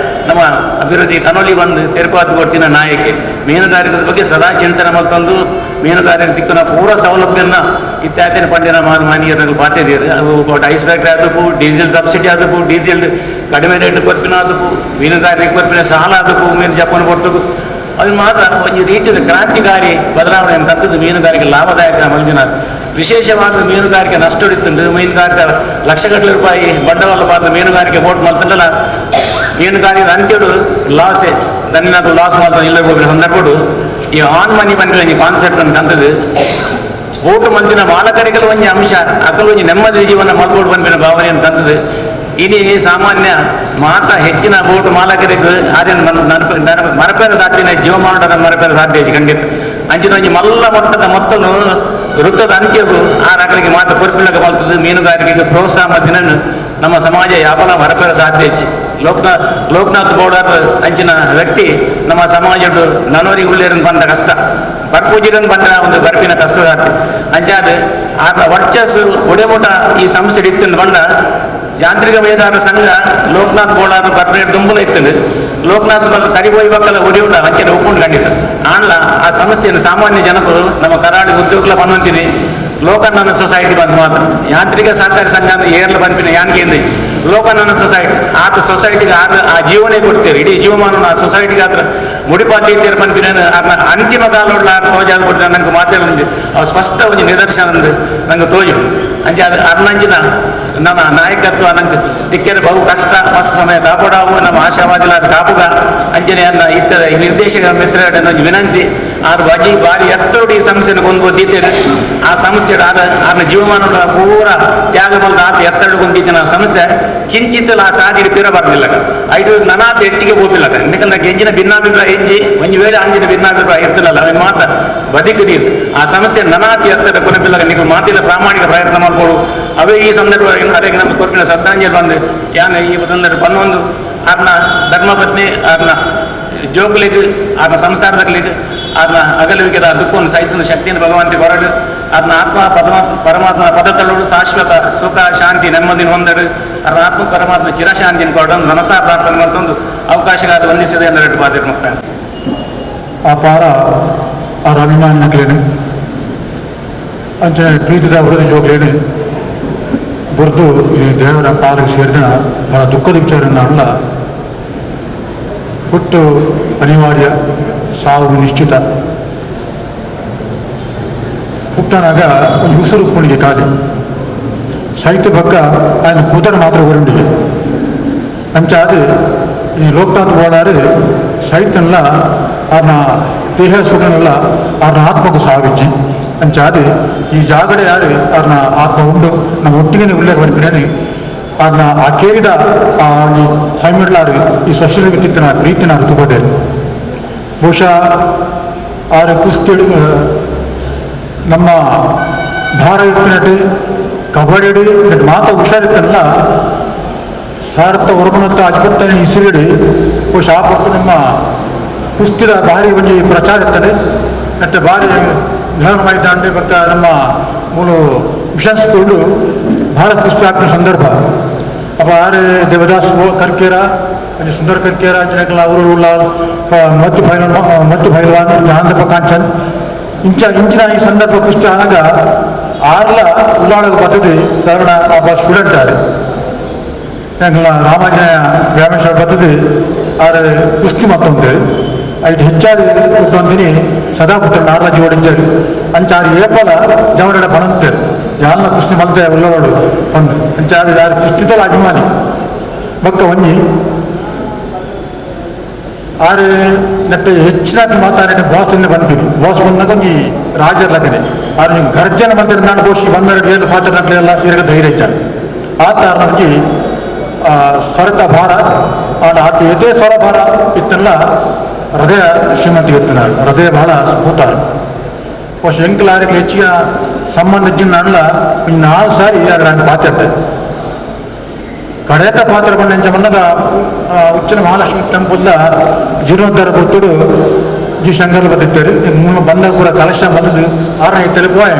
ನಮ್ಮ ಅಭಿವೃದ್ಧಿ ಕನೋಲಿ ಬಂದು ತೆರಪಾತು ಕೊಡ್ತಿನ ನಾಯಕಿ ಮೀನುಗಾರಿಕೆ ಬಗ್ಗೆ ಸದಾ ಚಿಂತನೆ ಮತ್ತೊಂದು ಮೀನುಗಾರರ ದಿಕ್ಕಿನ ಪೂರ ಸೌಲಭ್ಯನ ಇತ್ಯಾದಿನ ಪಂಡಿನ ಮಾನ್ಯರಲ್ಲಿ ಬಾತಿದ್ದೀರಿ. ಅವು ಐಸ್ ಫ್ಯಾಕ್ಟ್ರಿ ಆದಕ್ಕೂ ಡೀಸೆಲ್ ಸಬ್ಸಿಡಿ ಆದಕ್ಕೂ ಡೀಸೆಲ್ ಕಡಿಮೆ ರೇಟ್ ಕೊರ್ಪಿನ ಆದಕ್ಕೂ ಮೀನುಗಾರರಿಗೆ ಕೊರ್ಪಿನ ಸಾಲ ಆದಕ್ಕೂ ಮೀನು ಜಪ್ಪನ ಕೊಡ್ತಕ್ಕೂ ಅದು ಮಾತ್ರ ಒಂದು ರೀತಿಯ ಕ್ರಾಂತಿಕಾರಿ ಬದಲಾವಣೆ ಅಂತಂಥದ್ದು ಮೀನುಗಾರಿಕೆ ಲಾಭದಾಯಕ ಮಲ್ದಿನ ವಿಶೇಷವಾದ ಮೀನುಗಾರಿಕೆ ನಷ್ಟ ಹೊಡಿತುಂಡು ಮೀನುಗಾರಿಕೆ ಲಕ್ಷಗಟ್ಟಲೆ ರೂಪಾಯಿ ಬಂಡವಾಳ ಪಾತ್ರ ಮೀನುಗಾರಿಕೆ ಬೋಟ್ ಮಲ್ತಂಡಲ್ಲ ಮೀನುಗಾರಿಕೆ ಅಂತ್ಯಡು ಲಾಸೆ ದನ್ನ ಲಾಸ್ ಮಾತ್ರ ಇಲ್ಲ ಹೋಗಿನ ಸಂದರ್ಭಡು ಈ ಆನ್ ಮನಿ ಬಂದ್ರೆ ಈ ಕಾನ್ಸೆಪ್ಟ್ ಅಂತಂಥದ್ದು ಬೋಟು ಮಂದಿನ ಮಾಲಕರಿಗಲ ಒಂಜಿ ಅಂಶ ಅಕಲು ಒಂಜಿ ನೆಮ್ಮದಿ ಜೀವನ ಮಲ್ಬೋಡು ಬಂದಿನ ಭಾವನೆ ಅಂತಂಥದ್ದು. ಇನಿ ಸಾಮಾನ್ಯ ಮಾತ್ರ ಹೆಚ್ಚಿನ ಬೋಟು ಮಾಲಕರಿಗೆ ಆರ್ಯನ ಮರಪೇರ ಸಾಧ್ಯನೇ ಜೀವಮಾನದ ಮರಪೇರ ಸಾಧ್ಯ ಖಂಡಿತ. ಅಂಚಿನ ಒಂಜಿ ಮಲ್ಲ ಮಟ್ಟದ ಮೊತ್ತನು ವೃತ್ತದ ಅಂತ್ಯಗೂ ಆ ರಕಲಿಗೆ ಮಾತ್ರ ಕೊರ್ಪಿನಕ ಬಲ್ತದೆ ಮೀನುಗಾರಿಕೆಗೆ ಪ್ರೋತ್ಸಾಹ ಮತ್ತಿನ ನಮ್ಮ ಸಮಾಜ ಯಾಪಲ ಮರಪೇರ ಸಾಧ್ಯ ಹೆಚ್ಚು. ಲೋಕನಾಥ್ ಬೋಳಾರ್ ಅಂಚಿನ ವ್ಯಕ್ತಿ ನಮ್ಮ ಸಮಾಜಡು ನನೋರಿಗೆ ಉಳ್ಳೇರನ್ನು ಬಂದ ಕಷ್ಟ ಬರ್ಪೂಜಿರನ್ನು ಬಂದ ಒಂದು ಬರ್ಪಿನ ಕಷ್ಟ ಸಾಧ್ಯ ಅಂಚಾದ ಆತ ವರ್ಚಸ್ಸು ಒಡೆಮುಟ ಈ ಸಂಸ್ಥೆ ಇತ್ತು ಬಂದ ಯಾಂತ್ರಿಕ ಮೀನುಗಾರರ ಸಂಘ ಲೋಕನಾಥ್ ಬೋಳಾರ್ ಕಾರ್ಪೊರೇಟ್ ದುಂಬುಲ ಇತ್ತು. ಲೋಕನಾಥ್ ಕರಿಬೋಯಿ ಬಕ್ಕಲ ಒಡೆಯುಂಡ ಅಂಚಿನ ಒಪ್ಪುಂಡು ಖಂಡಿತ ಆಂಡ್ಲ ಆ ಸಂಸ್ಥೆಯನ್ನು ಸಾಮಾನ್ಯ ಜನರು ನಮ್ಮ ಕರಾಳಿ ಉದ್ಯೋಗಲ ಬಂದಂತೀನಿ ಲೋಕನನ್ನ ಸೊಸೈಟಿ ಬಂದು ಮಾತ್ರ ಯಾಂತ್ರಿಕ ಸಹಕಾರಿ ಸಂಘ ಅಂದ್ರೆ ಏರ್ಲ ಬಂದ್ಪಿನ ಯಾನ್ಗೆ ಲೋಕನನ್ನ ಸೊಸೈಟಿ ಆತ ಸೊಸೈಟಿಗೆ ಆದ ಆ ಜೀವನೇ ಕೊಡ್ತೀರಿ ಇಡೀ ಜೀವಮಾನ ಆ ಸೊಸೈಟಿಗೆ ಆತ್ರ ಮುಡಿಪಾತಿ ಪನ್ಪಿನ ಅಂತಿಮ ಕಾಲೋಡ್ಲ ತೋಜಾದ ಕೊಡ್ತಾರೆ ನಂಗೆ ಮಾತಾಡ ಅವು ಸ್ಪಷ್ಟ ಒಂದು ನಿದರ್ಶನ ಅಂದು ನಂಗೆ ತೋಜು ಅಂಚೆ ಅದು ಅರ್ನಂಜಿನ ನಮ್ಮ ನಾಯಕತ್ವ ನಂಗೆ ತಿಕ್ಕರೆ ಬಹು ಕಷ್ಟ ಮಸ್ತ್ ಸಮಯ ಕಾಪಾಡವು ನಮ್ಮ ಆಶಾವಾದಿಲ ಕಾಪುಗ ಅಂಜನೆ ಅನ್ನ ಇತ್ತದ ಈ ನಿರ್ದೇಶಕ ಮಿತ್ರರ ವಿನಂತಿ ಆರು ಬಾಜಿ ಬಾರಿ ಎತ್ತರಡು ಈ ಸಂಸ್ಥೆನ ಕೊಂದು ದೀತೇರು ಆ ಸಂಸ್ಥೆ ಆದ ಆರ್ನ ಜೀವಮಾನ ಪೂರ ತ್ಯಾಗ ಬಂದ ಆತ ಎತ್ತರಡು ಕೊಂದೀತಿನ ಆ ಸಂಸ್ಥೆ ಕಿಂಚಿತ್ತಲ ಆ ಸಾದಿ ಪಿರ ಬರಲಿಲ್ಲ ಐದು ನನಾತ ಹೆಚ್ಚಿಗೆ ಹೋಗಿಲ್ಲ ನಿಕಲ್ನ ಎಂಜಿನ ಭಿನ್ನಾಭಿಪ್ರಾಯ ಹೆಂಜಿ ಒಂದು ವೇಳೆ ಅಂಜಿನ ಭಿನ್ನಾಭಿಪ್ರಾಯ ಇರ್ತಲ್ಲ ಅವನ ಮಾತ ಬದುಕದಿ ಆ ಸಂಸ್ಥೆ ನನಾತಿ ಎತ್ತರ ಕೊನಪಿಲ್ಲ ನೀವು ಮಾತಿನ ಪ್ರಾಮಾಣಿಕ ಪ್ರಯತ್ನ ಮಾಡ್ಕೊಡು ಅವೇ ಈ ಸಂದರ್ಭ ಅದಕ್ಕೆ ನಮ್ಮ ಕೊಟ್ಟಿನ ಶ್ರದ್ಧಾಂಜಲಿ ಬಂದು ಯಾನ ಈ ಸಂದರ್ಭ ಪನ್ನೊಂದು ಆರ್ನ ಧರ್ಮಪತ್ನಿ ಆರ್ನ ಜೋಕುಲಿಗೆ ಆರ್ನ ಸಂಸಾರದಗಳಿಗೆ ಆರ್ನ ಅಗಲುವಿಕೆದ ದುಃಖವನ್ನು ಸಹಿಸುವ ಶಕ್ತಿಯನ್ನು ಭಗವಂತ ಹೊರಡು ಆರ್ನ ಆತ್ಮ ಪರಮಾತ್ಮನ ಪದ ತಳ್ಳೋಡು ಶಾಶ್ವತ ಸುಖ ಶಾಂತಿ ನೆಮ್ಮದಿನ ಹೊಂದಡು ಆರ್ನ ಆತ್ಮ ಪರಮಾತ್ಮ ಚಿರಶಾಂತಿಯನ್ನು ಕೊರಡು ಮನಸ್ಸಾ ಪ್ರಾರ್ಥನೆ ಮಾಡ್ತೊಂದು ಅವಕಾಶಗಾದ ವಂದಿಸಿದೆ ಅನ್ನೋ ಬಾಧ್ಯತೆ ಮಕ್ಕಳ ಅಪಾರ ಆರ ಅಭಿಮಾನಿಗಳೇನು ಅಂಚನೆ ಪ್ರೀತಿದ ವೃದ್ಧಿ ಜೋಗ್ಲೇನು ಬುರ್ದು ಈ ದೇವರ ಪಾದಕ್ಕೆ ಸೇರಿದ ಬಹಳ ದುಃಖದ ವಿಚಾರ ಅಲ್ಲ. ಹುಟ್ಟು ಅನಿವಾರ್ಯ, ಸಾವು ನಿಶ್ಚಿತ. ಹುಟ್ಟನಾಗ ಒಂದು ಉಸಿರು ಪುಣಿಗೆ ಕಾದಿ ಸಾಹಿತ್ಯ ಪಕ್ಕ ఆయన ಕೂತನ ಮಾತ್ರ ಹೊರಂಡಿಗೆ ಅಂಚಾದ ಈ ಲೋಕನಾಥ್ ಬೋಳಾರು ಸಾಹಿತ್ಯನಲ್ಲ ಆರ್ನ ದೇಹ ಸುಡನಲ್ಲ ಆರ್ನ ಆತ್ಮಕ್ಕೂ ಸಾವಿಚ್ಚಿ ಅಂಚಾದ ಈ ಜಾಗಡೆ ಯಾರು ಆರ್ನ ಆತ್ಮ ಉಂಡು ನಮ್ಮ ಒಟ್ಟಿಗೆ ಉಲ್ಲೇಖ ಬನ್ಪಿನೇನೆ ಆರ್ನ ಆ ಕೇಳಿದ ಆ ಒಂಜಿ ಸೈಮಿಡ್ಲಾರು ಈ ಸ್ವಚ್ಛತೆ ಪ್ರೀತಿನ ತುಪದೆ ಬಹುಶಃ ಆರು ಕುಸ್ತಿ ನಮ್ಮ ಭಾರತ ಕಬಡ್ಡಿ ಮಾತ ಹುಷಾರಿತ್ತಲ್ಲ ಸಾರತ್ತ ಹೊರಬನತ್ತ ಅಜ್ಬತ್ತನೆ ಇಸಿರಿಡಿ ಬಹುಶಃ ಆ ಪೊರ್ತು ನಮ್ಮ ಕುಸ್ತಿದ ಭಾರಿ ಒಂಜಿ ಪ್ರಚಾರ ಇರ್ತದೆ ಮತ್ತು ಭಾರಿ ನೆಹರು ಮೈದಾನ ಬಕ್ಕ ನಮ್ಮ ಮೂಲ ಮಿಷನ್ ಸ್ಕೂಲು ಭಾಳ ಕುಸ್ತಿ ಹಾಕಿದ ಸಂದರ್ಭ. ಅಪ್ಪ ಆರೆ ದೇವದಾಸ್ ಕರ್ಕೇರ ಅಂಚೆ ಸುಂದರ್ ಕರ್ಕೇರ ಅಂಚನೆ ಅವರು ಉಳ್ಳಾಲ್ ಮತ್ತು ಫೈಲ್ ಮತ್ತು ಫೈಲ್ವಾನ್ ಜಾನಂದಪ್ಪ ಕಾಂಚನ್ ಇಂಚ ಇಂಚಿನ ಈ ಸಂದರ್ಭ ಕುಸ್ತಿ ಆನಾಗ ಆರ್ಲ ಉಳ್ಳಾಳಗ ಬರ್ತದೆ ಸಾಧಾರಣ ಒಬ್ಬ ಸ್ಟೂಡೆಂಟ್ ಆರೆ ರಾಮಾಂಜನೇಯ ವ್ಯಾಯಾಮಶಾಲೆ ಬರ್ತದೆ ಆರೆ ಕುಸ್ತಿ ಮತ್ತೊಂದೇಳಿ ಐದು ಹೆಚ್ಚಾಗಿ ಹುಟ್ಟೊಂದಿನಿ ಸದಾ ಪುತ್ರ ನಾರ್ಲ ಜೋಡಿಂಚರು ಅಂಚಾರು ಏಪಲ ಜವರಡ ಪಣಂತೇರು ಯಾಲ್ನ ಕುಸ್ತಿ ಮಲ್ತೆ ಉಳ್ಳೋಡು ಒಂದು ಅಂಚಾರು ಯಾರು ಕುಸ್ತಿದಲ್ಲ ಅಭಿಮಾನಿ ಬಕ್ಕ ಒಂಜಿ ಆರೆ ನೆಟ್ಟೆ ಹೆಚ್ಚಿನಾಗಿ ಮಾತಾಡಿದ ಬಾಸ್ ಇಂದ ಬಂದ್ಬಿಡಿ ಬಾಸ್ ಬಂದಾಗ ಒಂಜಿ ರಾಜರ್ಲಕನೆ ಆರು ನೀವು ಗರ್ಜನ ಮಲ್ತಿರ ನಾನು ಬೋಷಿ ಬಂದ ಏಳು ಪಾತ್ರ ನಕ್ಲೆಲ್ಲ ಇರಗ ಧೈರ್ಯ ಹೆಚ್ಚ ಆ ತಾರಣ ಒಂಜಿ ಸ್ವರತ ಭಾರ ಆಡ ಆತ ಎದೆ ಸ್ವರ ಭಾರ ಇತ್ತಲ್ಲ ಹೃದಯ ಶ್ರೀಮಂತಿಗೆ ಇತ್ತನಾರು ಹೃದಯ ಬಹಳ ಸ್ಫೂತಾರ ಬಹುಶಃ ಎಂಕಲಾರಿಗೆ ಹೆಚ್ಚಿನ ಸಂಬಂಧ ಅಲ್ಲ ನಾಲ್ಕು ಸಾರಿ ಅದು ನಾನು ಪಾತಿರ್ತೆ ಕಡೇತ ಪಾತ್ರ ಬಂದ ಎಂಚ ಬಂದಾಗ ಉಚ್ಚಿನ ಮಹಾಲಕ್ಷ್ಮಿ ಟೆಂಪಲ್ದ ಜೀರ್ಣೋದ್ಧಾರ ಗೊತ್ತುಡು ಜಿ ಶಂಕರ್ ಬತ್ತಿತ್ತೇರಿ ಮೂಲ ಬಂದಾಗ ಪೂರ ಕಲಶ ಬಂದದ್ದು ಆರ ಇತ್ತಲ್ಲಿ ಪೋಯ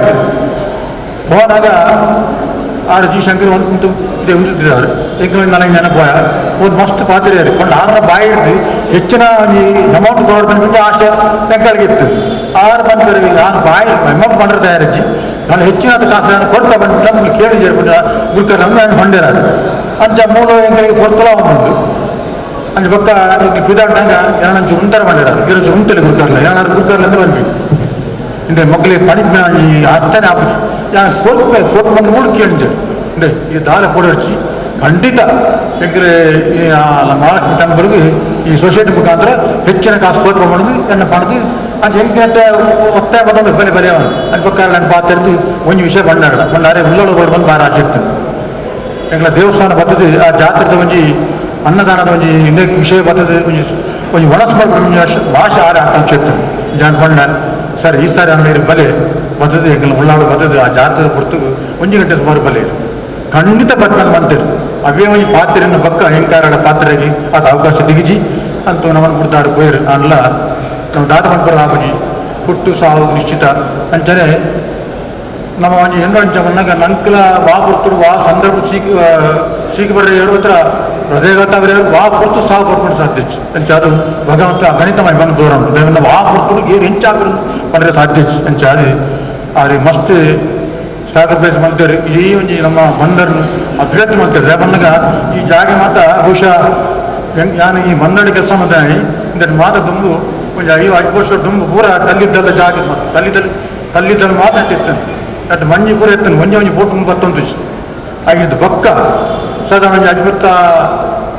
ಹೋನಾಗ ಆರು ಜಿ ಶಂಕರ್ ಒಂದು ಇದೆ ಉಂಟುತ್ತಿದ್ದಾರೆ ಎಂಕಲ್ ನನಗೆ ನೆನಪೋಯ ಒಂದು ಮಸ್ತ್ ಪಾತ್ರೆ ಒಂದು ಆರರ ಬಾಯಿ ಹಿಡ್ದು ಹೆಚ್ಚಿನ ಈ ಅಮೌಂಟ್ ಕೊಡೋರು ಬಂದು ಆಸೆ ಎಂಕಲ್ಗೆ ಇತ್ತು ಆರು ಬಂದು ನಾನು ಬಾಯಿ ಅಮೌಂಟ್ ಬಂದ್ರೆ ತಯಾರಿಚ್ಚಿ ನಾನು ಹೆಚ್ಚಿನ ಕಾಸು ನಾನು ಕೊಡ್ತಾ ಬಂದು ನಮ್ಗೆ ಕೇಳಿ ಜೇರ್ಕೊಂಡು ಗುರುಕ ನಮ್ಮ ಹೊಂಡಿರಾರು ಅಂಚ ಮೂಲ ಎಂಕಲಿಗೆ ಕೊಡ್ತಲ ಒಂದುಂಡು ಅಂಚ ಪಕ್ಕ ಈಗ ಪಿದಾಡ್ನಾಗ ಎರಡಂಚು ಉಂತರ ಮಾಡಿರಾರು ಇರೋಂಚು ಉಂತಲೆ ಗುರುಕರ್ಲ ಏನಾರು ಗುರುಕರ್ಲ ಅಂದ್ರೆ ಬಂದ್ವಿ ಇಂದ ಮಕ್ಕಳಿಗೆ ಪಣಿ ಅರ್ಥನೇ ಆಪುಜಿ ಯಾನ್ ಕೊರ್ಪೆ ಕೊರ್ಪು ಬಂದು ಮೂಲ ಕೇಳಿಂಜರು ಇಂದೆ ಈ ದಾರ ಕೊಡರ್ಚಿ ಖಂಡಿತ ಎಂಕಲೆ ಈ ಮಹಾಲಕ್ಷ್ಮಿ ಟೆಂಪಲ್ಗೆ ಈ ಸೊಸೈಟಿ ಮುಖಾಂತರ ಹೆಚ್ಚಿನ ಕಾಸು ಕೊರ್ಪು ಮಾಡೋದು ಎನ್ನ ಪಣದು ಅಂಚ ಎಂಕಿನಟ್ಟೆ ಒತ್ತಾಯ ಮತ್ತೊಂದು ಬಲೆ ಬಲೆ ಅಂಚ ಪಕ್ಕ ನನ್ನ ಪಾತ್ರೆದ್ದು ಒಂಜಿ ವಿಷಯ ಬಂಡಾಡ ಬಂಡಾರೆ ಉಳ್ಳೋಳು ಬಂದು ಭಾರ ಆಸೆ ಇತ್ತು ಎಂಕಲ ದೇವಸ್ಥಾನ ಬರ್ತದೆ ಆ ಜಾತ್ರೆದ ಒಂಜಿ ಅನ್ನದಾನದ ಒಂಜಿ ಇನ್ನೇ ವಿಷಯ ಬರ್ತದೆ ಒಂಜಿ ಒಂಜಿ ಒಣಸ್ ಭಾಷೆ ಆರ ಆಕಾಂಕ್ಷೆ ಇತ್ತು ಜಾನ್ ಬಂಡ ಸರ್ ಈ ಸಾರಿ ಅನ್ನ ಬಲೆ ಬರ್ತದೆ ಎಂಕಲ ಉಳ್ಳಾಡು ಬರ್ತದೆ ಆ ಜಾತ್ರೆ ಪುರ್ತು ಒಂಜಿ ಗಂಟೆ ಸುಮಾರು ಬಲೆ ಖಂಡಿತ ಪಟ್ನ ಬಂತಿರು ಅವೇ ಒಂಜಿ ಪಾತ್ರೆಯನ್ನು ಪಕ್ಕ ಹೆಂಕಾರಡ ಪಾತ್ರೆಗೆ ಅದು ಅವಕಾಶ ದಿಗಿಜಿ ಅಂತ ನಮ್ಮನ್ನು ಬಿಡ್ತಾಡು ಪೋಯಿರು ಅಲ್ಲ ನಾವು ದಾದ ಮನ್ಪರ ಆಪುಜಿ ಹುಟ್ಟು ಸಾವು ನಿಶ್ಚಿತ ಅಂಚನೆ ನಮ್ಮ ಒಂಜಿ ಹೆಣ್ಣು ಬಂದಾಗ ನಂಕಲ ವಾ ಪುರ್ತುಡು ವಾ ಸಂದರ್ಭ ಸೀಕ್ ಸೀಕ್ ಬರ್ರೆ ಯಾರು ಹತ್ರ ಹೃದಯಘಾತ ಅವರೇ ವಾ ಪುರ್ತು ಸಾವು ಪರ್ಪಂಡು ಸಾಧ್ಯ ಅಂಚ ಅದು ಭಗವಂತ ಗಣಿತಮಯ ಬಂದು ದೂರ ದೇವನ ವಾ ಪುರ್ತುಡು ಏರು ಹೆಂಚಾಕರು ಪಂಡ್ರೆ ಸಾಧ್ಯ ಅಂಚ ಅದು ಆರೆ ಮಸ್ತ್ ಸಾಕ್ರಿಫೈಸ್ ಮಾಡ್ತಾರೆ ಈ ಒಂಜಿ ನಮ್ಮ ಬಂದರು ಅಭಿವೃದ್ಧಿ ಮಾಡ್ತಾರೆ ಬಂದಾಗ ಈ ಜಾಗೆ ಮಾತ್ರ ಬಹುಶಃ ನಾನು ಈ ಬಂದಡಿ ಕೆಲಸ ಮಾಡ್ತೇನೆ ಇಂದ ಮಾತ್ರ ದುಂಬು ಒಂಜಿ 5 ವರ್ಷ ದುಂಬು ಪೂರ ಕಲ್ಲಿದ್ದಲ್ಲ ಜಾಗೆ ಮತ್ತು ಕಲ್ಲಿದ್ದಲ್ಲಿ ಕಲ್ಲಿದ್ದಲ್ಲಿ ಮಾತ್ರ ಇತ್ತೇನೆ ಅಟ್ ಮಂಜಿ ಪೂರ ಎತ್ತನು ಒಂಜಿ ಒಂಜಿ ಬೋಟ್ ಬತ್ತೊಂದು ಆಗಿದ್ದು ಬಕ್ಕ ಸಾಧಾರಣ ಒಂಜಿ ಅಜ್ಬತ್ತ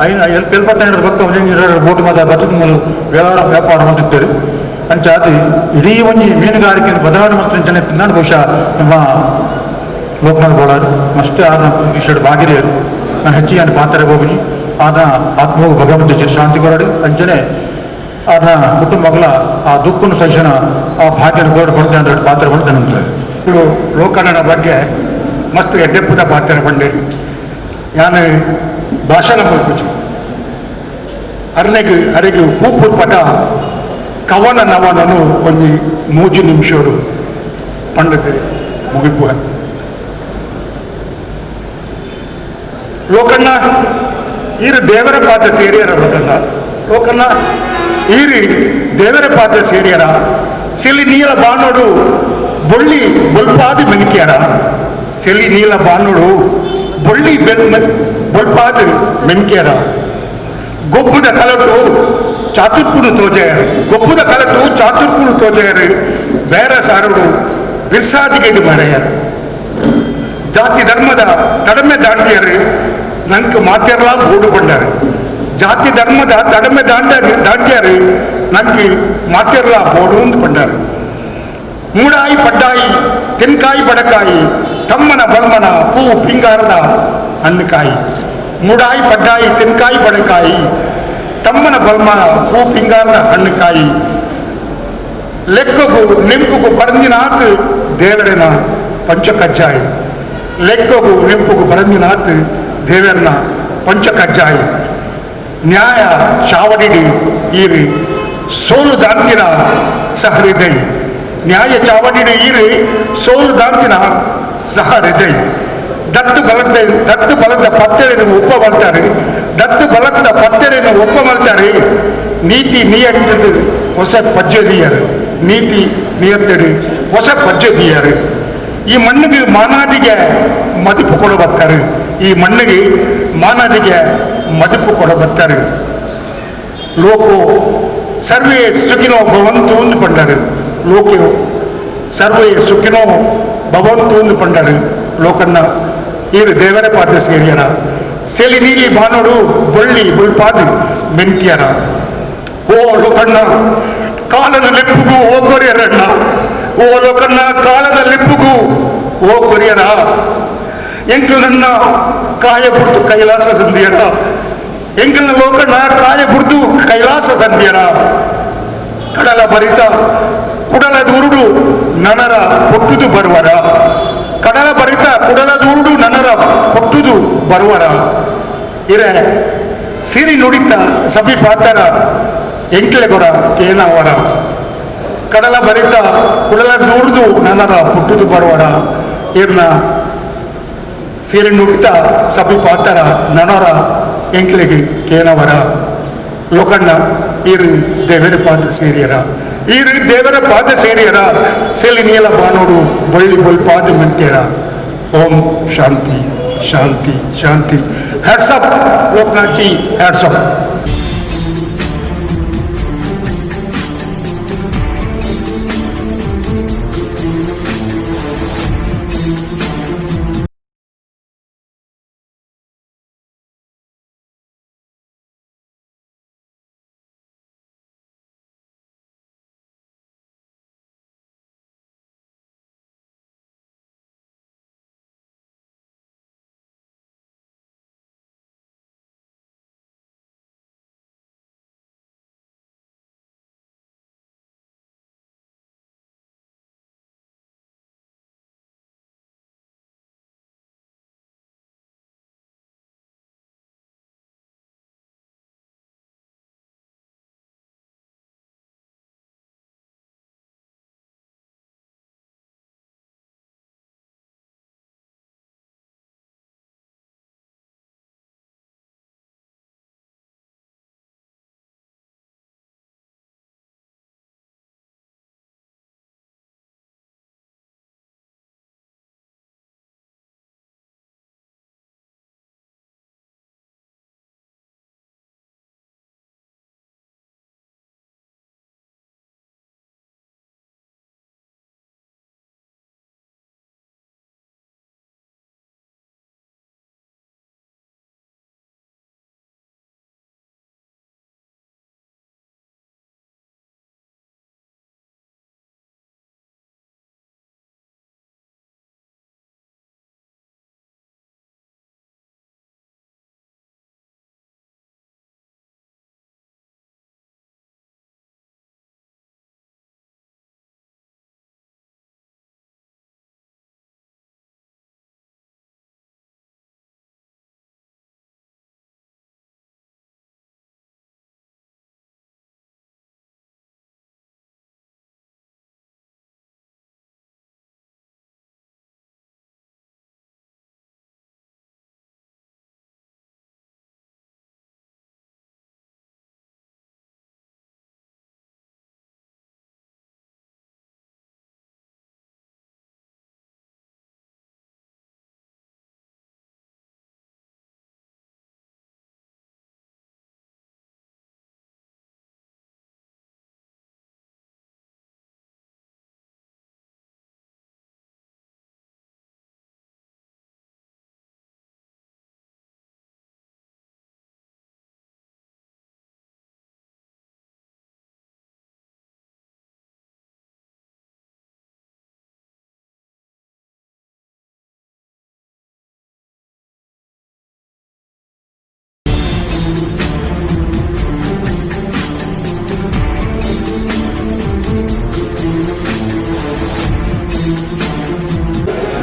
75 ಬಕ್ಕ ಒಂಜಿ ಬೋಟ್ ಮಾತ್ರ ಬತ್ತದ ಮೂಲ ವ್ಯವಹಾರ ವ್ಯಾಪಾರ ಮಾಡ್ತಿದ್ದಾರೆ. ಅಂಚಾದ್ ಇಡೀ ಒಂಜಿ ಮೀನುಗಾರಿಕೆ ಬದಲಾವಣೆ ಮತ್ತು ಜನ ತಿನ್ನಾಡು ಬಹುಶಃ ನಮ್ಮ ಲೋಕನಾಥ್ ಬೋಳಾರ್ ಮಸ್ತ್ ಆರ್ನ ಟಿ ಬಾಗಿರಿಯರು. ನಾನು ಹೆಚ್ಚಿಗೆ ನಾನು ಪಾತ್ರ ಹೋಗುಜಿ ಆನ ಆತ್ಮೋಗ ಭಗವಂತ ಚಿರ ಶಾಂತಿ ಕೊರಡು. ಅಂಚನೆ ಆರ್ನ ಕುಟುಂಬಗಳ ಆ ದುಃಖನು ಸಹಿಸಣ ಆ ಭಾಗ್ಯನ ಕೋಡ್ ಪಂಡೆ ಅಂತ ಪಾತ್ರ ಪಂಡೆ ನಂತ ಲೋಕಣ್ಣನ ಬಗ್ಗೆ ಮಸ್ತ್ ಎಡ್ಡೆಪ್ಪುದ ಪಾತ್ರ ಪಂಡೇರಿ ಯಾನು ಭಾಷಣ ಮಲ್ಪುಜಿ ಅರ್ನೆಗ್ ಅರೆಗ್ ಪೂಪು ಪದ ಕವನ ನವನನು ಒಂಜಿ ಮೂಜಿ ನಿಮಿಷೋಡು ಪಂಡತೆ ಮುಗಿಪುವ. ಲೋಕಣ್ಣ ಈರು ದೇವರ ಪಾದ ಸೇರಿಯರ ಲೋಕಣ್ಣ, ಲೋಕಣ್ಣ ಈರು ದೇವರ ಪಾದ ಸೇರಿಯರ ಸಿಲಿ ನೀಲ ಬಾನೋಡು ಬೊಳ್ಳಿ ಬೊಲ್ಪಾದಿ ಮೆನ್ಕಿಯರ, ಸೆಲಿ ನೀಲ ಬಾನೋಡು ಬೊಳ್ಳಿ ಬೆನ್ ಬೊಲ್ಪಾದ ಮೆನ್ಕಿಯರ, ಗೊಬ್ಬುದ ಕಲಟು ಚಾತುರ್ಪುನು ತೋಜೆಯರು, ಗೊಬ್ಬುದ ಕಲಟು ಚಾತುರ್ಪುನು ತೋಜೆಯರು, ಬೇರ ಸಾರುಡು ಬಿರ್ಸಾದಿಗೆಡು ಮರೆಯರು, ಜಾತಿ ಧರ್ಮದ ತಡಮೆ ದಾಂಡಿಯರು ನಂಗೆ ಮಾತೆರ್ಲಾ ಬೋಡು ಬಂಡರು, ಜಾತಿ ಧರ್ಮದ ತಡಮೆ ದಾಂಡಿಯರು ನಂಗೆ ಮಾತೆರ್ಲಾ ಬೋಡು ಅಂತ ಬಂಡರು, ಮೂಡಾಯಿ ಪಡ್ಡಾಯಿ ತೆನ್ಕಾಯಿ ಬಡಕಾಯಿ ತಮ್ಮನ ಬಲ್ಮನ ಪೂ ಪಿಂಗಾರದ ಹಣ್ಣುಕಾಯಿ, ಮೂಡಾಯಿ ಪಡ್ಡಾಯಿ ತೆನ್ಕಾಯಿ ಬಡಕಾಯಿ ತಮ್ಮನ ಬಲ್ಮನ ಪೂ ಪಿಂಗಾರದ ಹಣ್ಣುಕಾಯಿ, ಲೆಕ್ಕಗೂ ನೆಂಪುಗೂ ಬರಂದಿನಾತ್ ದೇವರನ ಪಂಚಕಜ್ಜಾಯಿ, ಲೆಕ್ಕಗೂ ನೆಂಪುಗೂ ಬರಂದಿನಾತ್ ದೇವರನ ಪಂಚಕಜ್ಜಾಯಿ, ನ್ಯಾಯ ಚಾವಡಿಡಿ ಈರಿ ಸೋಲು ದಾಂತಿನ ಸಹೃದಯಿ, ನ್ಯಾಯ ಚಾವಡಿಡಿ ಈರಿ ಸೋಲು ದಾಂತಿನ ಸಹೃದಯಿ, ದತ್ತು ಬಲದ ದತ್ತು ಬಲದ ಪತ್ತೆರೆಯನ್ನು ಒಪ್ಪ ಮಾಡ್ತಾರೆ, ದತ್ತು ಬಲದ ಪತ್ತೆರೆಯನ್ನು ಒಪ್ಪ ಮಾಡ್ತಾರೆ, ನೀತಿ ನಿಯತ್ತದು ಹೊಸ ಪಜ್ಜದಿಯರು, ನೀತಿ ನಿಯತ್ತಡು ಹೊಸ ಪಜ್ಜದಿಯರು, ಈ ಮಣ್ಣಿಗೆ ಮಾನಾದಿಗೆ ಮದಿಪು ಕೊಡ ಬರ್ತಾರೆ, ಈ ಮಣ್ಣಿಗೆ ಮಾನಾದಿಗೆ ಮದಿಪು ಕೊಡ ಬರ್ತಾರೆ, ಲೋಕೋ ಸರ್ವೇ ಸುಖಿನೋ ಭವಂತು ಅಂದು ಪಂಡರು, ಲೋಕೆ ಸರ್ವೇ ಸುಖಿನೋ ಭವಂತು ಅಂದು ಪಂಡರು, ಲೋಕಣ್ಣ ಈರು ದೇವರ ಪಾದ ಸೇರಿಯರ, ಸೆಲಿ ನೀಲಿ ಬಾನೋಡು ಬೊಳ್ಳಿ ಬುಲ್ಪಾದು ಮೆಂಟಿಯರ, ಓ ಲೋಕಣ್ಣ ಕಾಲದ ಲಿಪ್ಪುಗೂ ಓ ಕೊರಿಯರಣ್ಣ, ಓ ಲೋಕಣ್ಣ ಕಾಲದ ಲಿಪ್ಪುಗೂ ಓ ಕೊರಿಯರ, ಎಂಕ್ಲು ನನ್ನ ಕಾಯ ಬುಡ್ದು ಕೈಲಾಸ ಸಂಧಿಯರ, ಎಂಕಲ್ನ ಲೋಕಣ್ಣ ಕಾಯ ಬುಡ್ದು ಕೈಲಾಸ ಸಂಧಿಯರ, ಕಡಲ ಬರಿತ ಕುಡಲದೂರುಡು ನನರ ಪೊಟ್ಟುದು ಬರುವರ, ಕಡಲ ಬರಿತ ಕುಡಲದೂರುಡು ನನರ ಪೊಟ್ಟುದು ಬರುವರ, ಇರೆ ಸಿರಿ ನುಡಿತ ಸಭಿ ಪಾತರ ಎಂಕ್ಲೆ ಕೊರ ಕೇನವರ, ಕಡಲ ಬರಿತ ಕುಡಲ ದೂರ್ದು ನನರ ಪುಟ್ಟುದು ಬರುವರ, ಇರ್ನ ಸಿರಿ ನುಡಿತ ಸಭಿ ಪಾತರ ನನರ ಎಂಕ್ಲೆಗೆ ಕೇನವರ, ಲೋಕಣ್ಣ ಇರು ದೇವರ ಪಾದ ಸೇರಿಯರ, ಈರು ದೇವರ ಪಾದ ಸೇರಿಯರ, ಸೆಲಿ ನೀಲ ಬಾನೋಡು ಬಳ್ಳಿ ಬೊಲ್ಪಾದ ಮೆಂಟ್ಯರ. ಓಂ ಶಾಂತಿ ಶಾಂತಿ ಶಾಂತಿ. Hats off Lokanath ji, hats off.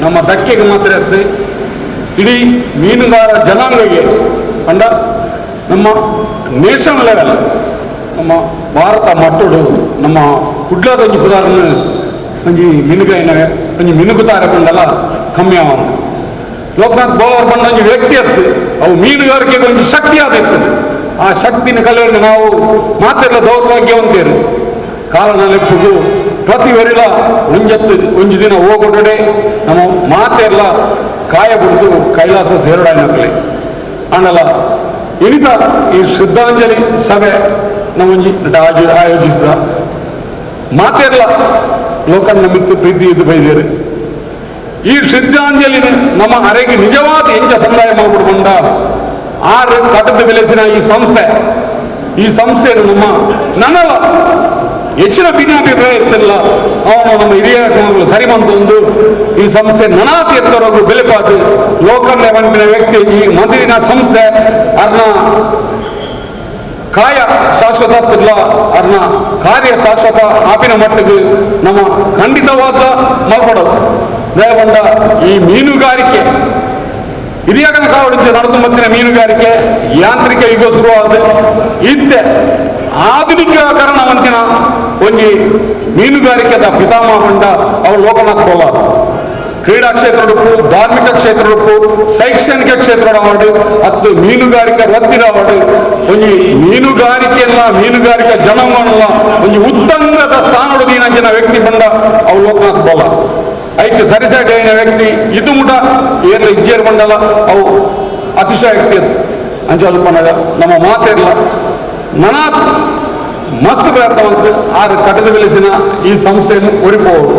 ನಮ್ಮ ಧಕ್ಕೆಗೆ ಮಾತ್ರ ಇತ್ತು, ಇಡೀ ಮೀನುಗಾರ ಜನಾಂಗಕ್ಕೆ ಅಂಡ ನಮ್ಮ ನೇಷನ್ ಲೆವೆಲ್ ನಮ್ಮ ಭಾರತ ಮಟ್ಟಡು ನಮ್ಮ ಕುಡ್ಲದ ಒಂಜಿ ಪುದಾರನ್ನು ಒಂಜಿ ಮೀನುಗಾಯಿನ ಒಂಜಿ ಮಿನುಗುತಾರೆ ಪಂಡಲ ಕಮ್ಮಿ ಆವನು. ಲೋಕನಾಥ್ ಬೋಳಾರ್ ಪಂಡ ಒಂಜಿ ವ್ಯಕ್ತಿ ಅತ್ತು, ಅವು ಮೀನುಗಾರಿಕೆಗೆ ಒಂಜಿ ಶಕ್ತಿ ಆದಿತ್ತು. ಆ ಶಕ್ತಿನ ಕಲೆಯನ್ನು ನಾವು ಮಾತೆಲ್ಲ ದೌರ್ಭಾಗ್ಯವಂತೇರು. ಕಾಲನಲೆಪ್ಪುಗು ಪ್ರತಿ ವರಿಲ ಒಂಜತ್ತು ಒಂಜಿ ದಿನ ಹೋಗೊಡಡೆ ನಮ್ಮ ಮಾತೆಲ್ಲ ಕಾಯ ಬಿಡ್ದು ಕೈಲಾಸ ಸೇರಡಾಯಿನಕಲೆ ಆಂಡಲ ಇನಿತ ಈ ಶ್ರದ್ಧಾಂಜಲಿ ಸಭೆ ನಮ್ಮೊಂಜಿ ಆಯೋಜಿಸಿದ ಮಾತೆಲ್ಲ ಲೋಕನ್ನ ಮಿತ್ತು ಪ್ರೀತಿ ಇದು ಬೈದೇರು. ಈ ಶ್ರದ್ಧಾಂಜಲಿನ ನಮ್ಮ ಅರೆಗೆ ನಿಜವಾದ ಎಂಚ ಸಂದಾಯ ಮಾಡಿಬಿಡ್ಕೊಂಡ ಆರು ಕಟ್ಟದ ಬೆಲೆಸಿನ ಈ ಸಂಸ್ಥೆ, ಈ ಸಂಸ್ಥೆಯನ್ನು ನಮ್ಮ ನನ್ನಲ್ಲ ಹೆಚ್ಚಿನ ಭಿನ್ನಾಭಿಪ್ರಾಯ ಇರ್ತಿಲ್ಲ, ಅವನು ನಮ್ಮ ಹಿರಿಯ ಸರಿ ಬಂದು ಈ ಸಂಸ್ಥೆ ನನಾತಿ ಎತ್ತರಗೂ ಬೆಲೆಪಾದು ಲೋಕಲ್ ಲೆವೆಲ್ನ ವ್ಯಕ್ತಿ ಈ ಮದುವಿನ ಸಂಸ್ಥೆ ಅರ್ನ ಕಾಯ ಶಾಶ್ವತ ಇಲ್ಲ, ಅರ್ನ ಕಾರ್ಯ ಶಾಶ್ವತ ಆಪಿನ ಮಟ್ಟಿಗೆ ನಮ್ಮ ಖಂಡಿತವಾದ ಮಲ್ಪಡೋದು. ದಯಪಂಡ ಈ ಮೀನುಗಾರಿಕೆ ಹಿರಿಯಗನ ಕಾವಡಿಂಚ ನಡೆದು ಮತ್ತಿನ ಮೀನುಗಾರಿಕೆ ಯಾಂತ್ರಿಕ ಯುಗ ಶುರುವಾದ ಇತ್ತೆ ಆಧುನಿಕೀಕರಣವಂತಿನ ಒಂಜಿ ಮೀನುಗಾರಿಕೆದ ಪಿತಾಮಹ ಪಂಡ ಅವು ಲೋಕನಾಥ್ ಬೋಲಾರ್. ಕ್ರೀಡಾ ಕ್ಷೇತ್ರಕ್ಕೂ ಧಾರ್ಮಿಕ ಕ್ಷೇತ್ರಕ್ಕೂ ಶೈಕ್ಷಣಿಕ ಕ್ಷೇತ್ರದ ಅವಾರ್ಡು ಮತ್ತು ಮೀನುಗಾರಿಕೆ ರತ್ತಿನ ಅವಾರ್ಡು ಒಂಜಿ ಮೀನುಗಾರಿಕೆಯಲ್ಲ ಮೀನುಗಾರಿಕೆ ಜನಾಂಗನಲ್ಲ ಒಂಜಿ ಉತ್ತಂಗದ ಸ್ಥಾನೊಡದೀನಂಚಿನ ವ್ಯಕ್ತಿ ಪಂಡ ಅವು ಲೋಕನಾಥ್ ಬೋಲಾರ್. ಐಕ್ಕೆ ಸರಿಸಾಟಿ అయిన ವ್ಯಕ್ತಿ ಇದು ಮುಟ ಏರ್ಲ ಇಜ್ಜೇರ್ ಬಂಡಲ ಅವು ಅತಿಶಯಕ್ತಿ ಅತ್ತು ಅಂಚಾದು ಪನ್ನಗ ನಮ್ಮ ಮಾತಿರಲ್ಲ ನನಾತ್ ಮಸ್ತ್ ಪ್ರಯತ್ನ ಬಂತು ಆರು ಕಟ್ಟದ ಬೆಲೆಸಿನ ಈ ಸಂಸ್ಥೆಯನ್ನು ಒರಿಪೋದು.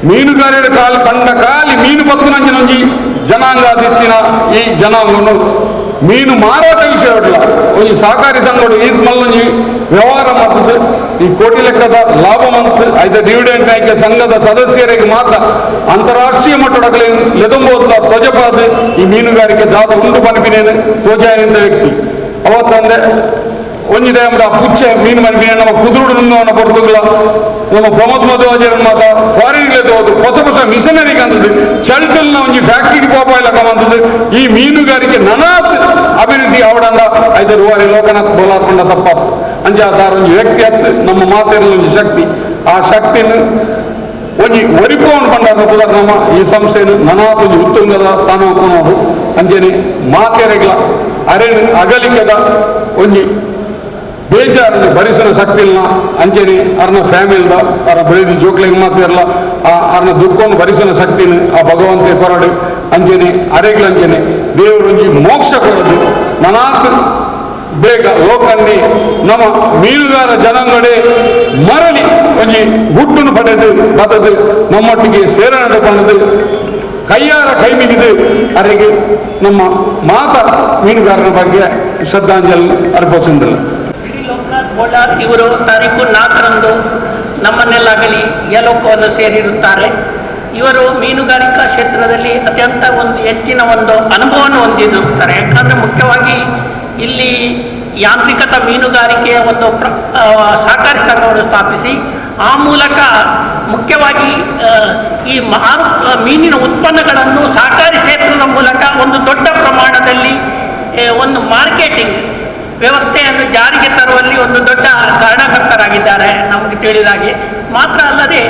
ಮೀನುಗಾರರ ಕಾಲು ಪಂಡ ಕಾಲಿ ಮೀನು ಪತ್ತುನಂಚಿನ ಒಂಜಿ ಜನಾಂಗ ದಿತ್ತಿನ ಈ ಜನಾಂಗವನ್ನು ಮೀನು ಮಾರಾಟ ವಿಷಯ ಒಂಜಿ ಸಹಕಾರಿ ಸಂಘಡು ಈತ್ ಮಲ್ಲೊಂಜಿ ವ್ಯವಹಾರ ಮಾಡ್ತದೆ. ಈ ಕೋಟಿ ಲೆಕ್ಕದ ಲಾಭ ಮಂತ್ ಐದ ಡಿವಿಡೆಂಟ್ ನಾಯಕ ಸಂಘದ ಸದಸ್ಯರಿಗೆ ಮಾತ್ರ ಅಂತಾರಾಷ್ಟ್ರೀಯ ಮಟ್ಟಡಗಲಿ ಲೆದಂಬೋದ ತ್ವಜಪಾದ ಈ ಮೀನುಗಾರಿಕೆ ದಾದ ಉಂಡು ಪನಿಪಿನೇನು ತೋಜಾಯನಿಂದ ವ್ಯಕ್ತಿ ಅವತ್ತಂದೆ ಒಂಜಿ ಟೈಮ್ ಪುಚ್ಚೆ ಮೀನು ಮನಿಪಿನ ನಮ್ಮ ಕುದುರುಡು ನುಂಗವನ್ನ ಪೊರ್ತುಗಳ ನಮ್ಮ ಪ್ರಮೋದ್ ಮಧುವಾಜರನ್ ಮಾತ ಫಾರಿನ್ ಹೋದು ಹೊಸ ಹೊಸ ಮಿಷನರಿಗೆ ಅಂತದ್ದು ಚಲ್ಟಲ್ನ ಒಂಜಿ ಫ್ಯಾಕ್ಟ್ರಿಗೆ ಪೋಪಾಯಿಲಕ ಅಂತದ್ದು ಈ ಮೀನುಗಾರಿಕೆ ನನಾತ್ ಅಭಿವೃದ್ಧಿ ಅವಡಂಡ ಐದ ರೂವಾರಿ ಲೋಕನಾಥ್ ಬೋಲಾರ್ ಪಂಡ ತಪ್ಪಾತು. ಅಂಚ ತಾರ ಒಂಜಿ ವ್ಯಕ್ತಿ ಅತ್ತು ನಮ್ಮ ಮಾತೆರಲ್ಲ ಒಂಜಿ ಶಕ್ತಿ, ಆ ಶಕ್ತಿನ ಒಂಜಿ ಒರಿಪೋನ್ ಪಂಡ ನಮ್ಮ ಈ ಸಂಸ್ಥೆಯನ್ನು ನನಾತ್ ಒಂಜಿ ಉತ್ತುಂಗದ ಸ್ಥಾನ ಕೊನೋಡು. ಅಂಚೆನೆ ಮಾತೆರೆಗ್ಲ ಅರೆ ಅಗಲಿಕೆದ ಒಂಜಿ ಬೇಜಾರನ್ನು ಭರಿಸೋ ಶಕ್ತಿ ಇಲ್ಲ. ಅಂಚೆನೆ ಅರ್ನ ಫ್ಯಾಮಿಲಿದ ಅವರ ಬೆಳೆದು ಜೋಕ್ಲಿಗೆ ಮಾತಿರಲ್ಲ ಆ ಅರ್ನ ದುಃಖವನ್ನು ಭರಿಸೋ ಶಕ್ತಿನ ಆ ಭಗವಂತ ಕೊರಡು. ಅಂಚೆನೆ ಅರೆಗ್ಲ ಅಂಚೆನೆ ದೇವರೊಂಜಿ ಮೋಕ್ಷ ಕೊರಡು ನನಾತ್ ಬೇಗ ಲೋಕನ್ನಿ ನಮ್ಮ ಮೀನುಗಾರ ಜನಾಂಗಡೆ ಮರಳಿ ಒಂಜಿ ಹುಟ್ಟನ್ನು ಪಡೆದು ಬತದು ನಮ್ಮೊಟ್ಟಿಗೆ ಸೇರಣೆ ಪಡೆದು ಕೈಯಾರ ಕೈ ಮಿಗಿದು ಅರೆಗೆ ನಮ್ಮ ಮಾತ ಮೀನುಗಾರರ ಬಗ್ಗೆ ಶ್ರದ್ಧಾಂಜಲಿ ಅರ್ಪಿಸುವುದಿಲ್ಲ. ಲೋಕನಾಥ್ ಬೋಳಾರ್ ಇವರು ತಾರೀಕು 4ರಂದು ನಮ್ಮನ್ನೆಲ್ಲಾಗಲಿ ಯಲೋಕವನ್ನು ಸೇರಿರುತ್ತಾರೆ. ಇವರು ಮೀನುಗಾರಿಕಾ ಕ್ಷೇತ್ರದಲ್ಲಿ ಅತ್ಯಂತ ಒಂದು ಹೆಚ್ಚಿನ ಒಂದು ಅನುಭವವನ್ನು ಹೊಂದಿರುತ್ತಾರೆ. ಯಾಕಂದರೆ ಮುಖ್ಯವಾಗಿ ಇಲ್ಲಿ ಯಾಂತ್ರಿಕತ ಮೀನುಗಾರಿಕೆಯ ಒಂದು ಸಹಕಾರಿ ಸಂಘವನ್ನು ಸ್ಥಾಪಿಸಿ ಆ ಮೂಲಕ ಮುಖ್ಯವಾಗಿ ಈ ಮೀನಿನ ಉತ್ಪನ್ನಗಳನ್ನು ಸಹಕಾರಿ ಕ್ಷೇತ್ರದ ಮೂಲಕ ಒಂದು ದೊಡ್ಡ ಪ್ರಮಾಣದಲ್ಲಿ ಒಂದು ಮಾರ್ಕೆಟಿಂಗ್ ವ್ಯವಸ್ಥೆಯನ್ನು ಜಾರಿಗೆ ತರುವಲ್ಲಿ ಒಂದು ದೊಡ್ಡ ಕಾರಣಕರ್ತರಾಗಿದ್ದಾರೆ ನಮಗೆ ತಿಳಿದಾಗೆ. ಮಾತ್ರ ಅಲ್ಲದೆ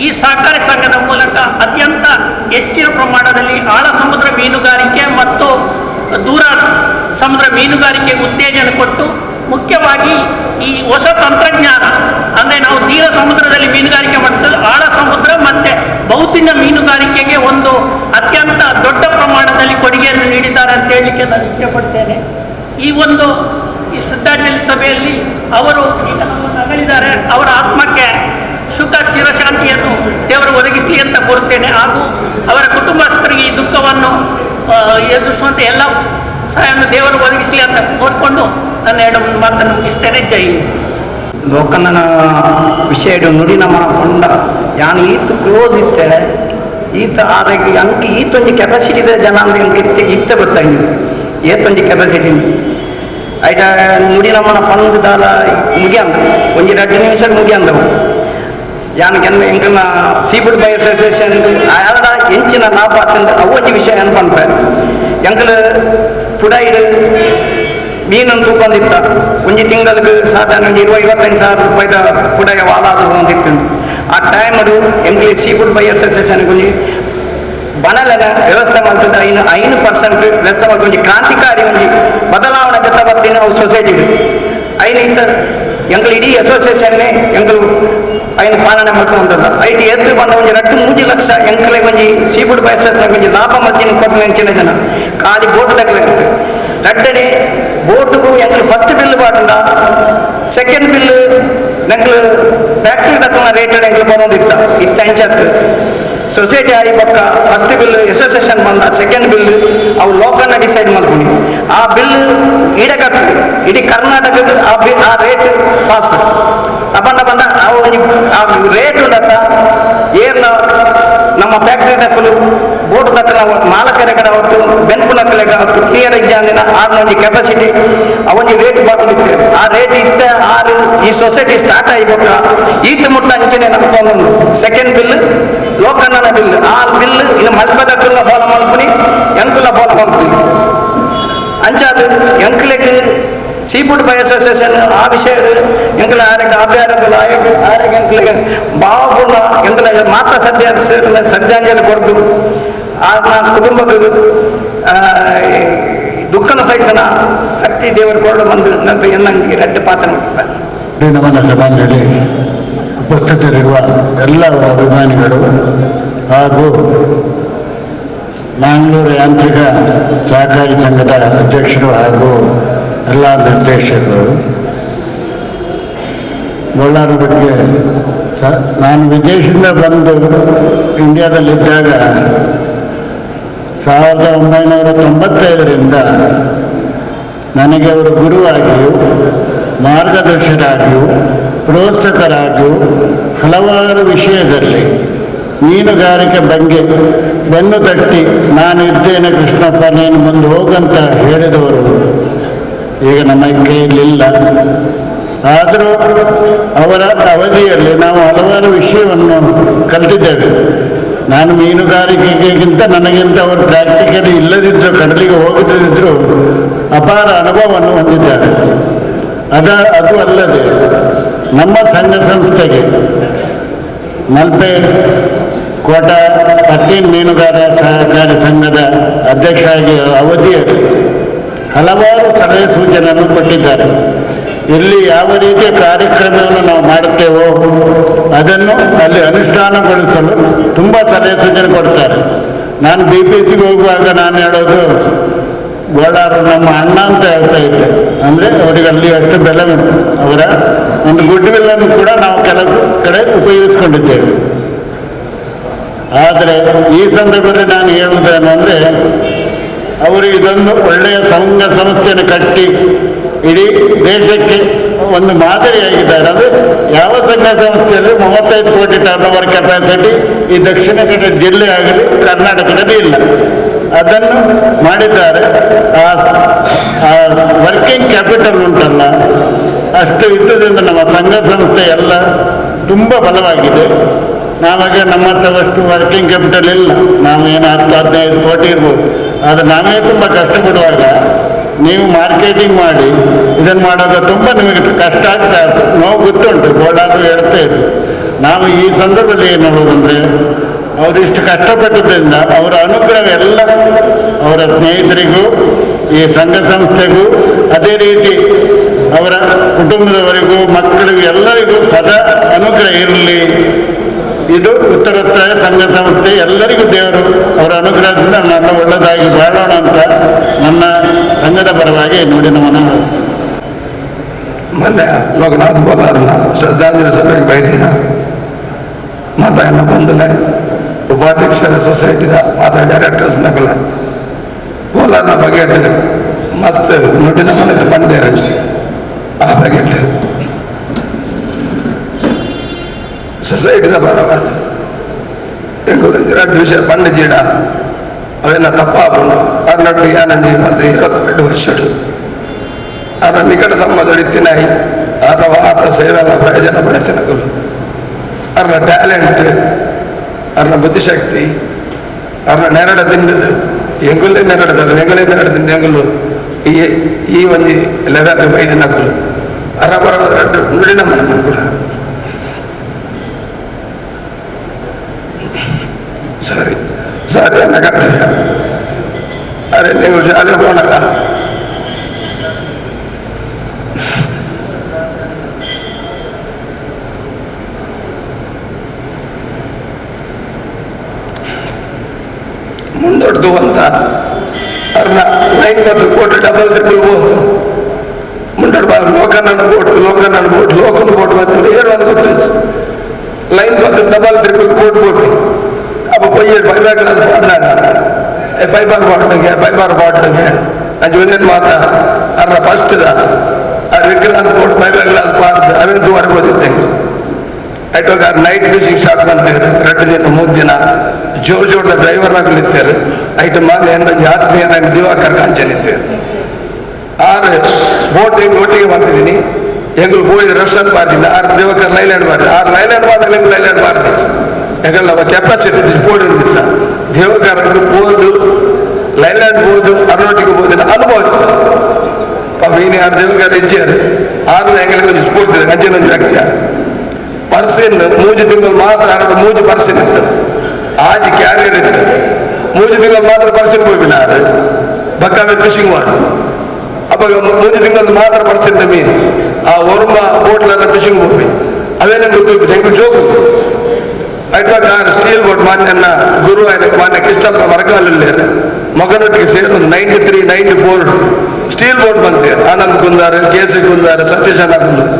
ಈ ಸಹಕಾರಿ ಸಂಘದ ಮೂಲಕ ಅತ್ಯಂತ ಹೆಚ್ಚಿನ ಪ್ರಮಾಣದಲ್ಲಿ ಆಳ ಸಮುದ್ರ ಮೀನುಗಾರಿಕೆ ಮತ್ತು ದೂರ ಸಮುದ್ರ ಮೀನುಗಾರಿಕೆಗೆ ಉತ್ತೇಜನ ಕೊಟ್ಟು ಮುಖ್ಯವಾಗಿ ಈ ಹೊಸ ತಂತ್ರಜ್ಞಾನ ಅಂದರೆ ನಾವು ತೀರ ಸಮುದ್ರದಲ್ಲಿ ಮೀನುಗಾರಿಕೆ ಮಾಡ್ತೇವೆ, ಆಳ ಸಮುದ್ರ ಮತ್ತು ಬಹುತಿನ ಮೀನುಗಾರಿಕೆಗೆ ಒಂದು ಅತ್ಯಂತ ದೊಡ್ಡ ಪ್ರಮಾಣದಲ್ಲಿ ಕೊಡುಗೆಯನ್ನು ನೀಡಿದ್ದಾರೆ ಅಂತ ಹೇಳಲಿಕ್ಕೆ ನಾನು ಇಷ್ಟಪಡ್ತೇನೆ. ಈ ಒಂದು ಈ ಶ್ರದ್ಧಾಂಜಲಿ ಸಭೆಯಲ್ಲಿ ಅವರು ಈಗ ನಮ್ಮನ್ನು ಅಗಲಿದ್ದಾರೆ. ಅವರ ಆತ್ಮಕ್ಕೆ ಸುಖ ಚಿರಶಾಂತಿಯನ್ನು ದೇವರು ಒದಗಿಸಲಿ ಅಂತ ಕೋರುತ್ತೇನೆ. ಹಾಗೂ ಅವರ ಕುಟುಂಬಸ್ಥರಿಗೆ ಈ ದುಃಖವನ್ನು ಎದುರಿಸುವಂತೆ ಎಲ್ಲ ಸಹಾಯವನ್ನು ದೇವರು ಒದಗಿಸಲಿ ಅಂತ ಕೋರ್ಕೊಂಡು ನನ್ನ ಎರಡು ಮಾತನ್ನು ಮುಗಿಸ್ತೇನೆ. ಜೈ ಹಿಂದ್. ಲೋಕನ ವಿಷಯ ನುಡಿ ನಮ್ಮ ಪಂಡ ಯಾನ್ ಈತ್ ಕ್ಲೋಸ್ ಇತ್ತೆ ಈತ ಆರೋಗ್ಯ ಅಂಕ ಈತೊಂಜಿ ಕೆಪಾಸಿಟಿ ಇದೆ ಜನ ಅಂದ್ ಎಂಕ್ ಇತ್ತೆ ಇತ್ತೆ ಗೊತ್ತಾಯ್ತು ಏತೊಂಜಿ ಕೆಪಾಸಿಟಿ ಐಟ ನುಡಿ ನಮ್ಮನ ಪಂದ್ ದಾಲ ಮುಗಿಯಂದ ಒಂಜಿ 2 ನಿಮಿಷ ಮುಗಿಯಂದವು. ಯಾನ್ ಕೆನ್ನ ಎಂಕಲ್ನ sea food by association ಆಡ ಎಂಚಿನ ಲಾಭ ಆತಂದು ಅವು ಒಂಜಿ ವಿಷಯ ಅನ್ಪನ್ಪೆ. ಎಂಕಲ್ ಪುಡೈಡ್ ಮೀನನ್ನು ತೂಕೊಂದಿತ್ತ ಒಂಜಿ ತಿಂಗಳಿಗೆ ಸಾಧಾರಣ ಒಂಜಿ 20-25 ಸಾವಿರ ರೂಪಾಯಿದ ಪುಡಯ ವಾಲಾದ್ರು ಒಂದಿತ್ತು. ಆ ಟೈಮಡು ಎಂಕಲಿ sea food by association ಒಂಜಿ ಬನಲನ ವ್ಯವಸ್ಥೆ ಮಾಡ್ತದೆ 5% ವ್ಯವಸ್ಥೆ ಮಾಡ್ತದೆ. ಒಂಜಿ ಕ್ರಾಂತಿಕಾರಿ ಒಂಜಿ ಬದಲಾವಣೆ ಜೊತೆ ಬರ್ತೀನಿ ಅವು ಸೊಸೈಟಿಗೆ ಐನು ಇತ್ತ ಎಂಕಲ್ ಇಡೀ ಅಸೋಸಿಯೇಷನ್ನೇ ಎಂಕಲು ಐನು ಪಾಲನೆ ಮಾಡ್ತಾ ಉಂಟಲ್ಲ. IT ಎದ್ದು ಬಂದ ಒಂಜಿ 2-3 ಲಕ್ಷ ಎಂಕಲೆ ಒಂಜಿ sea food by association ಒಂಜಿ ಲಾಭ ಮಲ್ತಿನ ಕೊಟ್ಟನೆ ಚಿನ್ನ ಜನ ಖಾಲಿ ಬೋಟ್ ತಗಲಿರುತ್ತೆ. ರಡ್ಡನೆ ಬೋಟ್ಗೂ ಎಂಕಲ್ ಫಸ್ಟ್ ಬಿಲ್ ಪಾಡುಂಡ, ಸೆಕೆಂಡ್ ಬಿಲ್ ಎಂಕಲ್ ಫ್ಯಾಕ್ಟ್ರಿ ತಕ್ಕ ರೇಟೆಡ್ ಎಂಕಲ್ ಬರೋದಿತ್ತ ಇತ್ತ ಅಂಚತ್ತು ಸೊಸೈಟಿ ಆಯಿ ಪಕ್ಕ first bill association ಬಂದ, ಸೆಕೆಂಡ್ ಬಿಲ್ ಅವು ಲೋಕಲ್ನ ಡಿಸೈಡ್ ಮಾಡ್ಕೊಂಡು ಆ ಬಿಲ್ ಇಡಕತ್ತು ಇಡೀ ಕರ್ನಾಟಕದ ಆ ರೇಟ್ ಫಾಸ್ಟ್ ಅಪ್ಪಂಡ ಬಂದ ಅವು ಆ ರೇಟ್ ಉಂಡತ್ತ ಏರ್ನ ನಮ್ಮ ಫ್ಯಾಕ್ಟ್ರಿ ದಕ್ಕಲು ಬೋಟ್ ದಕ್ಕಲ ಮಾಲಕರ ಕಡೆ ಅವತ್ತು ಬೆನ್ಪು ನಕ್ಕಲೆಗ ಅವತ್ತು ಕ್ಲಿಯರ್ ಇಜ್ಜಾಂದಿನ ಆರ್ನ ಒಂಜಿ ಕೆಪಾಸಿಟಿ ಅವೊಂಜಿ ರೇಟ್ ಬಾಕೊಂಡಿತ್ತು. ಆ ರೇಟ್ ಇತ್ತ ಆರು ಈ ಸೊಸೈಟಿ ಸ್ಟಾರ್ಟ್ ಆಗಿ ಪಕ್ಕ ಈತ ಮುಟ್ಟ ಅಂಚನೆ ನಮ್ಕೊಂಡೊಂದು ಸೆಕೆಂಡ್ ಬಿಲ್ ಲೋಕನ್ನನ ಬಿಲ್ ಆ ಬಿಲ್ ಇನ್ನು ಮಲ್ಪದಕ್ಕಲ್ಲ ಫಾಲೋ ಮಲ್ಪುನಿ ಎಂಕುಲ ಫಾಲೋ ಮಲ್ಪುನಿ ಅಂಚಾದ ಎಂಕಲೆಗ್ sea food by association ಆ ವಿಷಯ ಎಂಕಲ ಆರೋಗ್ಯ ಅಭ್ಯಾರಗಳ ಆರೋಗ್ಯ ಎಂಕಲಿಗೆ ಭಾವಪೂರ್ಣ ಎಂಕಲ ಮಾತಾ ಸದ್ಯ ಶ್ರದ್ಧಾಂಜಲಿ ಕೊಡ್ದು ಆ ಕುಟುಂಬಕ್ಕೆ ದುಃಖನ ಸಹಿಸನ ಶಕ್ತಿ ದೇವರು ಕೊರಡು ಬಂದು ನನ್ನ ಎನ್ನಂಗೆ ರೆಡ್ಡು ಪಾತ್ರ ಮುಗಿಪ. ನಮನ ಸಭಾಂಜಲಿ ಉಪಸ್ಥಿತರಿರುವ ಎಲ್ಲವರ ಅಭಿಮಾನಿಗಳು ಹಾಗೂ ಮ್ಯಾಂಗ್ಳೂರು ಯಾಂತ್ರಿಕ ಸಹಕಾರಿ ಸಂಘದ ಅಧ್ಯಕ್ಷರು ಹಾಗೂ ಎಲ್ಲ ನಿರ್ದೇಶಕರು, ಬಳ್ಳಾರಿ ಬಗ್ಗೆ ನಾನು ವಿದೇಶದಿಂದ ಬಂದು ಇಂಡಿಯಾದಲ್ಲಿದ್ದಾಗ 1995ರಿಂದ ನನಗೆ ಅವರು ಗುರುವಾಗಿಯೂ ಮಾರ್ಗದರ್ಶಕರಾಗಿಯೂ ಪ್ರೋತ್ಸಾಹಕರಾಗಿಯೂ ಹಲವಾರು ವಿಷಯದಲ್ಲಿ ಮೀನುಗಾರಿಕೆ ಬಗ್ಗೆ ಬೆನ್ನು ತಟ್ಟಿ ನಾನು ಇದ್ದೇನೆ ಕೃಷ್ಣಪ್ಪ, ನೀನು ಮುಂದೆ ಹೋಗಂತ ಹೇಳಿದವರು ಈಗ ನಮ್ಮ ಕೈಯಲ್ಲಿಲ್ಲ. ಆದರೂ ಅವರ ಅವಧಿಯಲ್ಲಿ ನಾವು ಹಲವಾರು ವಿಷಯವನ್ನು ಕಲಿತಿದ್ದೇವೆ. ನಾನು ಮೀನುಗಾರಿಕೆಗಿಂತ ನನಗಿಂತ ಅವರು ಪ್ರಾಕ್ಟಿಕಲಿ ಇಲ್ಲದಿದ್ದರು, ಕಡಲಿಗೆ ಹೋಗದಿದ್ದರೂ ಅಪಾರ ಅನುಭವವನ್ನು ಹೊಂದಿದ್ದಾರೆ. ಅದು ಅಲ್ಲದೆ ನಮ್ಮ ಸಂಘ ಸಂಸ್ಥೆಗೆ ಮಲ್ಪೆ ಕೋಟ ಹಸೀನ್ ಮೀನುಗಾರ ಸಹಕಾರಿ ಸಂಘದ ಅಧ್ಯಕ್ಷರಾಗಿ ಅವಧಿಯಲ್ಲಿ ಹಲವಾರು ಸಲಹೆ ಸೂಚನೆಯನ್ನು ಕೊಟ್ಟಿದ್ದಾರೆ. ಇಲ್ಲಿ ಯಾವ ರೀತಿಯ ಕಾರ್ಯಕ್ರಮವನ್ನು ನಾವು ಮಾಡುತ್ತೇವೋ ಅದನ್ನು ಅಲ್ಲಿ ಅನುಷ್ಠಾನಗೊಳಿಸಲು ತುಂಬ ಸಲಹೆ ಸೂಚನೆ ಕೊಡ್ತಾರೆ. ನಾನು BPCಗೆ ಹೋಗುವಾಗ ನಾನು ಹೇಳೋದು ಬೋಳಾರು ನಮ್ಮ ಅಣ್ಣ ಅಂತ ಹೇಳ್ತಾ ಇದ್ದೆ. ಅಂದರೆ ಅವರಿಗೆ ಅಲ್ಲಿ ಅಷ್ಟು ಬೆಲೆ ಉಂಟು. ಅವರ ಒಂದು ಗುಡ್ ವಿಲ್ಲನ್ನು ಕೂಡ ನಾವು ಕೆಲವು ಕಡೆ ಉಪಯೋಗಿಸ್ಕೊಂಡಿದ್ದೇವೆ. ಆದರೆ ಈ ಸಂದರ್ಭದಲ್ಲಿ ನಾನು ಹೇಳುವುದೇನು ಅಂದರೆ, ಅವರು ಇದೊಂದು ಒಳ್ಳೆಯ ಸಂಘ ಸಂಸ್ಥೆಯನ್ನು ಕಟ್ಟಿ ಇಡೀ ದೇಶಕ್ಕೆ ಒಂದು ಮಾದರಿಯಾಗಿದ್ದಾರೆ. ಅಂದರೆ ಯಾವ ಸಂಘ ಸಂಸ್ಥೆಯಲ್ಲಿ 35 ಕೋಟಿ turn over capacity ಈ ದಕ್ಷಿಣ ಕನ್ನಡ ಜಿಲ್ಲೆ ಆಗಲಿ ಕರ್ನಾಟಕದಲ್ಲಿ ಇಲ್ಲ, ಅದನ್ನು ಮಾಡಿದ್ದಾರೆ. ಆ ವರ್ಕಿಂಗ್ ಕ್ಯಾಪಿಟಲ್ ಉಂಟಲ್ಲ, ಅಷ್ಟು ಇದ್ದುದರಿಂದ ನಮ್ಮ ಸಂಘ ಸಂಸ್ಥೆ ಎಲ್ಲ ತುಂಬ ಬಲವಾಗಿದೆ. ನಾವಾಗ ನಮ್ಮ ಹತ್ರ ವರ್ಕಿಂಗ್ ಕ್ಯಾಪಿಟಲ್ ಇಲ್ಲ, ನಾವೇನು 10-15 ಕೋಟಿ ಇರ್ಬೋದು. ಆದರೆ ನಾವೇ ತುಂಬ ಕಷ್ಟಪಡುವಾಗ ನೀವು ಮಾರ್ಕೆಟಿಂಗ್ ಮಾಡಿ ಇದನ್ನು ಮಾಡುವಾಗ ತುಂಬ ನಿಮಗೆ ಕಷ್ಟ ಆಗ್ತಾ ನೋವು ಗೊತ್ತುಂಟು, ಗೋಳಾರು ಹೇಳ್ತಾ ಇದ್ರು. ನಾವು ಈ ಸಂದರ್ಭದಲ್ಲಿ ಏನು ಹೇಳೋದಂದರೆ, ಅವರಿಷ್ಟು ಕಷ್ಟಪಟ್ಟದ್ದರಿಂದ ಅವರ ಅನುಗ್ರಹ ಎಲ್ಲ ಅವರ ಸ್ನೇಹಿತರಿಗೂ ಈ ಸಂಘ ಸಂಸ್ಥೆಗೂ ಅದೇ ರೀತಿ ಅವರ ಕುಟುಂಬದವರಿಗೂ ಮಕ್ಕಳಿಗೂ ಎಲ್ಲರಿಗೂ ಸದಾ ಅನುಗ್ರಹ ಇರಲಿ. ಇದು ಉತ್ತರೋತ್ತರ ಸಂಘ ಸಂಸ್ಥೆ ಎಲ್ಲರಿಗೂ ದೇವರು ಅವರ ಅನುಗ್ರಹದಿಂದ ನನ್ನ ಒಳ್ಳೆಯದಾಗಿ ಬಾಳೋಣ ಅಂತ ನನ್ನ ಸಂಘದ ಪರವಾಗಿ ನೋಡಿ ನಮನ. ಮೊನ್ನೆ ಲೋಕನಾಥ್ ಬೋಲಾರನ್ನ ಶ್ರದ್ಧಾಂಜಲಿ ಸಭೆಗೆ ಬೈದಿನ ಮಾತಾಯನ್ನ ಬಂದಲೆ ಉಪಾಧ್ಯಕ್ಷರ ಸೊಸೈಟಿದ ಮಾತಾ ಡೈರೆಕ್ಟರ್ಸ್ ನಕಲ ಬೋಲಾರ್ನ ಬಗೆಟ್ ಮಸ್ತ್ ನುಡಿನ ಮನೆಗೆ ಬಂದೇರು. ಆ ಬಗೆಟ್ ಸೊಸೈಟಿದ ಪರವಾದ ಎರಡು ವಿಷಯ ಪಂಡು ಜೀಡ ಅವೆಲ್ಲ ತಪ್ಪಾಪುಂಡು. ಅರ್ನಟ್ಟು ಯಾನಂಜಿ 10 22 ವರ್ಷಡು ಅರ ನಿಕಟ ಸಂಬಂಧ ತಿನ್ನಾಯಿ ಅರ ಆತ ಸೇವೆಲ್ಲ ಪ್ರಯೋಜನ ಪಡೆಸಿನಕಲು ಅರ್ನ ಟ್ಯಾಲೆಂಟ್, ಅರ್ನ ಬುದ್ಧಿಶಕ್ತಿ, ಅರ್ನ ನೆರಡ ತಿಂಡದು ಎಂಗುಲೇ ನೆರಡದ ಎಂಗುಲೇ ನೆರಡ ತಿಂದು ಎಂಗುಲು ಈ ಈ ಒಂಜಿ ಲೆವೆಲ್ ಬೈದು ನಕಲು ಅರ ಬರ ರಡ್ಡು ನುಡಿನ ಮನ ಮನ್ಕುಲ. ಸಾರಿ ಸಾರಿ ಅನ್ನ ಕರ್ತವ್ಯ. ಅರೆ ನೀವು ಶಾಲೆ ಪೋನಾಗ ಮುಂದೊಡ್ದು ಅಂತ ಅರ್ನ ಲೈನ್ ಮಾತ್ರ boat double triple ಬೋದು ಮುಂಡೋಡು ಬಾಲ ಲೋಕನನ್ನು ಬೋಟ್ ಲೋಕನನ್ನು ಬೋಟ್ ಲೋಕನ ಬೋಟ್ ಬಂದ್ರೆ ಏನು ಅಂತ ಗೊತ್ತಿತ್ತು. ಲೈನ್ ಮಾತ್ರ double triple boat ಬೋಟ್ ಅಪ್ಪ ಪೊಯ್ಯ ಫೈಬರ್ ಗ್ಲಾಸ್ ಬಾಟ್ನಾಗ ಫೈಬರ್ ಬಾಟ್ನಾಗೆ ಫೈಬರ್ ಬಾಟ್ನಾಗೆ ಅಂಚೆ ಮಾತಾ ಅರ್ನ ಫಸ್ಟ್ದ ಆ ವಿಕ್ರಾಂತ್ boat fibre glass ಬಾರ್ದು ಅವೇನು ದೂರ ಬೋದಿತ್ತು ಹೆಂಗೆ ಐಟೋಗ night fishing start ಮಾಡ್ತೇವೆ 2 ದಿನ 3 ದಿನ ಜೋರ್ ಜೋರ್ದ ಡ್ರೈವರ್ನಾಗಲಿತ್ತೇವೆ. ಐಟು ಮಾನ್ಯ ಏನೊಂದು ಆತ್ಮೀಯ ನಾನು ದಿವಾಕರ್ ಕಾಂಚನ್ ಇದ್ದೇವೆ. ಆರು ಬೋಟ್ ಹೆಂಗೆ ಒಟ್ಟಿಗೆ ಬಂದಿದ್ದೀನಿ ಹೆಂಗಲು ಬೋಳಿದ ರೆಸ್ಟೋರೆಂಟ್ ಬಾರ್ದಿಲ್ಲ. ಆರು ದಿವಾಕರ್ ಲೈಲ್ಯಾಂಡ್ ಬಾರ್ದು ಆರು ಲೈಲ್ಯಾಂಡ್ ಬಾರ್ದ ಹೆಂಗೆ ಲೈಲ್ಯಾಂಡ್ ಬಾರ್ದಿ ಹೆಂಗಲ್ಲ ಕೆಪಾಸಿಟಿ ಬೋರ್ಡ್ ಇದ್ದ ದೇವಕರ್ ಬೋದು ಲೈಲ್ಯಾಂಡ್ ಬೋದು ಅರ್ನೋಟಿಗೆ ಬೋದಿನ ಅನುಭವ ಇತ್ತು. ಪಾಪ ಇನ್ನು ಆರು ದೇವಕರ್ ಇಜ್ಜಿಯಾರು ಆರು ಹೆಂಗಳಿಗೆ ಒಂದು ಸ್ಫೂರ್ತಿ ಅಂಜಿನ ಒಂದು ವ್ಯಕ್ತಿ. ಪರ್ಸಿನ್ 3 ತಿಂಗಳು ಮಾತ್ರ ಆರೋಡ 3 ಪರ್ಸೆಂಟ್ ಇತ್ತು. ಆಜ್ ಕ್ಯಾರಿಯರ್ ಇತ್ತು 3 ತಿಂಗಳು ಮಾತ್ರ ಪರ್ಸೆಂಟ್ ಹೋಗಿನ ಆರು ಬಕ್ಕಾವೆ ಫಿಶಿಂಗ್ ಮಾಡಿ ಅಪ್ಪ 3 ತಿಂಗಳು ಮಾತ್ರ ಪರ್ಸೆಂಟ್ ಮೀನು ಆ ಒರ್ಮ ಬೋಟ್ಲೆಲ್ಲ ಫಿಶಿಂಗ್ ಹೋಗಿ ಅವೇನ ಗೊತ್ತು ಹೆಂಗೆ ಜೋಗು ಐಟ್ವಾಗ ಸ್ಟೀಲ್ ಬೋಟ್ ಮಾನ್ಯನ್ನ ಗುರು ಮಾನ್ಯ ಕೃಷ್ಣಪ್ಪ ಮರಕಾಲಲ್ಲಿ ಮಗನೊಟ್ಟಿಗೆ ಸೇರಿ ಒಂದು 93 94 ಸ್ಟೀಲ್ ಬೋಟ್ ಬಂತೆ. ಆನಂದ್ ಕುಂದಾರ್, ಕೆ ಸಿ ಕುಂದಾರ್, ಸತೀಶ್ ಕುಂದಾರ್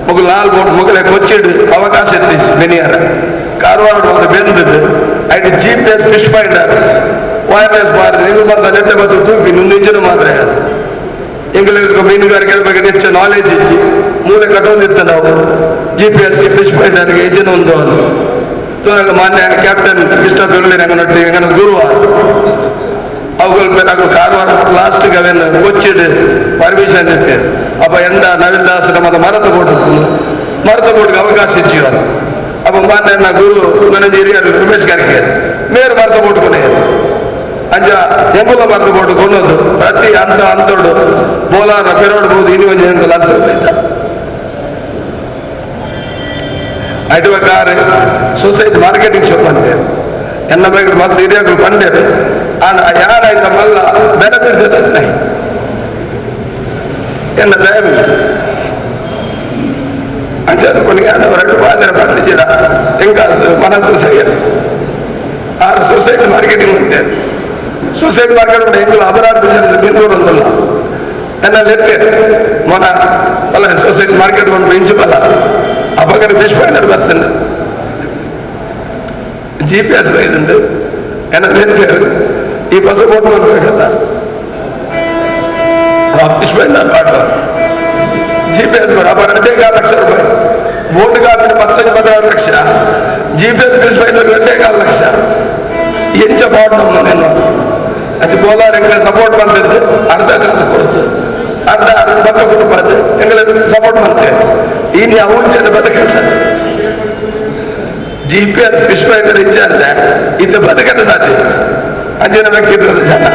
ಮಗು ಲಾಲ್ ಬೋಟ್ ಮಗಲೆ ಕೊಚ್ಚಿಡ್ ಅವಕಾಶ ಇತ್ತು ಬೆನಿಯಾರ ಕಾರವಾರ ಬಂದು ಬೆಂದದ್ದು ಐಟ್ G P S fish finder wireless ಬಾರ್ದು ನೀವು ಬಂದ ನೆಟ್ಟೆ ಬಂದು ತೂಪಿ ನಿಂದು ಇಂಜಿನ ಮಾತ್ರ ಎಂಗ್ಲಿಗೆ ಮೀನುಗಾರಿಕೆ ಬಗ್ಗೆ ಹೆಚ್ಚು ನಾಲೆಜ್ ಇಜ್ಜಿ ಮೂಲೆ ಕಟ್ಟೊಂದಿತ್ತು ನಾವು ಜಿ ಪಿ ಎಸ್ಗೆ ಫಿಶ್ ಫೈಂಡರ್ಗೆ ಇಂಜಿನ್ ಒಂದು ತೋರಾಗ ಮಾನ್ಯ ಕ್ಯಾಪ್ಟನ್ ಕೃಷ್ಣ ಬೆಳ್ಳಿ ಹೆಂಗನೊಟ್ಟಿ ಹೆಂಗನ ಗುರುವ ಅವುಗಳ ಮೇಲೆ ಅವು ಕಾರವಾರ ಲಾಸ್ಟ್ಗೆ ಅವೇನು ಕೊಚ್ಚಿಡ್ ಪರ್ಮಿಷನ್ ಇತ್ತು. ಅಪ್ಪ ಎಂಡ ನವೀನ್ ದಾಸ್ ನಮ್ಮದ ಮರತ ಬೋಟ್ ಮರತ ಬೋಟ್ಗೆ ಅವಕಾಶ ಇಚ್ಚಿವರು. ಅಪ್ಪ ಮಾನ್ಯ ಗುರು ನನ್ನ ಹಿರಿಯರು ರಮೇಶ್ ಖರ್ಗೆ ಮೇರು ಮರತ ಬೋಟ್ಕೊನೆ ಅಂಜ ಹೆಂಗುಲ ಮರತ ಬೋಟ್ ಕೊನ್ನೊಂದು ಪ್ರತಿ ಹಂತ ಹಂತೋಡು ಬೋಲಾರ ಪೆರೋಡ್ಬೋದು ಇನ್ನು ಒಂದು ಹೆಂಗುಲ ಅಂತ ಹೋಯ್ತ ಐಟುವ car society marketing shop ಅಂತೆ ಎನ್ನ ಬಗ್ಗೆ ಮಸ್ತ್ ಹಿರಿಯಗಳು ಪಂಡೇರು ಯಾರಾಯ್ತ ಮಲ್ಲ ಬೆನಿಫಿಟ್ ಅದನ್ನೇ ಎನ್ನ ಫ್ಯಾಮಿಲಿ ಅಂಚಾದ ಕೊನೆಗೆ ಎರಡು ಬಾದರೆ ಬಂದಿದ್ದೀಡ ಹೆಂಗಾದ ಮನಸ್ಸು ಸರಿಯ ಆರು ಸೊಸೈಟಿ ಮಾರ್ಕೆಟಿಂಗ್ ಅಂತೆ ಸೊಸೈಟಿ ಮಾರ್ಕೆಟ್ ಹೆಂಗಲ್ಲ ಅಪರಾಧ ಬಿಸಿನೆಸ್ ಬೆಂಗಳೂರು ಒಂದಲ್ಲ ಎನ್ನ ಲೆತ್ತೆ ಮೊನ ಅಲ್ಲ ಸೊಸೈಟಿ ಮಾರ್ಕೆಟ್ ಒಂದು ಪ್ರಿನ್ಸಿಪಲ್ ಅಪ್ಪಗನ ಫಿಶ್ ಫೈಂಡರ್ ಬರ್ತಂಡು G P S ಬೈದುಂಡು ಎನ್ನ ಲೆತ್ತೇರು ಈ ಬಸ್ ಬೋಟ್ ಬರ್ಬೇಕದ ಫಿಶ್ ಫೈಂಡರ್ ಪಾಠ G P S ಬರ ಅಪ್ಪ 2.25 ಲಕ್ಷ ರೂಪಾಯಿ ಬೋಟ್ ಕಾಪಿನ 19-16 ಲಕ್ಷ G P S fish finder 2.25 lakh ಎಂಚ ಪಾಟ್ ನಮ್ಮ నేను ಅದು ಬೋಲಾರ್ ಎಂಗಲೆ ಸಪೋರ್ಟ್ ಬಂದದ್ದು ಅರ್ಧ ಕಾಸು ಕೊಡ್ತು ಅರ್ಧ ಬಕ್ಕ ಕೊಡ್ಬಾರ್ದು ಎಂಗಲೆ ಸಪೋರ್ಟ್ ಬಂತೆ ಇನ್ನು ಯಾವ ಜನ ಬದುಕ ಸಾಧ್ಯ G P S fish finder ಇಚ್ಛೆ ಅಲ್ಲ ಇದು ಬದುಕಲು ಸಾಧ್ಯ ಅಂಜಿನ ವ್ಯಕ್ತಿತ್ವದ ಜನ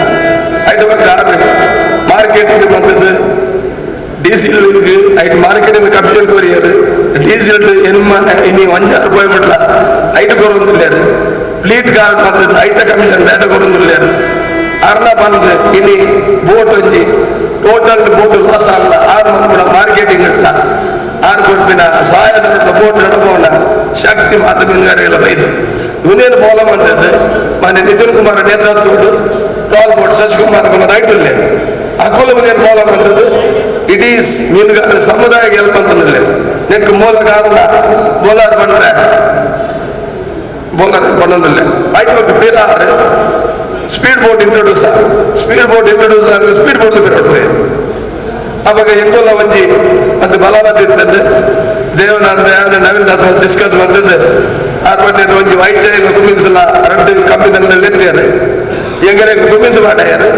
ಐಟು ಕಾರ್ ಮಾರ್ಕೆಟಿಗೆ ಬಂದದ್ದು diesel ಐಟ್ marketing commission courier diesel ಎನ್ಮಾನ ಇನಿ 1 ರೂಪಾಯಿ ಮಟ್ಲ ಐಟು ಕೊರೊಂದಿಲ್ಲಾರು ಫ್ಲೀಟ್ ಕಾರ್ಡ್ ಬಂದದ್ದು ಐತ ಕಮಿಷನ್ ಬೇದ ಕೊರೊಂದಿಲ್ಲಾರು ಅರ್ಧ ಬಂದು ಇನಿ ಬೋಟ್ ಒಂಜಿ total boat loss ಆಗಲ್ಲ 6 ಮಂದಿ ಮಾರ್ಕೆಟಿಂಗ್ ಇಟ್ಲ 6 ಕೊಡ್ಪಿನ ಸಹಾಯದ ಬೋಟ್ ನಡಬೋಣ ಶಕ್ತಿ ಮಾತು ಮೀನುಗಾರಿಕೆಲ್ಲ ಬೈದು ಇವನೇನು ಫಾಲೋ ಮಾಡ್ತದ್ದು ಮಾನ್ಯ ನಿತಿನ್ ಕುಮಾರ್ ನೇತೃತ್ವದೋಡು ಟಾಲ್ ಬೋಟ್ ಶಶಿಕುಮಾರ್ ರೈಟ್ ಇಲ್ಲೇ ಅಕೋಲ ಏನು ಫಾಲೋ ಮಾಡ್ತದ್ದು ಇಡೀ ಮೀನುಗಾರರ ಸಮುದಾಯ ಹೆಲ್ಪ್ ಅಂತಂದಿಲ್ಲ ನೆಕ್ ಮೂಲ ಕಾರಣ ಬೋಲಾರ್ ಬಂದ್ರೆ ಬೋಲಾರ್ ಬಂದಿಲ್ಲ ಆಯ್ತು ಬೇರೆ speed boat introduce speed boat introduce ಆದ್ರೆ ಸ್ಪೀಡ್ ಬೋಟ್ ಬಿರೋಡ್ ಹೋಯ್ ಅವಾಗ ಹೆಂಗೋಲ್ಲ ಒಂಜಿ ಒಂದು ಬಲವಂತಿತ್ತಂದ್ರೆ ದೇವನಂದ ನವೀನ್ ದಾಸ್ ಡಿಸ್ಕಸ್ ಬಂದಿದ್ದೆ ಆರು ಬಟ್ಟೆ ಒಂಜಿ ವೈಚಾಯಿನ ಕುಮಿನ್ಸಲ ರಡ್ಡು ಕಂಬಿದಂಗಲ್ಲಿ ಎತ್ತಿಯಾರೆ ಎಂಗರೆ ಕುಮಿನ್ಸ್ ಬಾಡೆಯಾರು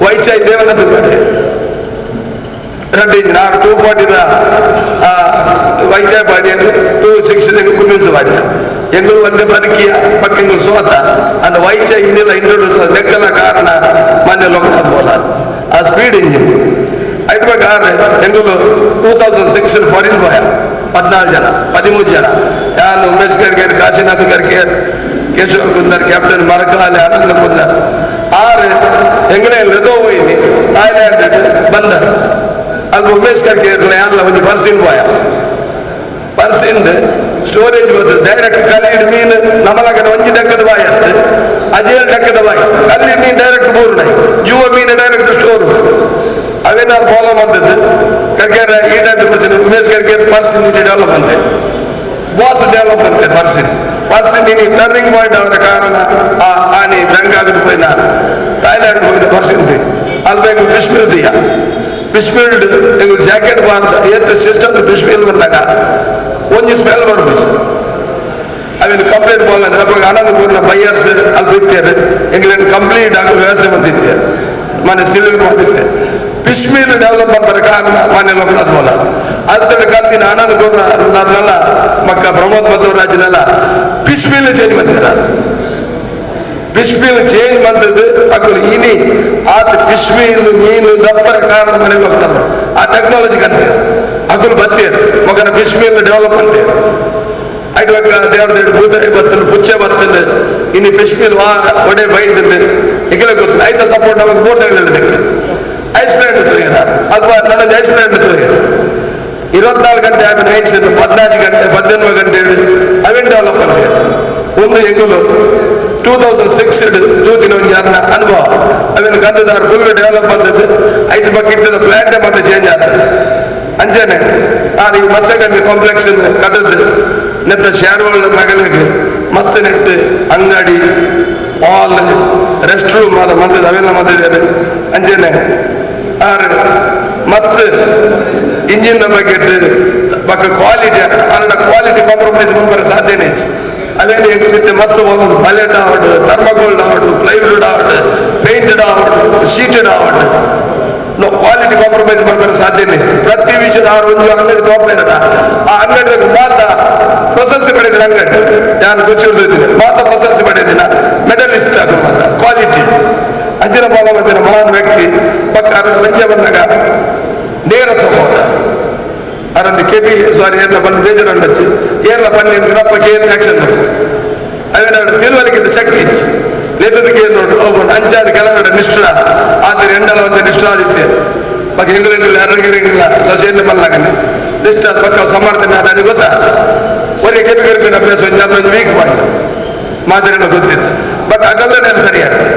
ವೈಚಾಯಿ ದೇವನಂದ ಬಾಡೆಯಾರು ರಡ್ಡ್ ಇಂಜಿನ್ ಆರು 240ದ ವೈಚಾಯ್ ಪಾಡಿಯರು 2.6 ಕುಮಿನ್ಸ್ ಪಾಡಿಯ ಎಂಗಳು ಒಂದೇ ಬದುಕಿಯ ಪಕ್ಕ ಎಂಗಳು ಸೋತ ಅಂದ ವೈಚಾಯ್ ಇನ್ನೆಲ್ಲ ಇಂಟ್ರೊಡ್ಯೂಸ್ ಲೆಕ್ಕಲ ಕಾರಣ ಮಾನ್ಯ ಲೋಕನಾಥ್ ಬೋಲಾರ್ ಆ ಸ್ಪೀಡ್ ಇಂಜಿನ್ ಐಟ್ ಬೇಕಾದ್ರೆ ಎಂಗಳು 2006 ಫಾರಿನ್ ಬಾಯ 14 ಜನ 13 ಜನ ಯಾನು ಉಮೇಶ್ ಕರ್ಕೇರ್ ಕಾಶಿನಾಥ್ ಕರ್ಕೇರ್ ಕೇಶವ ಕುಂದರ್ ಕ್ಯಾಪ್ಟನ್ ಮರಕಾಲೆ ಆನಂದ ಕುಂದರ್ ಆರು ಎಂಗಳೇ ಲೆದೋ ಹೋಯ್ನಿ ಥಾಯ್ಲ್ಯಾಂಡ್ ಬಂದರ್ ಅಲ್ಲಿ ಉಮೇಶ್ ಕರ್ಕೇರ್ ಯಾರಲ್ಲ ಒಂದು ಪರ್ಸಿನ್ ಬಾಯ ಪರ್ಸಿಂಡ್ ಸ್ಟೋರೇಜ್ ಬರ್ತದೆ ಡೈರೆಕ್ಟ್ ಕಲ್ಲಿಡ್ ಮೀನು ನಮಲಗನ ಒಂಜಿ ಡಕ್ಕದ ಬಾಯಿ ಅತ್ತು ಅಜೇಲ್ ಡಕ್ಕದ ಬಾಯಿ ಕಲ್ಲಿ ಮೀನು ಡೈರೆಕ್ಟ್ ಬೋರ್ಡೈ ಜುವ ಮೀನು ಡೈರೆಕ್ಟ್ ಸ್ಟೋರು ಅವೇ ನಾನು ಫಾಲೋ ಮಾಡ್ತಿದ್ದು ಕರ್ಕೇರ ಈ type person Umesh Karkera purse seine develop ಅಂತೆ ಬಾಸ್ ಡೆವಲಪ್ ಅಂತೆ ಪರ್ಸಿನ್ ಪರ್ಸಿನ್ ಇನಿ ಟರ್ನಿಂಗ್ ಪಾಯಿಂಟ್ ಅವರ ಕಾರಣ ಆ ಆನಿ ಬ್ಯಾಂಕಾಕ್ ಹೋಯ್ನ ಥಾಯ್ಲ್ಯಾಂಡ್ ಹೋಯ್ನ ಪರ್ಸಿನ್ ಅಲ್ಲಿ ಬೇಕು ಫಿಶ್ ಮಿಲ್ ದಿಯ ಫಿಶ್ ಮಿಲ್ಡ್ ಎಂಗಳು ಜಾಕೆಟ್ ಬಾರ್ದ ಏತ್ ಸಿಸ್ಟಮ್ ಫಿಶ್ ಮಿಲ್ ಬಂದಾಗ ಒಂಜಿ ಸ್ಮೆಲ್ ಬರ್ಬೋದು ಅವೇನು ಕಂಪ್ಲೀಟ್ ಬೋಲ್ ಅಂದ್ರೆ ಅವಾಗ ಆನಂದ ಕೂರ್ನ ಬೈಯರ್ಸ್ ಅಲ್ಲಿ ಬಿತ್ತೇರು ಎಂಗ್ಲೇನು ಕಂಪ್ಲೀಟ್ ಆಗಲು ವ್ಯವಸ್ಥೆ ಬಂದಿದ್ದೆ ಮನೆ ಸಿಲ್ವರ್ ಬಂದಿದ್ದೆ ಫಿಶ್ ಮಿಲ್ ಡೆವಲಪ್ ಮಾಡ್ತಾರೆ ಕಾರಣ ಮಾನ್ಯ ಲೋಕನಾಥ್ ಬೋಲ ಅಲ್ತಡೆ ಕಲ್ತಿನ ಆನಂದ ಕೂರ್ನ ಮಕ್ಕ ಪ್ರಮೋದ್ ಮಧ್ವರಾಜನೆಲ್ಲ ಫಿಶ್ ಮಿಲ್ ಚೇಂಜ್ ಮಾಡ್ತಾರೆ ಫಿಶ್ ಮಿಲ್ ಚೇಂಜ್ ಬಂದದ್ದು ಅಕ್ಕಲು ಇನಿ ಆತ ಫಿಶ್ ಮಿಲ್ ಮೀನು ದಪ್ಪರ ಕಾರಣ ಮನೆ ಲೋಕನಾಥ್ ಆ ಟೆಕ್ನಾಲಜಿ ಕಂತೇರು ಅಕುಲು ಬತ್ತೇರು ಮಗನ ಫಿಶ್ ಮಿಲ್ ಡೆವಲಪ್ ಅಂತೇರು ಐಟ್ ದೇವ್ರ ದೇವ್ರ ಭೂತಾಯಿ ಬತ್ತಲು ಪುಚ್ಚೆ ಬತ್ತಲು ಇನ್ನು ಫಿಶ್ ಮಿಲ್ ವಾ ಒಡೆ ಬೈದುಂಡು ಇಗಲೇ ಗೊತ್ತು ಐತ ಸಪೋರ್ಟ್ ನಮಗೆ ಬೋರ್ಡ್ ತಗಲಿದ್ದಕ್ಕೆ ಐಸ್ ಪ್ಲಾಂಟ್ ತೋಯ್ಯಾರ ಅಲ್ಪ ನನ್ನ ಐಸ್ ಪ್ಲಾಂಟ್ ತೋಯ್ಯಾರ 24 ಗಂಟೆ ಆಪಿನ ಐಸ್ 14 ಗಂಟೆ 18 ಗಂಟೆ ಅವೇನು ಡೆವಲಪ್ ಅಂತೇರು ಒಂದು ಎಂಗುಲು 2006 ತೂತಿನ ಒಂದು ಯಾರನ್ನ ಅನುಭವ ಅವೇನು ಗಂಧದಾರ ಫುಲ್ ಡೆವಲಪ್ ಬಂದದ್ದು ಐಸ್ ಬಕ್ಕಿದ್ದದ ಪ್ಲಾಂಟೇ ಮತ್ತೆ ಚೇಂಜ್ ಆಗ್ತದೆ ಅಂಜನೆ ಆ ಈ ಮತ್ಸ್ಯಗಂಧಿ ಕಾಂಪ್ಲೆಕ್ಸ್ ಕಟ್ಟದ್ದು ನೆತ್ತ ಶೇರ್ ಹೋಲ್ಡರ್ ನಗಲಿಗೆ ಮಸ್ತ್ ನೆಟ್ಟು ಅಂಗಡಿ ಹಾಲ್ ರೆಸ್ಟ್ ರೂಮ್ ಅದ ಮಂದದ ಅವೆಲ್ಲ ಮಂದಿದ್ದಾರೆ ಅಂಜನೆ ಆರು ಮಸ್ತ್ ಇಂಜಿನ್ ಬಕೆಟ್ ಬಕ್ಕ ಕ್ವಾಲಿಟಿ ಅನ್ನ ಕ್ವಾಲಿಟಿ ಕಾಂಪ್ರಮೈಸ್ ಬಂದರೆ ಸಾಧ್ಯನೇ ಅದೇನು ಎಂಗ್ ಮಸ್ತ್ ಒಂದು ಬಲೆಟ್ ಆವಡ್ ಥರ್ಮಕೋಲ್ಡ್ ಆವಡ್ ಪ್ಲೈವುಡ್ ಆವಡ್ ಪೇಂಟೆಡ್ ಆವಡ್ ಶೀಟೆಡ್ ಆವಡ್ ಕ್ವಾಲಿಟಿ ಕಾಂಪ್ರಮೈಸ್ ಮಾಡ್ತಾರೆ ಸಾಧ್ಯನೇ ಪ್ರತಿ ವಿಷಯದ ಆರು ಒಂದು ಅಂಗಡಿ ತೋರ್ತಾ ಇರಲ್ಲ ಆ ಅಂಗಡಿ ಮಾತ ಪ್ರಶಸ್ತಿ ಪಡೆದಿನ ಅಂಗಡಿ ನಾನು ಗೊತ್ತಿರ್ತಿದ್ದೀನಿ ಮಾತ ಪ್ರಶಸ್ತಿ ಪಡೆದಿನ ಮೆಡಲಿಸ್ಟ್ ಆಗ ಮಾತ ಕ್ವಾಲಿಟಿ ಅಂಜನ ಬಾಲವಂತಿನ ಮಹಾನ್ ವ್ಯಕ್ತಿ ಪಕ್ಕ ಅರಣ ವಂಜ ಬಂದಾಗ ನೇರ ಸ್ವಭಾವದ ಅರಂದು ಕೆ ಪಿ ಸಾರಿ ಏರ್ಲ ಬಣ್ಣ ಬೇಜಾರು ಹಚ್ಚಿ ಏರ್ಲ ಬನ್ನಿ ರಪ್ಪ ಕೆ ಆಕ್ಷನ್ ತಪ್ಪು ಅವೇನ ತಿಳುವಳಿಕೆ ಶಕ್ತಿ ಇಚ್ಚು ಲೇತದಕ್ಕೆ ಏನು ನೋಡು ಒಬ್ಬ ಅಂಚಾದ ಕೆಲವರ ನಿಷ್ಠ ಆದರೆ ಎಂಡಲ ಒಂದು ನಿಷ್ಠ ಆದಿತ್ತೆ ಬಕ್ಕ ಎಂಗುಲು ಎಂಗುಲು ಯಾರಿಗಿಲ್ಲ ಸೊಸೆಯನ್ನು ಬಲ್ಲಾಗನೆ ನಿಷ್ಠ ಪಕ್ಕ ಸಮರ್ಥನೆ ಅದಾನೆ ಗೊತ್ತಾ ಒಳ್ಳೆ ಕೆಪಿ ಕರ್ಕೊಂಡು ಅಭ್ಯಾಸ ಒಂದು ಅದೊಂದು ವೀಕ್ ಪಾಯಿಂಟ್ ಮಾದರಿನ ಗೊತ್ತಿತ್ತು ಬಟ್ ಅಗಲ್ಲನೇ ಸರಿಯಾಗ್ತದೆ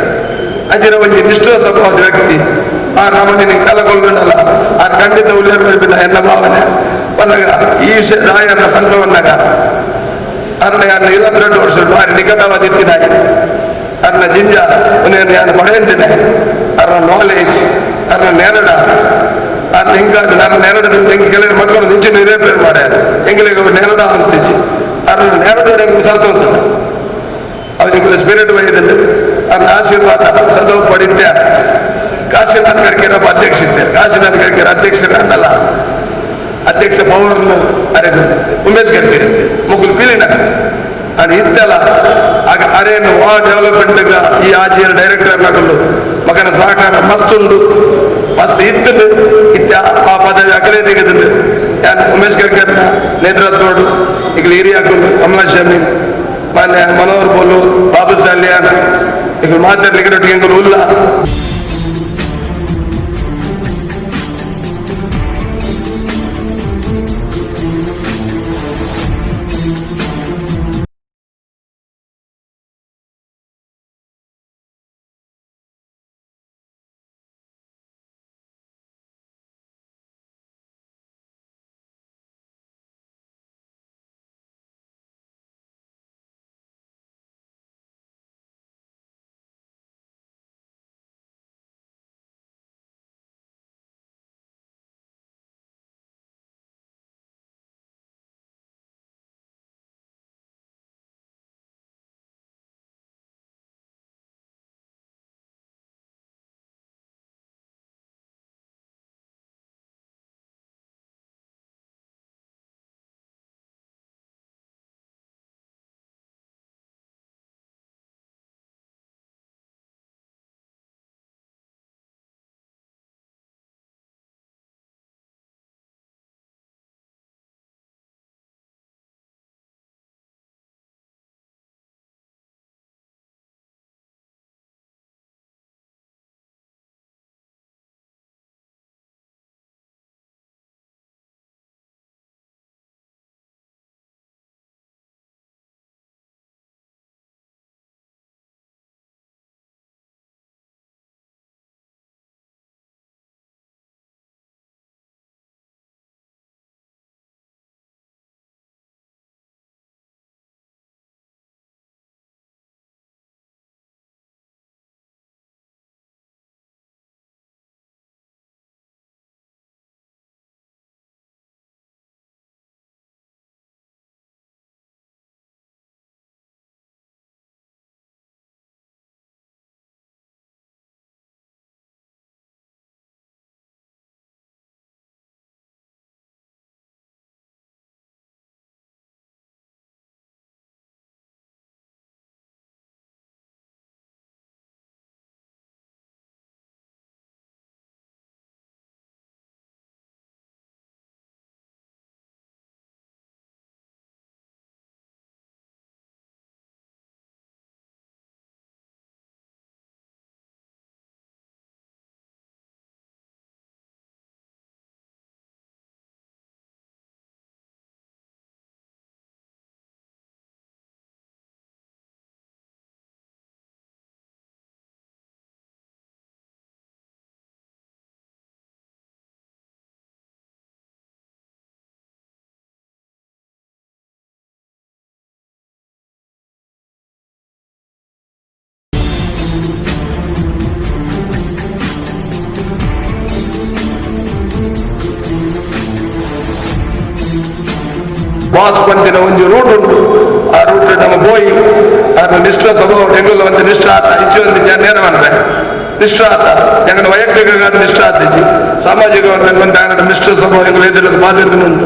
ಅಂಚಿನ ಒಂದು ನಿಷ್ಠ ಸ್ವಭಾವದ ವ್ಯಕ್ತಿ ಆ ನಮ್ಮನೆ ಕಲಗೊಳ್ಳಲ್ಲ ಆ ಖಂಡಿತ ಉಲ್ಲೇಖ ಎನ್ನ ಭಾವನೆ ಬಂದಾಗ ಈ ವಿಷಯ ರಾಯನ ಪಂಥವನ್ನಾಗ ಅರಣ ಯಾರನ್ನ 22 ವರ್ಷ ಭಾರಿ ನಿಕಟವಾದ ಇತ್ತಿನಾಯಿ ಅರ್ನ ಜಿಂಜ ಉನ್ನೇನು ಯಾನು ಪಡೆಯಂತಿನ ಅರ್ನ ನಾಲೆಜ್ ಅರ್ನ ನೆರಡ ಅರ್ನ ಹಿಂಗಾದ ನನ್ನ ನೆರಡದಿಂದ ಹೆಂಗೆ ಕೆಲವರು ಮಕ್ಕಳು ನಿಂಚೆ ನಿರೇಪೇರ್ ಮಾರ್ಯಾರ ಎಂಗಳಿಗೆ ನೆರಡ ಅಂತಿಚ್ಚಿ ಅರ್ನ ನೆರಡ ಹೆಂಗೆ ಸರ್ತೋಗ್ತದೆ ಅವನಿಗೆ ಸ್ಪಿರಿಟ್ ಬೈದಂಡು ಅರ್ನ ಆಶೀರ್ವಾದ ಸದೋ ಪಡಿತ್ಯ ಕಾಶಿನಾಥ್ ಕರ್ಕೇರಪ್ಪ ಅಧ್ಯಕ್ಷ ಇದ್ದೆ ಕಾಶಿನಾಥ್ ಕರ್ಕೇರ ಅಧ್ಯಕ್ಷರ ಅನ್ನಲ್ಲ ಅಧ್ಯಕ್ಷ ಪವರ್ನು ಅರೆ ಕೊಡ್ತಿದ್ದೆ ಉಮೇಶ್ ಕರ್ಕೇರ್ ಇದ್ದೆ ಮುಗುಲ್ ಪೀಲಿನಾಗ ಅದು ಇತ್ತಲ್ಲ ಆಗ ಅರೇನು ವಾ ಡೆವಲಪ್ಮೆಂಟ್ ಈ ಆಜಿಯಲ್ ಡೈರೆಕ್ಟರ್ ನಗಲು ಮಗನ ಸಹಕಾರ ಮಸ್ತುಂಡು ಮಸ್ತ್ ಇತ್ತುಂಡು ಇತ್ತ ಆ ಪದವಿ ಅಕಲೇ ತೆಗೆದುಂಡು ಯಾನ್ ಉಮೇಶ್ ಕರ್ಕೇರ್ನ ನೇತೃತ್ವಡು ಈಗ ಹಿರಿಯಾಕುಲು ಕಮಲಾ ಶಮೀನ್ ಮಾನ್ಯ ಮನೋಹರ್ ಬೋಲು ಬಾಬು ಸಾಲಿಯಾನ್ ಈಗ ಮಾತಾಡ್ಲಿಕ್ಕೆ ಎಂಗುಲು ಉಲ್ಲ. ಬಾಸ್ ಪಂತಿನ ಒಂಜಿ ರೂಟ್ ಉಂಡು. ಆ ರೂಟ್ ನಮ್ಮ ಪೋಯಿ ಆರ್ನ ನಿಷ್ಠ ಸ್ವಭಾವ ಎಂಗುಲ ಒಂದು ನಿಷ್ಠ ಆತ ಇಚ್ಚು ಒಂದು ನೇರ ಮನ್ಪೆ ನಿಷ್ಠ ಆತ ಎಂಗನ ವೈಯಕ್ತಿಕ ನಿಷ್ಠ ಆತಿಜಿ, ಸಾಮಾಜಿಕ ಒಂದು ನಿಷ್ಠ ಸ್ವಭಾವ ಎಂಗುಲ ಎದುರು ಬಾಧ್ಯತೆ ಉಂಟು.